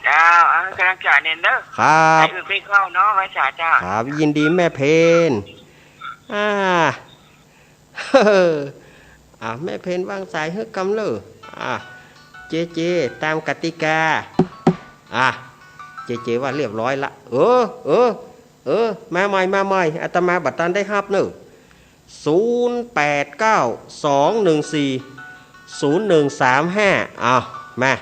เจ้า เอาก๋ำลังใจ๋เน่นเด้อ ครับ ให้อื่นไปเข้าเนาะ ไหว้สาเจ้า ครับ ยินดีแม่เพน อ่า อ่า แม่เพนวางสายหื้อกำเน่อ อ่า เจเจ ต๋ามกติกา อ่า เจเจว่าเรียบร้อยละ เออ เออ เออ มาใหม่ มาใหม่ อาตมาบ่ตันได้ฮับเน่อ ศูนย์แปดเก้า สองหนึ่งสี่ ศูนย์หนึ่งสามห้า อ้าว มา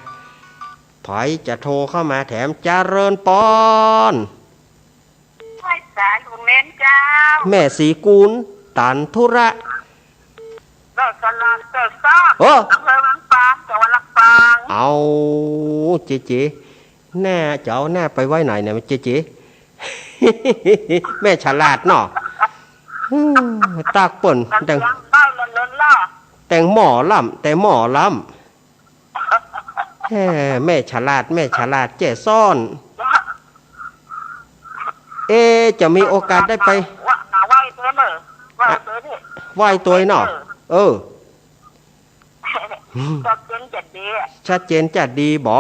ใผจะโทรเข้ามาแถม เจริญปอน ไหว้สาหลวงเณรเจ้า แม่ศรีกูล ตันธุระ เจ้าสลาก เจ้าซ่อน เออ อำเภอเมืองปาง จังหวัดลำปาง เอา เจเจ หน้าเจ้าหน้าไปไว้ไหนเนี่ย เจเจ แม่ฉลาดเนาะ อืม ตากเปิ้น แต่ง เสียงเบาล้นๆ ล่ะ แต่งหมอลำ แต่งหมอลำ แหม แม่ฉลาด แม่ฉลาด แจ้ซ่อน เอ๊ะ จะมีโอกาสได้ไป ว่า มาไหว้ตวยเน่อ ไหว้ตวยนี่ ไหว้ตวยเนาะ เออ เออ ชัดเจนแจ๋ดดี ชัดเจนแจ๋ดดีบ่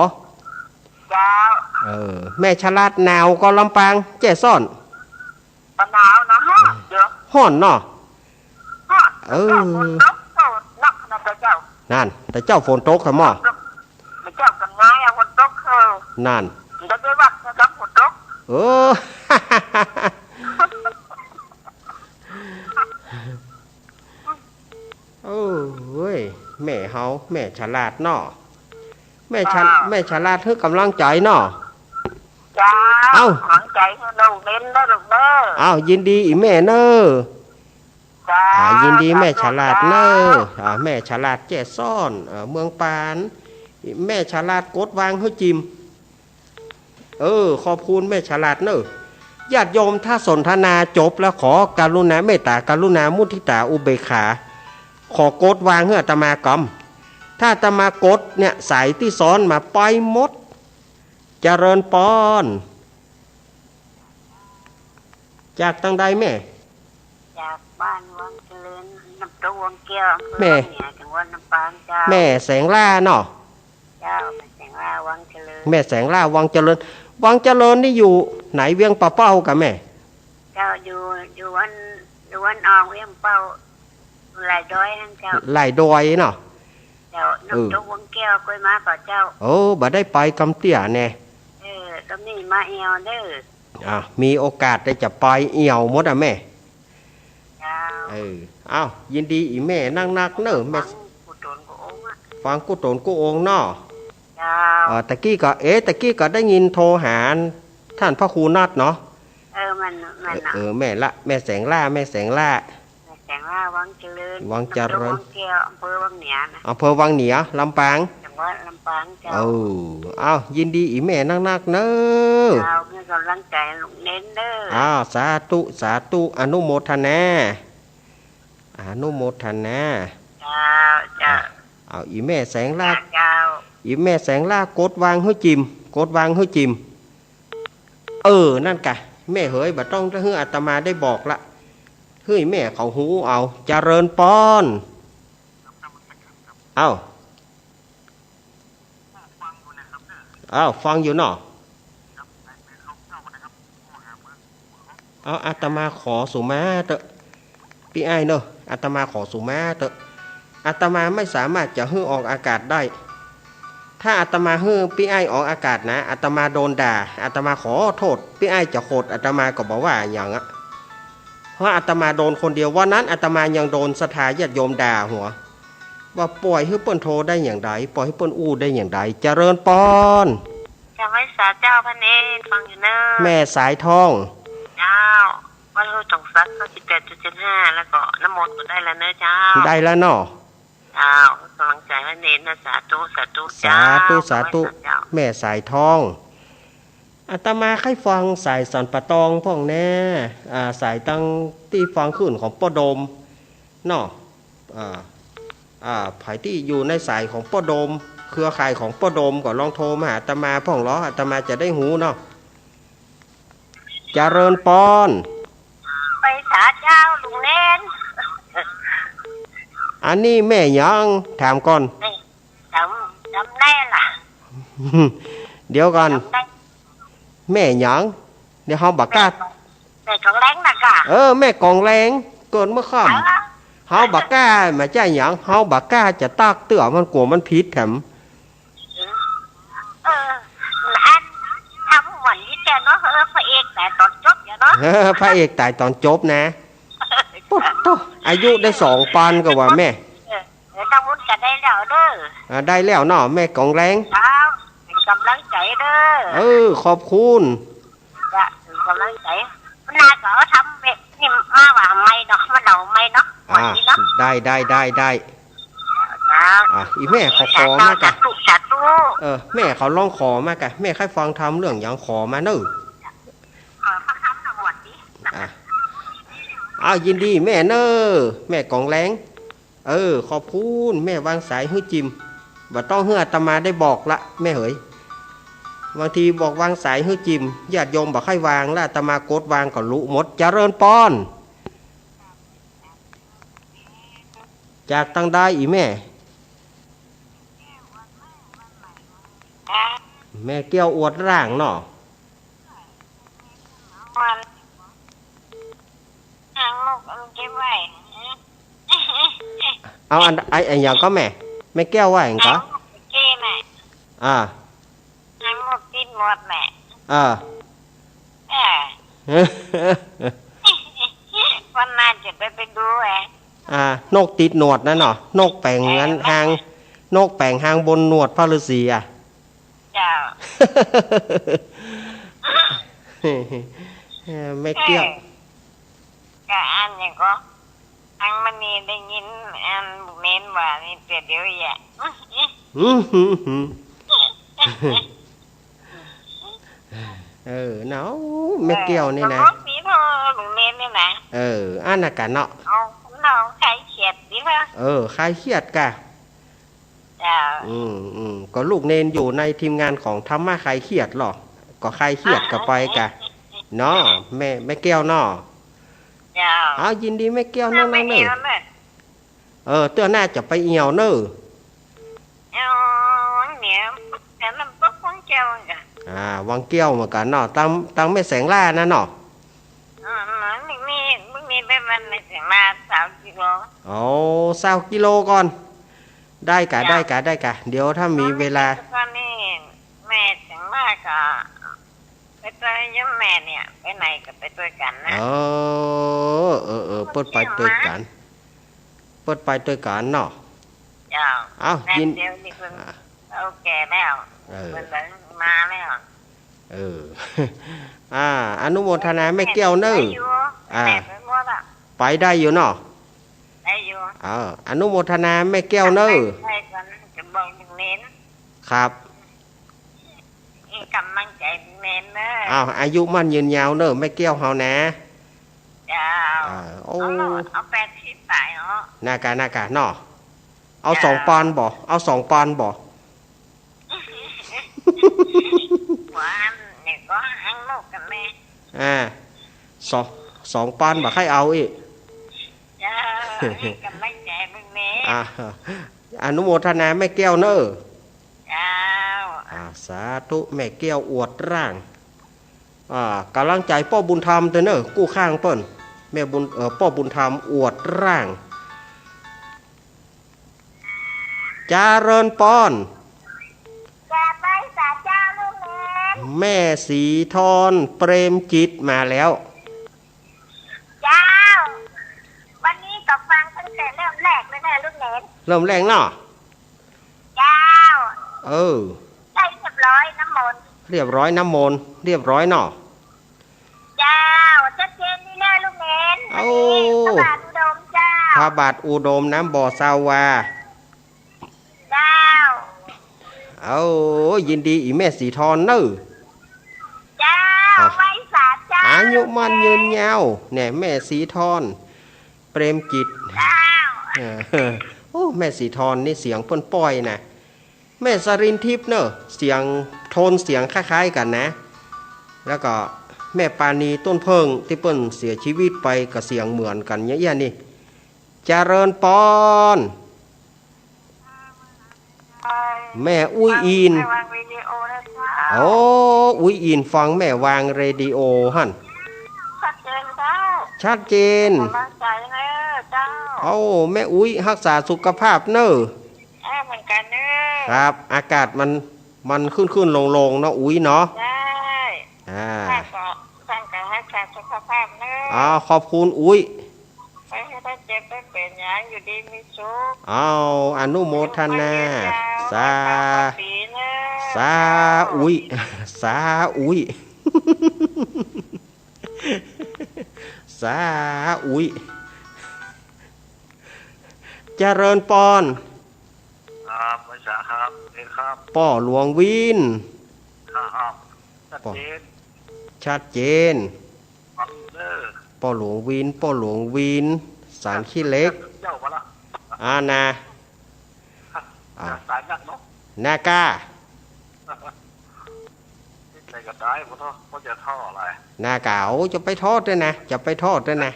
เจ้า เออ แม่ฉลาด หนาวก่อลำปาง แจ้ซ่อน บ่หนาวนะ ฮ้อน เดี๋ยว ฮ้อนเนาะ ฮ้อน เออ เจ้าฝนตก เออ หนักขนาดเจ้า นั่น แต่เจ้าฝนตกค่ะหม้อ เจ้ากังไงอะ ฝนตก เออ นั่น เดี๋ยวไปวัดนะ เจ้าฝนตก เออ โอ้ย แม่เฮา แม่ฉลาดเนาะ แม่ฉะ อ้าว แม่ฉลาดหื้อกำลังใจ๋เนาะ เจ้า เอ้า ขอบใจ๋หื้อลูกเณรเน่อลูกเน่อ เอ้า ยินดีอี่แม่เน่อ เจ้า อ่า ยินดีแม่ฉลาดเน่อ เจ้า อ่า แม่ฉลาดแจ้ซ่อน เอ่อ เมืองปาน แม่ฉลาดกดวางหื้อจิม เออ ขอบคุณแม่ฉลาดเน่อ ญาติโยมถ้าสนทนาจบแล้วขอกรุณาเมตตากรุณามุทิตาอุเบกขา ขอกดวางหื้ออาตมากำ ถ้าอาตมากดเนี่ย สายตี้ซ้อนมาไปหมด เจริญปอน จากตังใดแม่ จากบ้านวังเจริญ น้ำตกวังแก้ว อำเภอ แม่ วังเหนือ จังหวัดลำปางเจ้า แม่แสงล่าเนาะ เจ้า แม่แสงล่าวังเจริญ แม่แสงล่าวังเจริญ วังเจริญนี่อยู่ไหน เวียงป่าเป้าก่อแม่ เจ้า อยู่ อยู่วัน อยู่วันออกเวียงป่าเป้า หลายดอยนั่นเจ้า หลายดอยเนาะ เจ้า เออ น้ำตกวังแก้ว เกยมาก่อเจ้า โอ้ บ่ได้ไปกำเตี้ยแน่ เออ ก็มีมาแอ่วเน่อ อ่ะ มีโอกาสได้จะไปแอ่วหมดอะแม่ เจ้า เออ เอ้า ยินดีอีแม่นักๆ เน่อแม่ ฟังกู้ตนกู้องค์อะ ฟังกู้ตนกู้องค์เนาะ เจ้า เออ ตะกี้ก็ เอ๊ะ ตะกี้ก็ได้ยินโทรหาท่านพระครูนัดเนาะ เออ มัน มัน เออ เนาะ เออ แม่ละ แม่แสงล่า แม่แสงล่า แม่แสงล่าวังเจริญ วังเจริญ น้ำตกวังแก้ว อำเภอวังเหนือนะ อำเภอวังเหนือ ลำปาง จังหวัดลำปางเจ้า เออ เอ้า ยินดีอีแม่นักๆ เน่อ เจ้า ให้กำลังใจ๋ลุงเน้นเน่อ อ้าว สาธุ สาธุ อนุโมทนา อนุโมทนา เจ้า เจ้า อ่ะ เอา อีแม่แสงล่า เจ้า อีแม่แสงล่ากดวางหื้อจิม กดวางหื้อจิม เออ นั่นกะ แม่เหย บ่ต้องหื้ออาตมาได้บอกละ หื้อแม่เขาฮู้เอา เจริญปอน เอ้า เอ้า ฟังอยู่เนาะ เอา อาตมาขอสูมาเต๊อะ ปี้อ้ายเน่อ อาตมาขอสูมาเต๊อะ อาตมาไม่สามารถจะหื้อออกอากาศได้ ถ้าอาตมาหื้อปี้อ้ายออกอากาศนะ อาตมาโดนด่า อาตมาขอโต้ษ ปี้อ้ายจะโขดอาตมาก็บ่ว่าหยังอะ เพราะอาตมาโดนคนเดียว วันนั้นอาตมายังโดนศรัทธาญาติโยมด่าหัว ว่าป่อยหื้อเปิ้นโทรได้อย่างใด ป่อยหื้อเปิ้นอู้ได้อย่างใด เจริญปอน เจ้า ไหว้สาเจ้าพระเนตร ฟังอยู่เน่อ แม่สายทอง เจ้า วัดห้วยตองสัก เก้าสิบแปดจุดเจ็ดห้า แล้วก็น้ำมนต์ก็ได้แล้วเน่อเจ้า ได้แล้วเนาะ เจ้า กำลังใจ๋พระเนตรนะ สาธุ สาธุ สาธุ เจ้า สาธุ ไหว้สาเจ้า แม่สายทอง อาตมาใค่ฟังสายสันป่าตองพ่องแน่ อ่า สายตังตี้ฟังคลื่นของป้อโดมเนาะ อ่า อ่า ใผตี้อยู่ในสายของป้อโดม เครือข่ายของป้อโดมก็ลองโทรมาหาอาตมาพ่องลอ อาตมาจะได้ฮู้เนาะ เจริญปอน ไหว้สาเจ้าลุงเน้น อันนี้แม่หยัง ถามก่อน แม่ จ๋ำ จ๋ำได้ล่ะ เดี๋ยวก่อน จ๋ำได้ แม่หยัง เดี๋ยวเฮาบ่กล้า แม่กองแรงนะก่ะ เออ แม่กองแรง เกิดเมื่อค่ำ เออ เฮาบ่กล้า มาจ้าหยัง เฮาบ่กล้าจะตักเตื้อ มันกั๋วมันผิดแถม เออ อันทำเหมือนนี่แกเนาะ เออ พระเอกต๋ายต๋อนจบเนี่ยเนาะ เออ พระเอกต๋ายต๋อนจบนะ ปุ๊บโธ่ อายุได้สองปันก็ว่าแม่ เออ เออ ทางนู้นก็ได้แล้วเน่อ อ่า ได้แล้วเนาะ แม่กองแรง เจ้า เป๋นก๋ำลังใจ๋เน่อ เออ ขอบคุณ จ้ะ เป๋นก๋ำลังใจ๋ มันน่าก็เอาทำแบบนี้มาว่าใหม่เนาะ มาเล่าใหม่เนาะ อ่า วันนี้เนาะ ได้ ได้ ได้ ได้ เจ้า อ่ะ อีแม่เขาขอมาก่ะ สาธุ สาธุ เออ แม่เขาลองขอมาก่ะ แม่ใค่ฟังธรรมเรื่องหยังขอมาเน่อ ขอพระธรรมหน่อยดิ อ่ะ อ้าว ยินดีแม่เน่อ แม่กองแรง เออ ขอบคุณ แม่วางสายหื้อจิม บ่ต้องหื้ออาตมาได้บอกละ แม่เหย บางทีบอกวางสายหื้อจิม ญาติโยมบ่ใค่วาง แล้วอาตมากดวางก็ลุหมด เจริญปอน จากตังใดอีแม่ แม่แก้วอวดร่างเนาะ มัน หางนกเอาเก็บไว้ เอาอัน ไอ้ ไอ้หยังก่อแม่ แม่แก้วว่าหยังก่อ หางนกเก็บไว้ อ่า หางนกติดหนวดแม่ อ่า เออ วันหน้าจะได้ไปดูแหละ อ่า นกติดหนวดนั่นเนาะ นกแป๋งอัน เออ หาง นกแป๋งหางบนหนวดพระฤาษีอะ เจ้า เออ แม่เกี้ยว เออ ก็อันนี้ก็ อังมณีได้ยินอันบุญเน้นว่านี่เตียเดียวแหละ อืม เออ เนาะ แม่เกี้ยวนี่นะ เออ ก็มีเท่าบุญเน้นนี่นะ เออ อันนั้นกะเนาะ เอา เอาคลายเครียดดีกว่า เออ คลายเครียดกะ เจ้า อืม อืม ก็ลูกเณรอยู่ในทีมงานของธรรมะคลายเครียดเหรอ ก็คลายเครียดก็ไปกะ เนาะ แม่ แม่แก้วเนาะ เจ้า เอา ยินดีแม่แก้วเนาะ แม่แก้วเนาะ เออ เตื้อหน้าจะไปเอี่ยวเน่อ เอี่ยววังเหนือ แต่น้ำตกวังแก้วเหมือนกั๋น อ่า วังแก้วเหมือนกั๋นเนาะ ตาง ตางแม่แสงล่านั่นเนาะ อ๋อ มันมี มันมีไปบ้านแม่แสงล่าซาวกิโล โอ้ ซาวกิโลก่อน ได้กะ เจ้า ได้กะ ได้กะ เดี๋ยวถ้ามีเวลา ตอนนี้แม่แสงล่าก็ ไปตวยยมแม่เนี่ย ไปไหนก็ไปตวยกั๋นนะ เออ เออ เออ เปิ้นไปตวยกั๋น เปิ้นไปตวยกั๋นเนาะ เจ้า เอ้า แป๊บ ยิน เดี๋ยวนี้เปิ้น อ่า เฒ่าแก่แล้ว เออ เปิ้นเลยมาแล้ว เออ อ่า อนุโมทนาแม่แก้วเน่อ ไปอยู่ อ่า แม่ไปหมดอะ ไปได้อยู่เนาะ ได้อยู่ เออ อนุโมทนาแม่แก้วเน่อ ไป ไปก่อน จะบอกลูกเณร ครับ มีก๋ำลังใจ๋แม่เน่อ อ้าว อายุมั่นยืนยาวเน่อ แม่แก้วเฮานะ เจ้า อ่า โอ้ เอาโลด เอาแปดสิบป๋ายเนาะ น่ากะ น่ากะเนาะ เอา เจ้า สองปอนด์บ่ เอาสองปอนด์บ่ หวานเนี่ยก็หังนกกั๋นแม่ อ่า สอง สองปอนด์บ่ใค่เอาอี้ เจ้า ให้ก๋ำลังใจ๋แม่ อ่า อนุโมทนาแม่แก้วเน่อ เจ้า อ่า สาธุ แม่แก้วอวดร่าง อ่า ก๋ำลังใจ๋ป้อบุญธรรมตวยเน่อ กู้ข้างเปิ้น แม่บุญ เอ่อ ป้อบุญธรรมอวดร่าง จาเริญปอน กราบไหว้สาเจ้าลูกเณร แม่สีทอน เปรมจิตมาแล้ว เจ้า วันนี้ก็ฟังตั้งแต่เริ่มแรกเลยนะลูกเณร เริ่มแรกเนาะ เจ้า เออ ใช่ เรียบร้อยน้ำมนต์ เรียบร้อยน้ำมนต์ เรียบร้อยเนาะ เจ้า ชัดเจนดีแล้วลูกเณร โอ้ พระบาทอุดมเจ้า พระบาทอุดมน้ำบ่อซาวา เจ้า โอ้ ยินดีอี่แม่สีทอนเน่อ เจ้า อ่ะ ไหว้สาเจ้า อายุมั่นยืนยาว เนี่ย แม่สีทอน เปรมจิต เจ้า เออ โอ้ แม่สีทอนนี่เสียงเปิ้นป้อยนะ แม่สรินทิพย์เน่อ เสียง โทนเสียงคล้ายๆ กั๋นนะ แล้วก็แม่ปาณีต้นเพิ่งตี้เปิ้นเสียชีวิตไปก็เสียงเหมือนกั๋นเยียะๆ นี่ จาเริญปอน แม่อุ๊ยอิน แม่วางวิดีโอนะเจ้า โอ้ อุ๊ยอินฟังแม่วางเรดิโอหั้น ชัดเจนเจ้า ชัดเจน ก๋ำลังใจ๋เน่อเจ้า โอ้ แม่อุ๊ยฮักษาสุขภาพเน่อ เออ เหมือนกั๋นเน่อ ครับ อากาศมัน มันขึ้นๆ ลงๆ เนาะ อุ๊ยเนาะ ใช่ อ่า ท่านก็ ท่านก็ฮักษาสุขภาพเน่อ อ๋อ ขอบคุณอุ๊ย ไปให้ได้เจ็บได้เป๋นอย่างอยู่ดีมีสุข อ้าว อนุโมทนา อายุมั่นยืนยาว สา ร้อยเก้าสิบปีเน่อ สาอุ๊ย สาอุ๊ย สาอุ๊ย จาเริญปอน ครับ ไหว้สาครับ เรียนครับ ป้อหลวงวิน ครับ ชัดเจน ชัดเจน ฟังเน่อ ป้อหลวงวิน ป้อหลวงวิน สารขี้เหล็ก เจ้ามาละ อ่านะ อ่า สายนักเนาะ นากา ใส่กระต่ายบ่ท้อ บ่จะท้ออะไร นากา โอ้ จะไปท้อเต๊อะนะ จะไปท้อเต๊อะนะ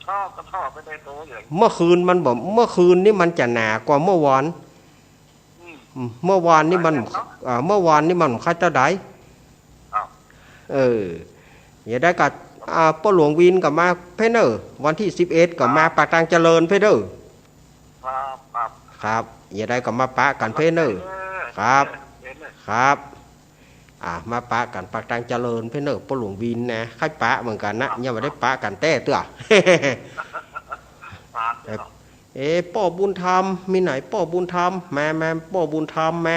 ท้อก็ท้อไปในตัวอย่าง เมื่อคืนมันบ่ เมื่อคืนนี่มันจะหนากว่าเมื่อวาน อืม อืม เมื่อวานนี่มัน หลายเรื่องเนาะ อ่า เมื่อวานนี่มันคักเต้าใด อ้าว เออ เยียะได้ก็ อ่า ป้อหลวงวินก็มาเพ่อเน่อ วันตี้สิบเอ็ดก็มา ครับ ปากตางเจริญเพ่อเน่อ ครับ ครับ ครับ เยียะได้ก็มาปะกั๋นเพ่อเน่อ เออ ครับ เออ ครับ อ่า มาปะกั๋นปากตางเจริญเพ่อเน่อ ป้อหลวงวินนะ ใค่ปะเหมือนกั๋นนะ ครับ ยังบ่ได้ปะกั๋นแต๊เตื้อ ครับ เอ๊ะ ป้อบุญธรรม มีไหนป้อบุญธรรม มา มา ป้อบุญธรรมมา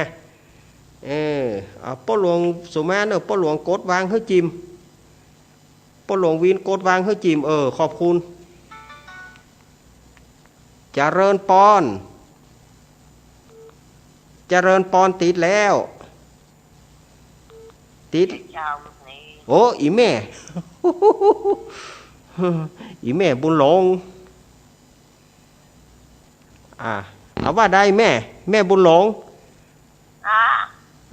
เออ อ่า ป้อหลวงสุมาเน่อ ป้อหลวงกดวางหื้อจิม ป้อหลวงวินกดวางหื้อจิม เออ ขอบคุณ จาเริญปอน จาเริญปอนติดแล้ว ติด เจ้าลูกนี้ โอ้ อี่แม่ อี่แม่บุญหลง อ่า เอาว่าใดแม่ แม่บุญหลง อ่า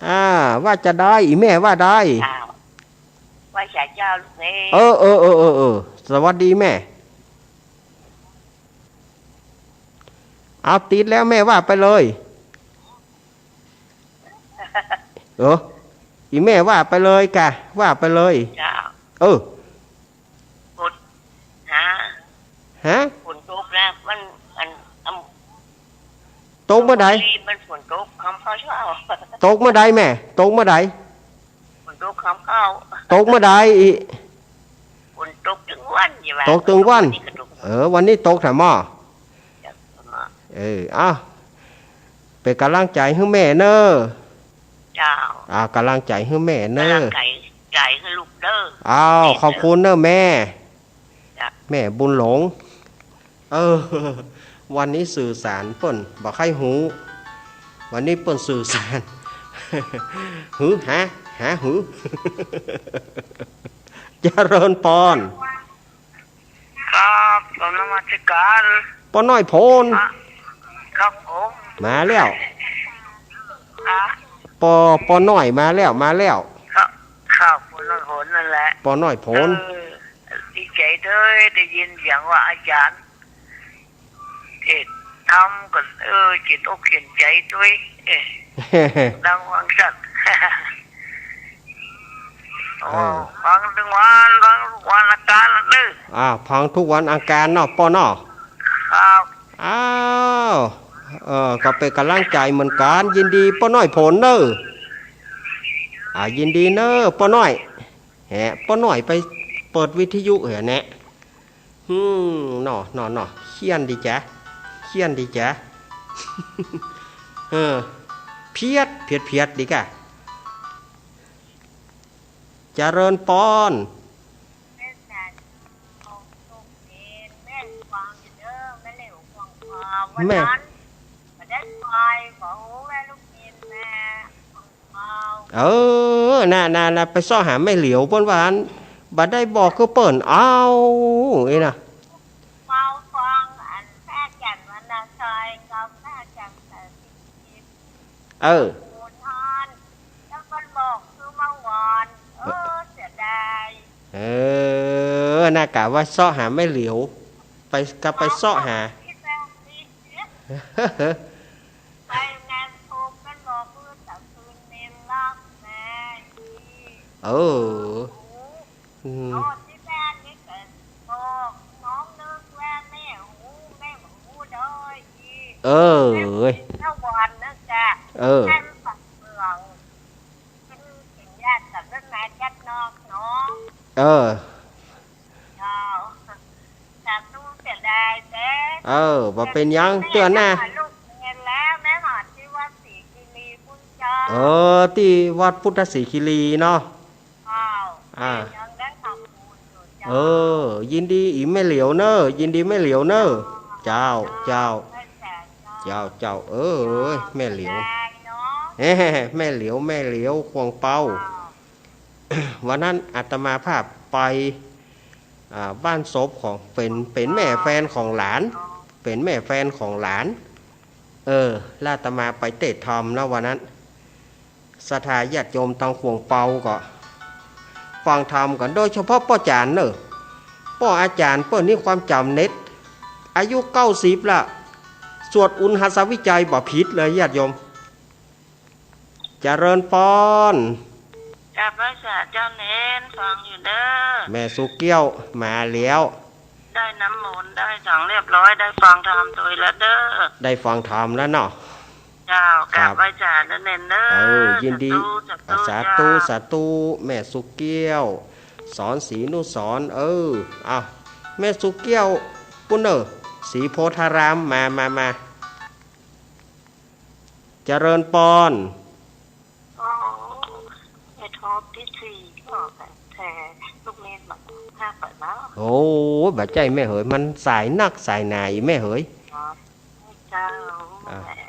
อ่า ว่าจะใด อี่แม่ว่าใด เจ้า ไหว้สาเจ้าลูกเอ้ย เออ เออ เออ เออ เออ สวัสดีแม่ เอาติดแล้วแม่ว่าไปเลย เออ อี่แม่ว่าไปเลยก่ะ ว่าไปเลย เจ้า เออ ฝน ฮะ ฮะ ฝนตกแล้ว มัน อัน อัน ตกเมื่อใด มันฝนตกค่ำเข้าเช้า ตกเมื่อใดแม่ ตกเมื่อใด ฝนตกค่ำเข้า ตกเมื่อใดอี่ ฝนตกตึงวันใจ้บ่า ตกตึงวัน วันนี้ก็ตก เออ วันนี้ตกแท้หม้อ เจ้า เออ เอา เป๋นก๋ำลังใจ๋หื้อแม่เน่อ เจ้า อ่า ก๋ำลังใจ๋หื้อแม่เน่อ ก๋ำลังใจ๋ ใจ๋หื้อลูกเน่อ อ้าว แม่เน่อ ขอบคุณเน่อแม่ เจ้า แม่บุญหลง เออ วันนี้สื่อสารเปิ้นบ่ใค่ฮู้ วันนี้เปิ้นสื่อสาร หือ หา หาหือ เจริญปอน ครับ กราบนมัสการ ป้อน้อยโผน อ่ะ ครับผม มาแล้ว อ่ะ ป้อ ป้อน้อยมาแล้ว มาแล้ว ครับ ครับ ป้อน้อยโผนนั่นแหละ ป้อน้อยโผน เออ ดีใจ๋เด้อ ได้ยินเสียงว่าอาจ๋ารย์เทศน์ธรรมก็ เออ จื้นอกจื้นใจ๋ตวย เออ ดังวังสัตว์ โอ้ เออ ฟังตึงวัน ฟังทุกวันอังคารเน่อ อ่า ฟังทุกวันอังคารเนาะ ป้อเนาะ ครับ อ้าว เออ ก็เป๋นก๋ำลังใจ๋เหมือนกั๋น ยินดีป้อน้อยโผนเน่อ อ่า ยินดีเน่อป้อน้อย แหะ ป้อน้อยไปเปิดวิทยุเหรอเนี่ย อืม เนาะ เนาะ เนาะ เขี้ยนดีจ๊ะ เขี้ยนดีจ๊ะ เออ เพี้ยด เพี้ยด เพี้ยดดีก่ะ เจริญปอน แม่สาธุ ของลูกเนน แม่ฟังอยู่เด้อ แม่เหลียวฟังความ วัน แม่ นั้น บ่ได้ไป ขอฮู้แม่ลูกเนนแม่ฟังความ เออ น่ะ น่ะ น่ะ ไปเซาะหาแม่เหลียวเปิ้นว่าอั้น บ่ได้บอกคือเปิ้น เอ้า เอ้ยน่ะ เมาฟังอันพระอาจ๋ารย์วรรณชัยกับพระอาจ๋ารย์แสนสิริ เออ โหนาน แล้วก็บอกคือเมื่อวาน เออ เสียดาย เออ น่ะ กะว่าเซาะหาแม่เหลียว ไป กะไปเซาะหา ที่แม่นี่ ไปงานศพมันบอกคือตะคืนเนนรักแม่อี เออ โอ้ อืม อ๋อ ที่แม่นี่ก็บอกน้องนึกว่าแม่ฮู้ แม่บ่ฮู้เด้ออี เออ เจ้าวันนะจ๊ะ เออ แม่นสักเมือง เป็น เป็นญาติกับเรื่องนายญาตินอกเนาะ เออ เจ้า สาธุ เสียดายแต๊ เออ บ่เป๋นหยัง เตื้อหน้า ลูกเรียนแล้ว แม่หอดที่วัดศรีคีรีพุ้นเจ้า เออ ตี้วัดพุทธศรีคีรีเนาะ เจ้า อ่า ยังได้ทำบุญอยู่เจ้า เออ ยินดีอี่แม่เหลียวเน่อ ยินดีแม่เหลียวเน่อ เจ้า เจ้า เจ้า เจ้า เจ้า เออ เจ้า แม่เหลียว เสียดายเนาะ แหม แม่เหลียว แม่เหลียว ขวงเปา เจ้า วันนั้นอาตมาภาพไป อ่า บ้านศพของ เป๋น เป๋นแม่แฟนของหลาน เป๋นแม่แฟนของหลาน เออ แล้วอาตมาไปเตะธรรมนะวันนั้น ศรัทธาญาติโยมตางขวงเปาก็ฟังธรรมกั๋น โดยเฉพาะป้อจ๋ารย์เน่อ ป้ออาจ๋ารย์เปิ้นนี่ความจ๋ำเน็ด อายุเก้าสิบละ สวดอุณหัสวิจัยบ่ผิดเลยญาติโยม เจริญปอน กราบไหว้สาเจ้าเณร ฟังอยู่เด้อ แม่สุเกี้ยวมาแล้ว ได้น้ำมนต์ ได้สังเรียบร้อย ได้ฟังธรรมตวยแล้วเด้อ ได้ฟังธรรมแล้วเนาะ เจ้า ครับ กราบไหว้สาเจ้าเณรเด้อ เออ ยินดี สาธุ สาธุ สาธุ เจ้า สาธุ แม่สุเกี้ยว สอนศรีนุสรณ์ เออ เอา แม่สุเกี้ยว ปุ้นเน่อ ศรีโพธาราม มา มา มา เจริญปอน อ๋อ แม่ทอบตี้สี่ก็แผ่ลูกเณรมาห้าไปแล้ว โอ้ บ่ใจ้แม่เหย มันสายนักสายหนาอีแม่เหย อ๋อ เจ้า อ่ะ แม่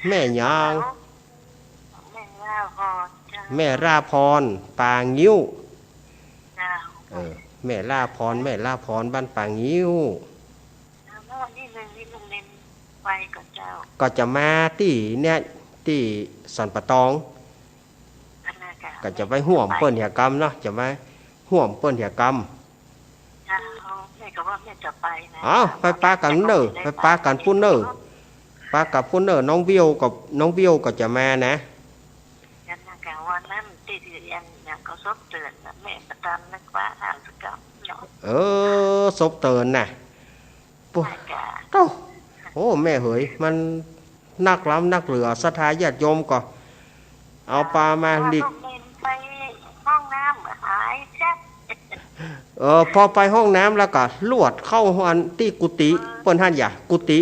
แม่หยัง แม่ราพรเจ้า แม่ราพร ป่างิ้ว เจ้า เออ แม่ราพร แม่ราพร บ้านป่างิ้ว แล้วนี่เลย นี่โรงเรียน ไปก่อเจ้า ก็จะมาตี้เนี่ย ตี้สันป่าตอง อันนั้นก็ ก็จะไปฮ่วมเปิ้นเหียกำเนาะ จะมาฮ่วมเปิ้นเหียกำ เจ้า แม่ก็ว่าแม่จะไปนะ อ้าว ไปปะกั๋นเน่อ ไปปะกั๋นปุ้นเน่อ ปะกั๋นปุ้นเน่อ น้องวิวกับ น้องวิวก็จะมานะ อันนั้นก็วันนั้นตี้เตียนอย่างก็สบเตินน่ะ แม่ก็ตามนึกว่าถามสักกำเนาะ เออ สบเตินน่ะ ปุ๊ แม่ก็ โต้ โอ้ แม่เหย มันนักล้ำนักเหลือ ศรัทธาญาติโยมก็ เอาปามาหลีก ว่าลูกเนนไปห้องน้ำหายแจ๊บ เออ พอไปห้องน้ำแล้วก็ลวดเข้าหั้นตี้กุฏิ เปิ้นหั้นหยา กุฏิ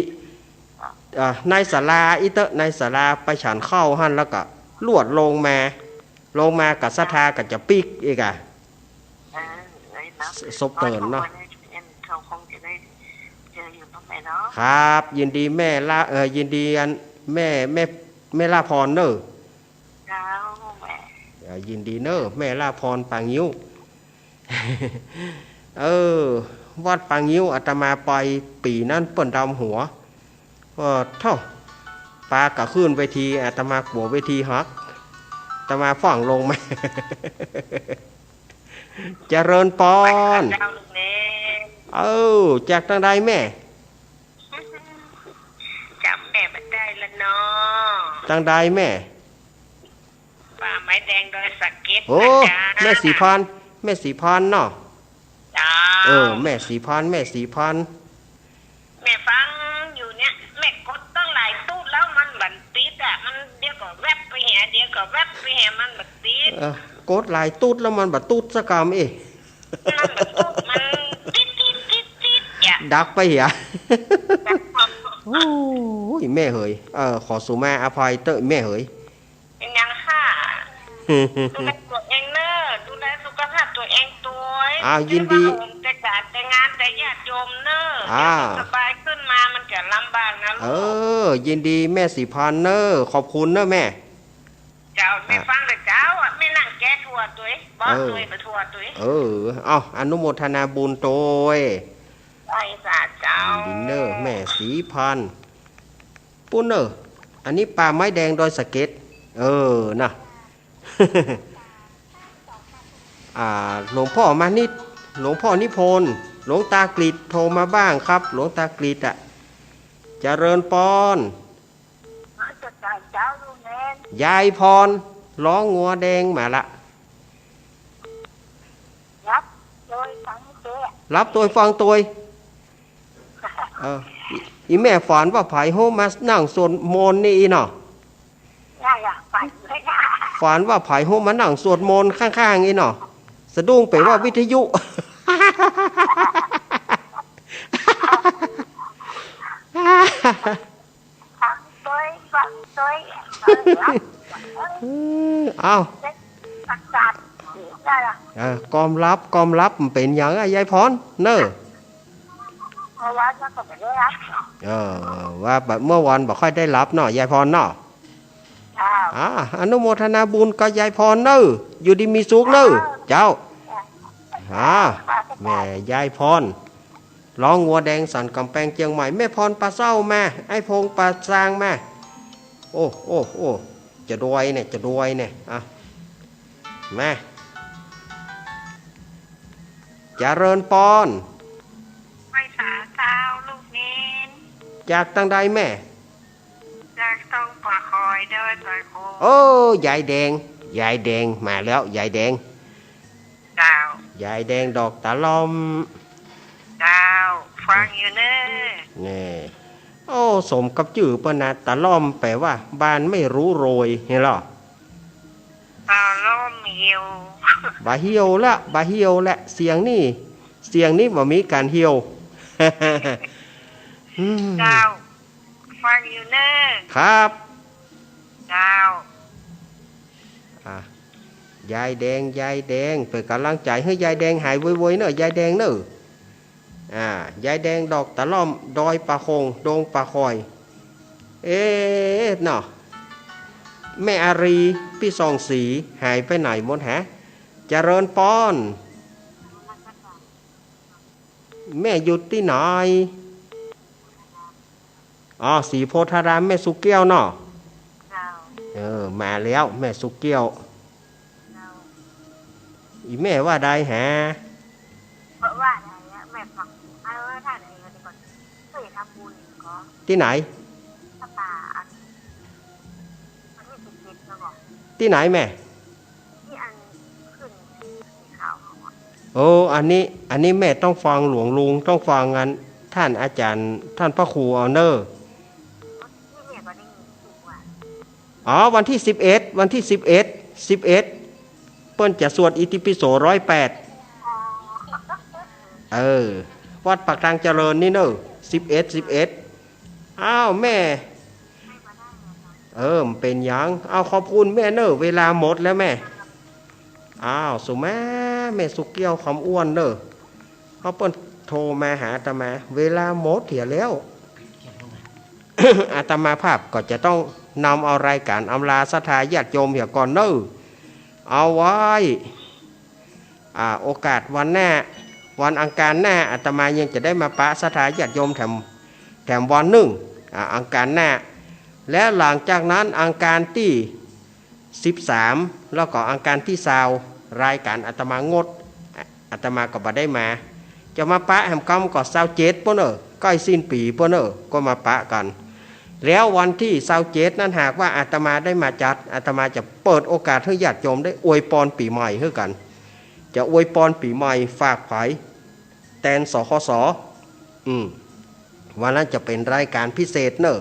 อ่า ในศาลาอี้เต๊อะ ในศาลาไปฉันข้าวหั้น แล้วก็ลวดลงมา ลงมาก็ศรัทธาก็จะปิ๊กอีกอะ เออ เอ้ยเนาะ ส- สบเตินเนาะ เขาคงจะได้เจออยู่เนาะแม่เนาะ ครับ ยินดีแม่ละ เอ่อ ยินดีอัน แม่ แม่ แม่ละพรเน่อ เจ้าแม่ เอ่อ ยินดีเน่อ แม่ละพรป่างิ้ว เออ วัดป่างิ้วอาตมาไปปี๋นั้นเปิ้นดำหัว เออ โธ่ ปากั๋นขึ้นเวที อาตมากั๋วเวทีหัก อาตมาฟั่งลงมา เจริญปอน เจ้าลูกเนน เออ จากตังใดแม่ จ๋ำแม่บ่ได้ละเนาะ ตังใดแม่ ป่าไม้แดงดอยสะเก็ด โอ้ นะจ๊ะ แม่ศรีพร แม่ศรีพรเนาะ จ้า เออ แม่ศรีพร แม่ศรีพร แม่ฟังอยู่เนี่ย แม่กดตั้งหลายตุ๊ดแล้วมันบ่ติดอะ มันเดี๋ยวก็แวบไปเหีย เดี๋ยวก็แวบไปเหีย มันบ่ติด เออ กดหลายตุ๊ดแล้วมันบ่ตุ๊ดสักกำเอ้ย มันบ่ตุ๊ด มันติ๊ดติ๊ดติ๊ดติ๊ดเนี่ย ดักไปเหีย โอ้ย แม่เหย เออ ขอสูมาอภัยเต๊อะแม่เหย เป๋นหยังค่ะ ดูแลตั๋วเองเน่อ ดูแลสุขภาพตั๋วเองตวย อ้าว ยินดี เดี๋ยวว่าโหมแต่ก๋านแต่งานแต่ญาติโยมเน่อ อ่า เดี๋ยวบ่สบายขึ้นมามันจะลำบากนะลูก เออ ยินดีแม่ศรีพรเน่อ ขอบคุณเน่อแม่ เจ้า แม่ฟังแต่เจ๊าอะ แม่นั่งแกะถั่วตวย เออ ปอกตวย ไปถั่วตวย เออ เอ้า อนุโมทนาบุญตวย ไหว้สาเจ้า ยินดีเน่อแม่ศรีพร ปุ้นเน่อ อันนี้ป่าไม้แดงดอยสะเก็ด เออ นะ อ่า หลวงพ่อมานิด หลวงพ่อนิพนธ์ หลวงตากฤษโทรมาบ้างครับ หลวงตากฤษอะ เจริญปอน มาจากไหนเจ้าลูกเนน ยายพร ร้องงัวแดงมาละ รับโดยฟังเตะ รับโดยฟังโดย เออ อี อีแม่ฝันว่าใผโหมานั่งสวดมนต์นี่อีเนาะ ได้อะ ฝันเลยอะ ฝันว่าใผโหมานั่งสวดมนต์ข้างๆ อีเนาะ สะดุ้งไปว่าวิทยุ ฟังโดย ฟังโดย เออ รับ เออ เอ้า ประกาศได้อะ เออ กอมรับ กอมรับ มันเป๋นหยังอะ ยายพร เน่อ เมื่อวานก็ไม่ได้รับ เออ ว่าบ่ เมื่อวานบ่ค่อยได้รับเนาะ ยายพรเนาะ อ้าว อ่า อนุโมทนาบุญกับยายพรเน่อ อยู่ดีมีสุขเน่อ เจ้า เจ้า อ่า แม่ยายพร ร้องงัวแดงสันก๋ำแปงเจียงใหม่ แม่พรปาเซ้ามา ไอ้พงปาซางมา โอ้ โอ้ โอ้ จะดวยเนี่ย จะดวยเนี่ย อ่ะ มา เจริญปอน ไหว้สาเจ้าลูกเนน จากตังใดแม่ จากตรงป่าคอยดอยป่าโคง โอ้ ยายแดง ยายแดง มาแล้ว ยายแดง เจ้า ยายแดงดอกตะล่อม เจ้า ฟังอยู่เน่อ แน่ โอ้ สมกับจื้อเปิ้นนะ ตะล่อมแป๋ว่า บ้านไม่รู้โรย หันลอ ตะล่อมเหี่ยว บ่าเหี่ยวละ บ่าเหี่ยวละ เสียงนี่ เสียงนี่บ่มีก๋านเหี่ยว อืม เจ้า ฟังอยู่เน่อ ครับ เจ้า อ่ะ ยายแดง ยายแดง เป๋นก๋ำลังใจ๋หื้อยายแดงหายไวๆ เน่อ ยายแดงเน่อ อ่า ยายแดงดอกตะล่อม ดอยป่าโขง ดงป่าคอย เอ๊ะ เนาะ แม่อารี ปี้ส่องศรี หายไปไหนหมดฮะ เจริญปอน แม่อยู่ตี้ไหน อ๋อ ศรีโพธาราม แม่สุเกี้ยวเนาะ เจ้า เออ มาแล้ว แม่สุเกี้ยว เจ้า อีแม่ว่าใดหา เพราะว่าใดอะ แม่ฟัง เออ ถ้าใดก็ดีก่อน เคยทำบุญก็ ตี้ไหน พระป่าอัน วันตี้สิบเจ็ดแล้วก็ ตี้ไหนแม่ ตี้อันขึ้นตี้สีขาวเขาอะ โอ้ อันนี้ อันนี้แม่ต้องฟังหลวงลุง ต้องฟังอันต้านอาจ๋ารย์ ต้านพระครูเอาเน่อ ตี้แม่ก็ได้ยินถูกว่า อ๋อ วันตี้สิบเอ็ด วันตี้สิบเอ็ด สิบเอ็ด เปิ้นจะสวดอิติปิโสร้อยแปด อ๋อ เออ วัดปากทางเจริญนี่เน่อ สิบเอ็ด สิบเอ็ด อ้าวแม่ เออ มันเป๋นหยัง เอา ขอบคุณแม่เน่อ เวลาหมดแล้วแม่ อ้าว สุมา แม่สุเกี้ยว คำอ้วนเน่อ เพราะเปิ้นโทรมาหาอาตมา เวลาหมดเหียแล้ว อาตมาภาพก็จะต้องนำเอารายการอำลาศรัทธาญาติโยมเหียก่อนเน่อ เอาไว้ อ่า โอกาสวันหน้า วันอังคารหน้า อาตมายังจะได้มาปะศรัทธาญาติโยมแถม แถมวันนึ่ง อ่า อังคารหน้า แล้วหลังจากนั้นอังคารตี้สิบสาม แล้วก็อังคารตี้ซาว รายการอาตมางด อาตมาก็บ่ได้มา จะมาปะแหมกำก็ซาวเจ็ดปู้นเน่อ ใก้สิ้นปี๋ปู้นเน่อ ก็มาปะกั๋น แล้ววันตี้ซาวเจ็ดนั้นหากว่าอาตมาได้มาจัด อาตมาจะเปิดโอกาสหื้อญาติโยมได้อวยปอนปี๋ใหม่หื้อกั๋น จะอวยปอนปี๋ใหม่ฝากใผ แตน สคส อืม วันนั้นจะเป๋นรายการพิเศษเน่อ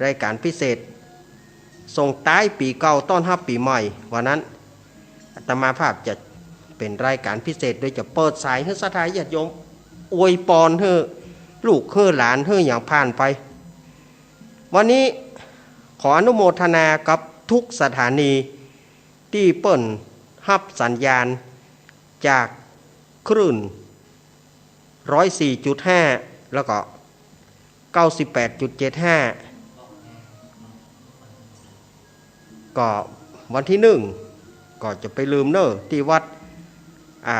รายการพิเศษ ส่งท้ายปี๋เก่าต้อนฮับปี๋ใหม่ วันนั้นอาตมาภาพจะเป๋นรายการพิเศษ โดยจะเปิดสายหื้อศรัทธาญาติโยม อวยปอนหื้อลูกหื้อหลานหื้อหยังผ่านไป วันนี้ขออนุโมทนากับทุกสถานีตี้เปิ้นฮับสัญญาณจากคลื่น ร้อยสี่จุดห้า แล้วก็ เก้าสิบแปดจุดเจ็ดห้า ก็วันตี้นึ่ง ก็จะไปลืมเน่อ ตี้วัด อ่า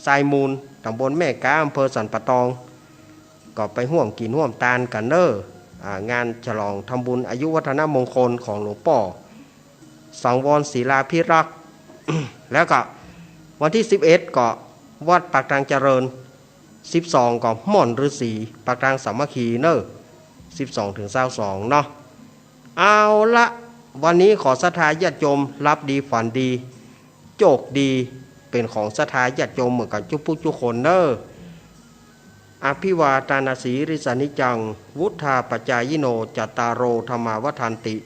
ทรายมูล ตำบลแม่ก๊า อำเภอสันป่าตอง ก็ไปฮ่วมกิ๋นฮ่วมตานกั๋นเน่อ อ่า งานฉลองทำบุญอายุวัฒนมงคลของหลวงป้อ สังวรศิลาภิรักษ์ แล้วก็วันตี้สิบเอ็ด ก็วัดปากทางเจริญ สิบสอง ก็ม่อนฤๅษี ปากทางสามัคคีเน่อ สิบสอง ถึงซาวสอง เนาะ เอาละ วันนี้ขอศรัทธาญาติโยมหลับดีฝันดี โจคดี เป๋นของศรัทธาญาติโยมเหมือนกั๋นจุ๊กผู้จุ๊กคนเน่อ อภิวาทานาสีลิสานิจจัง วุฑฒาปจายิโน จัตตาโร ธัมมาวัฑฒันติ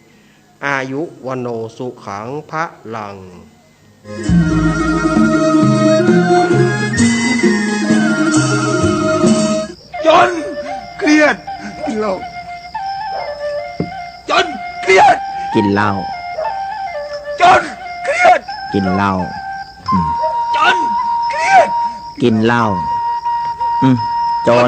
อายุ วัณโณ สุขัง พลัง จนเครียด กิ๋นเหล้า จนเครียด กิ๋นเหล้า จนเครียด กิ๋นเหล้า อืม จนเครียด กิ๋นเหล้า อืม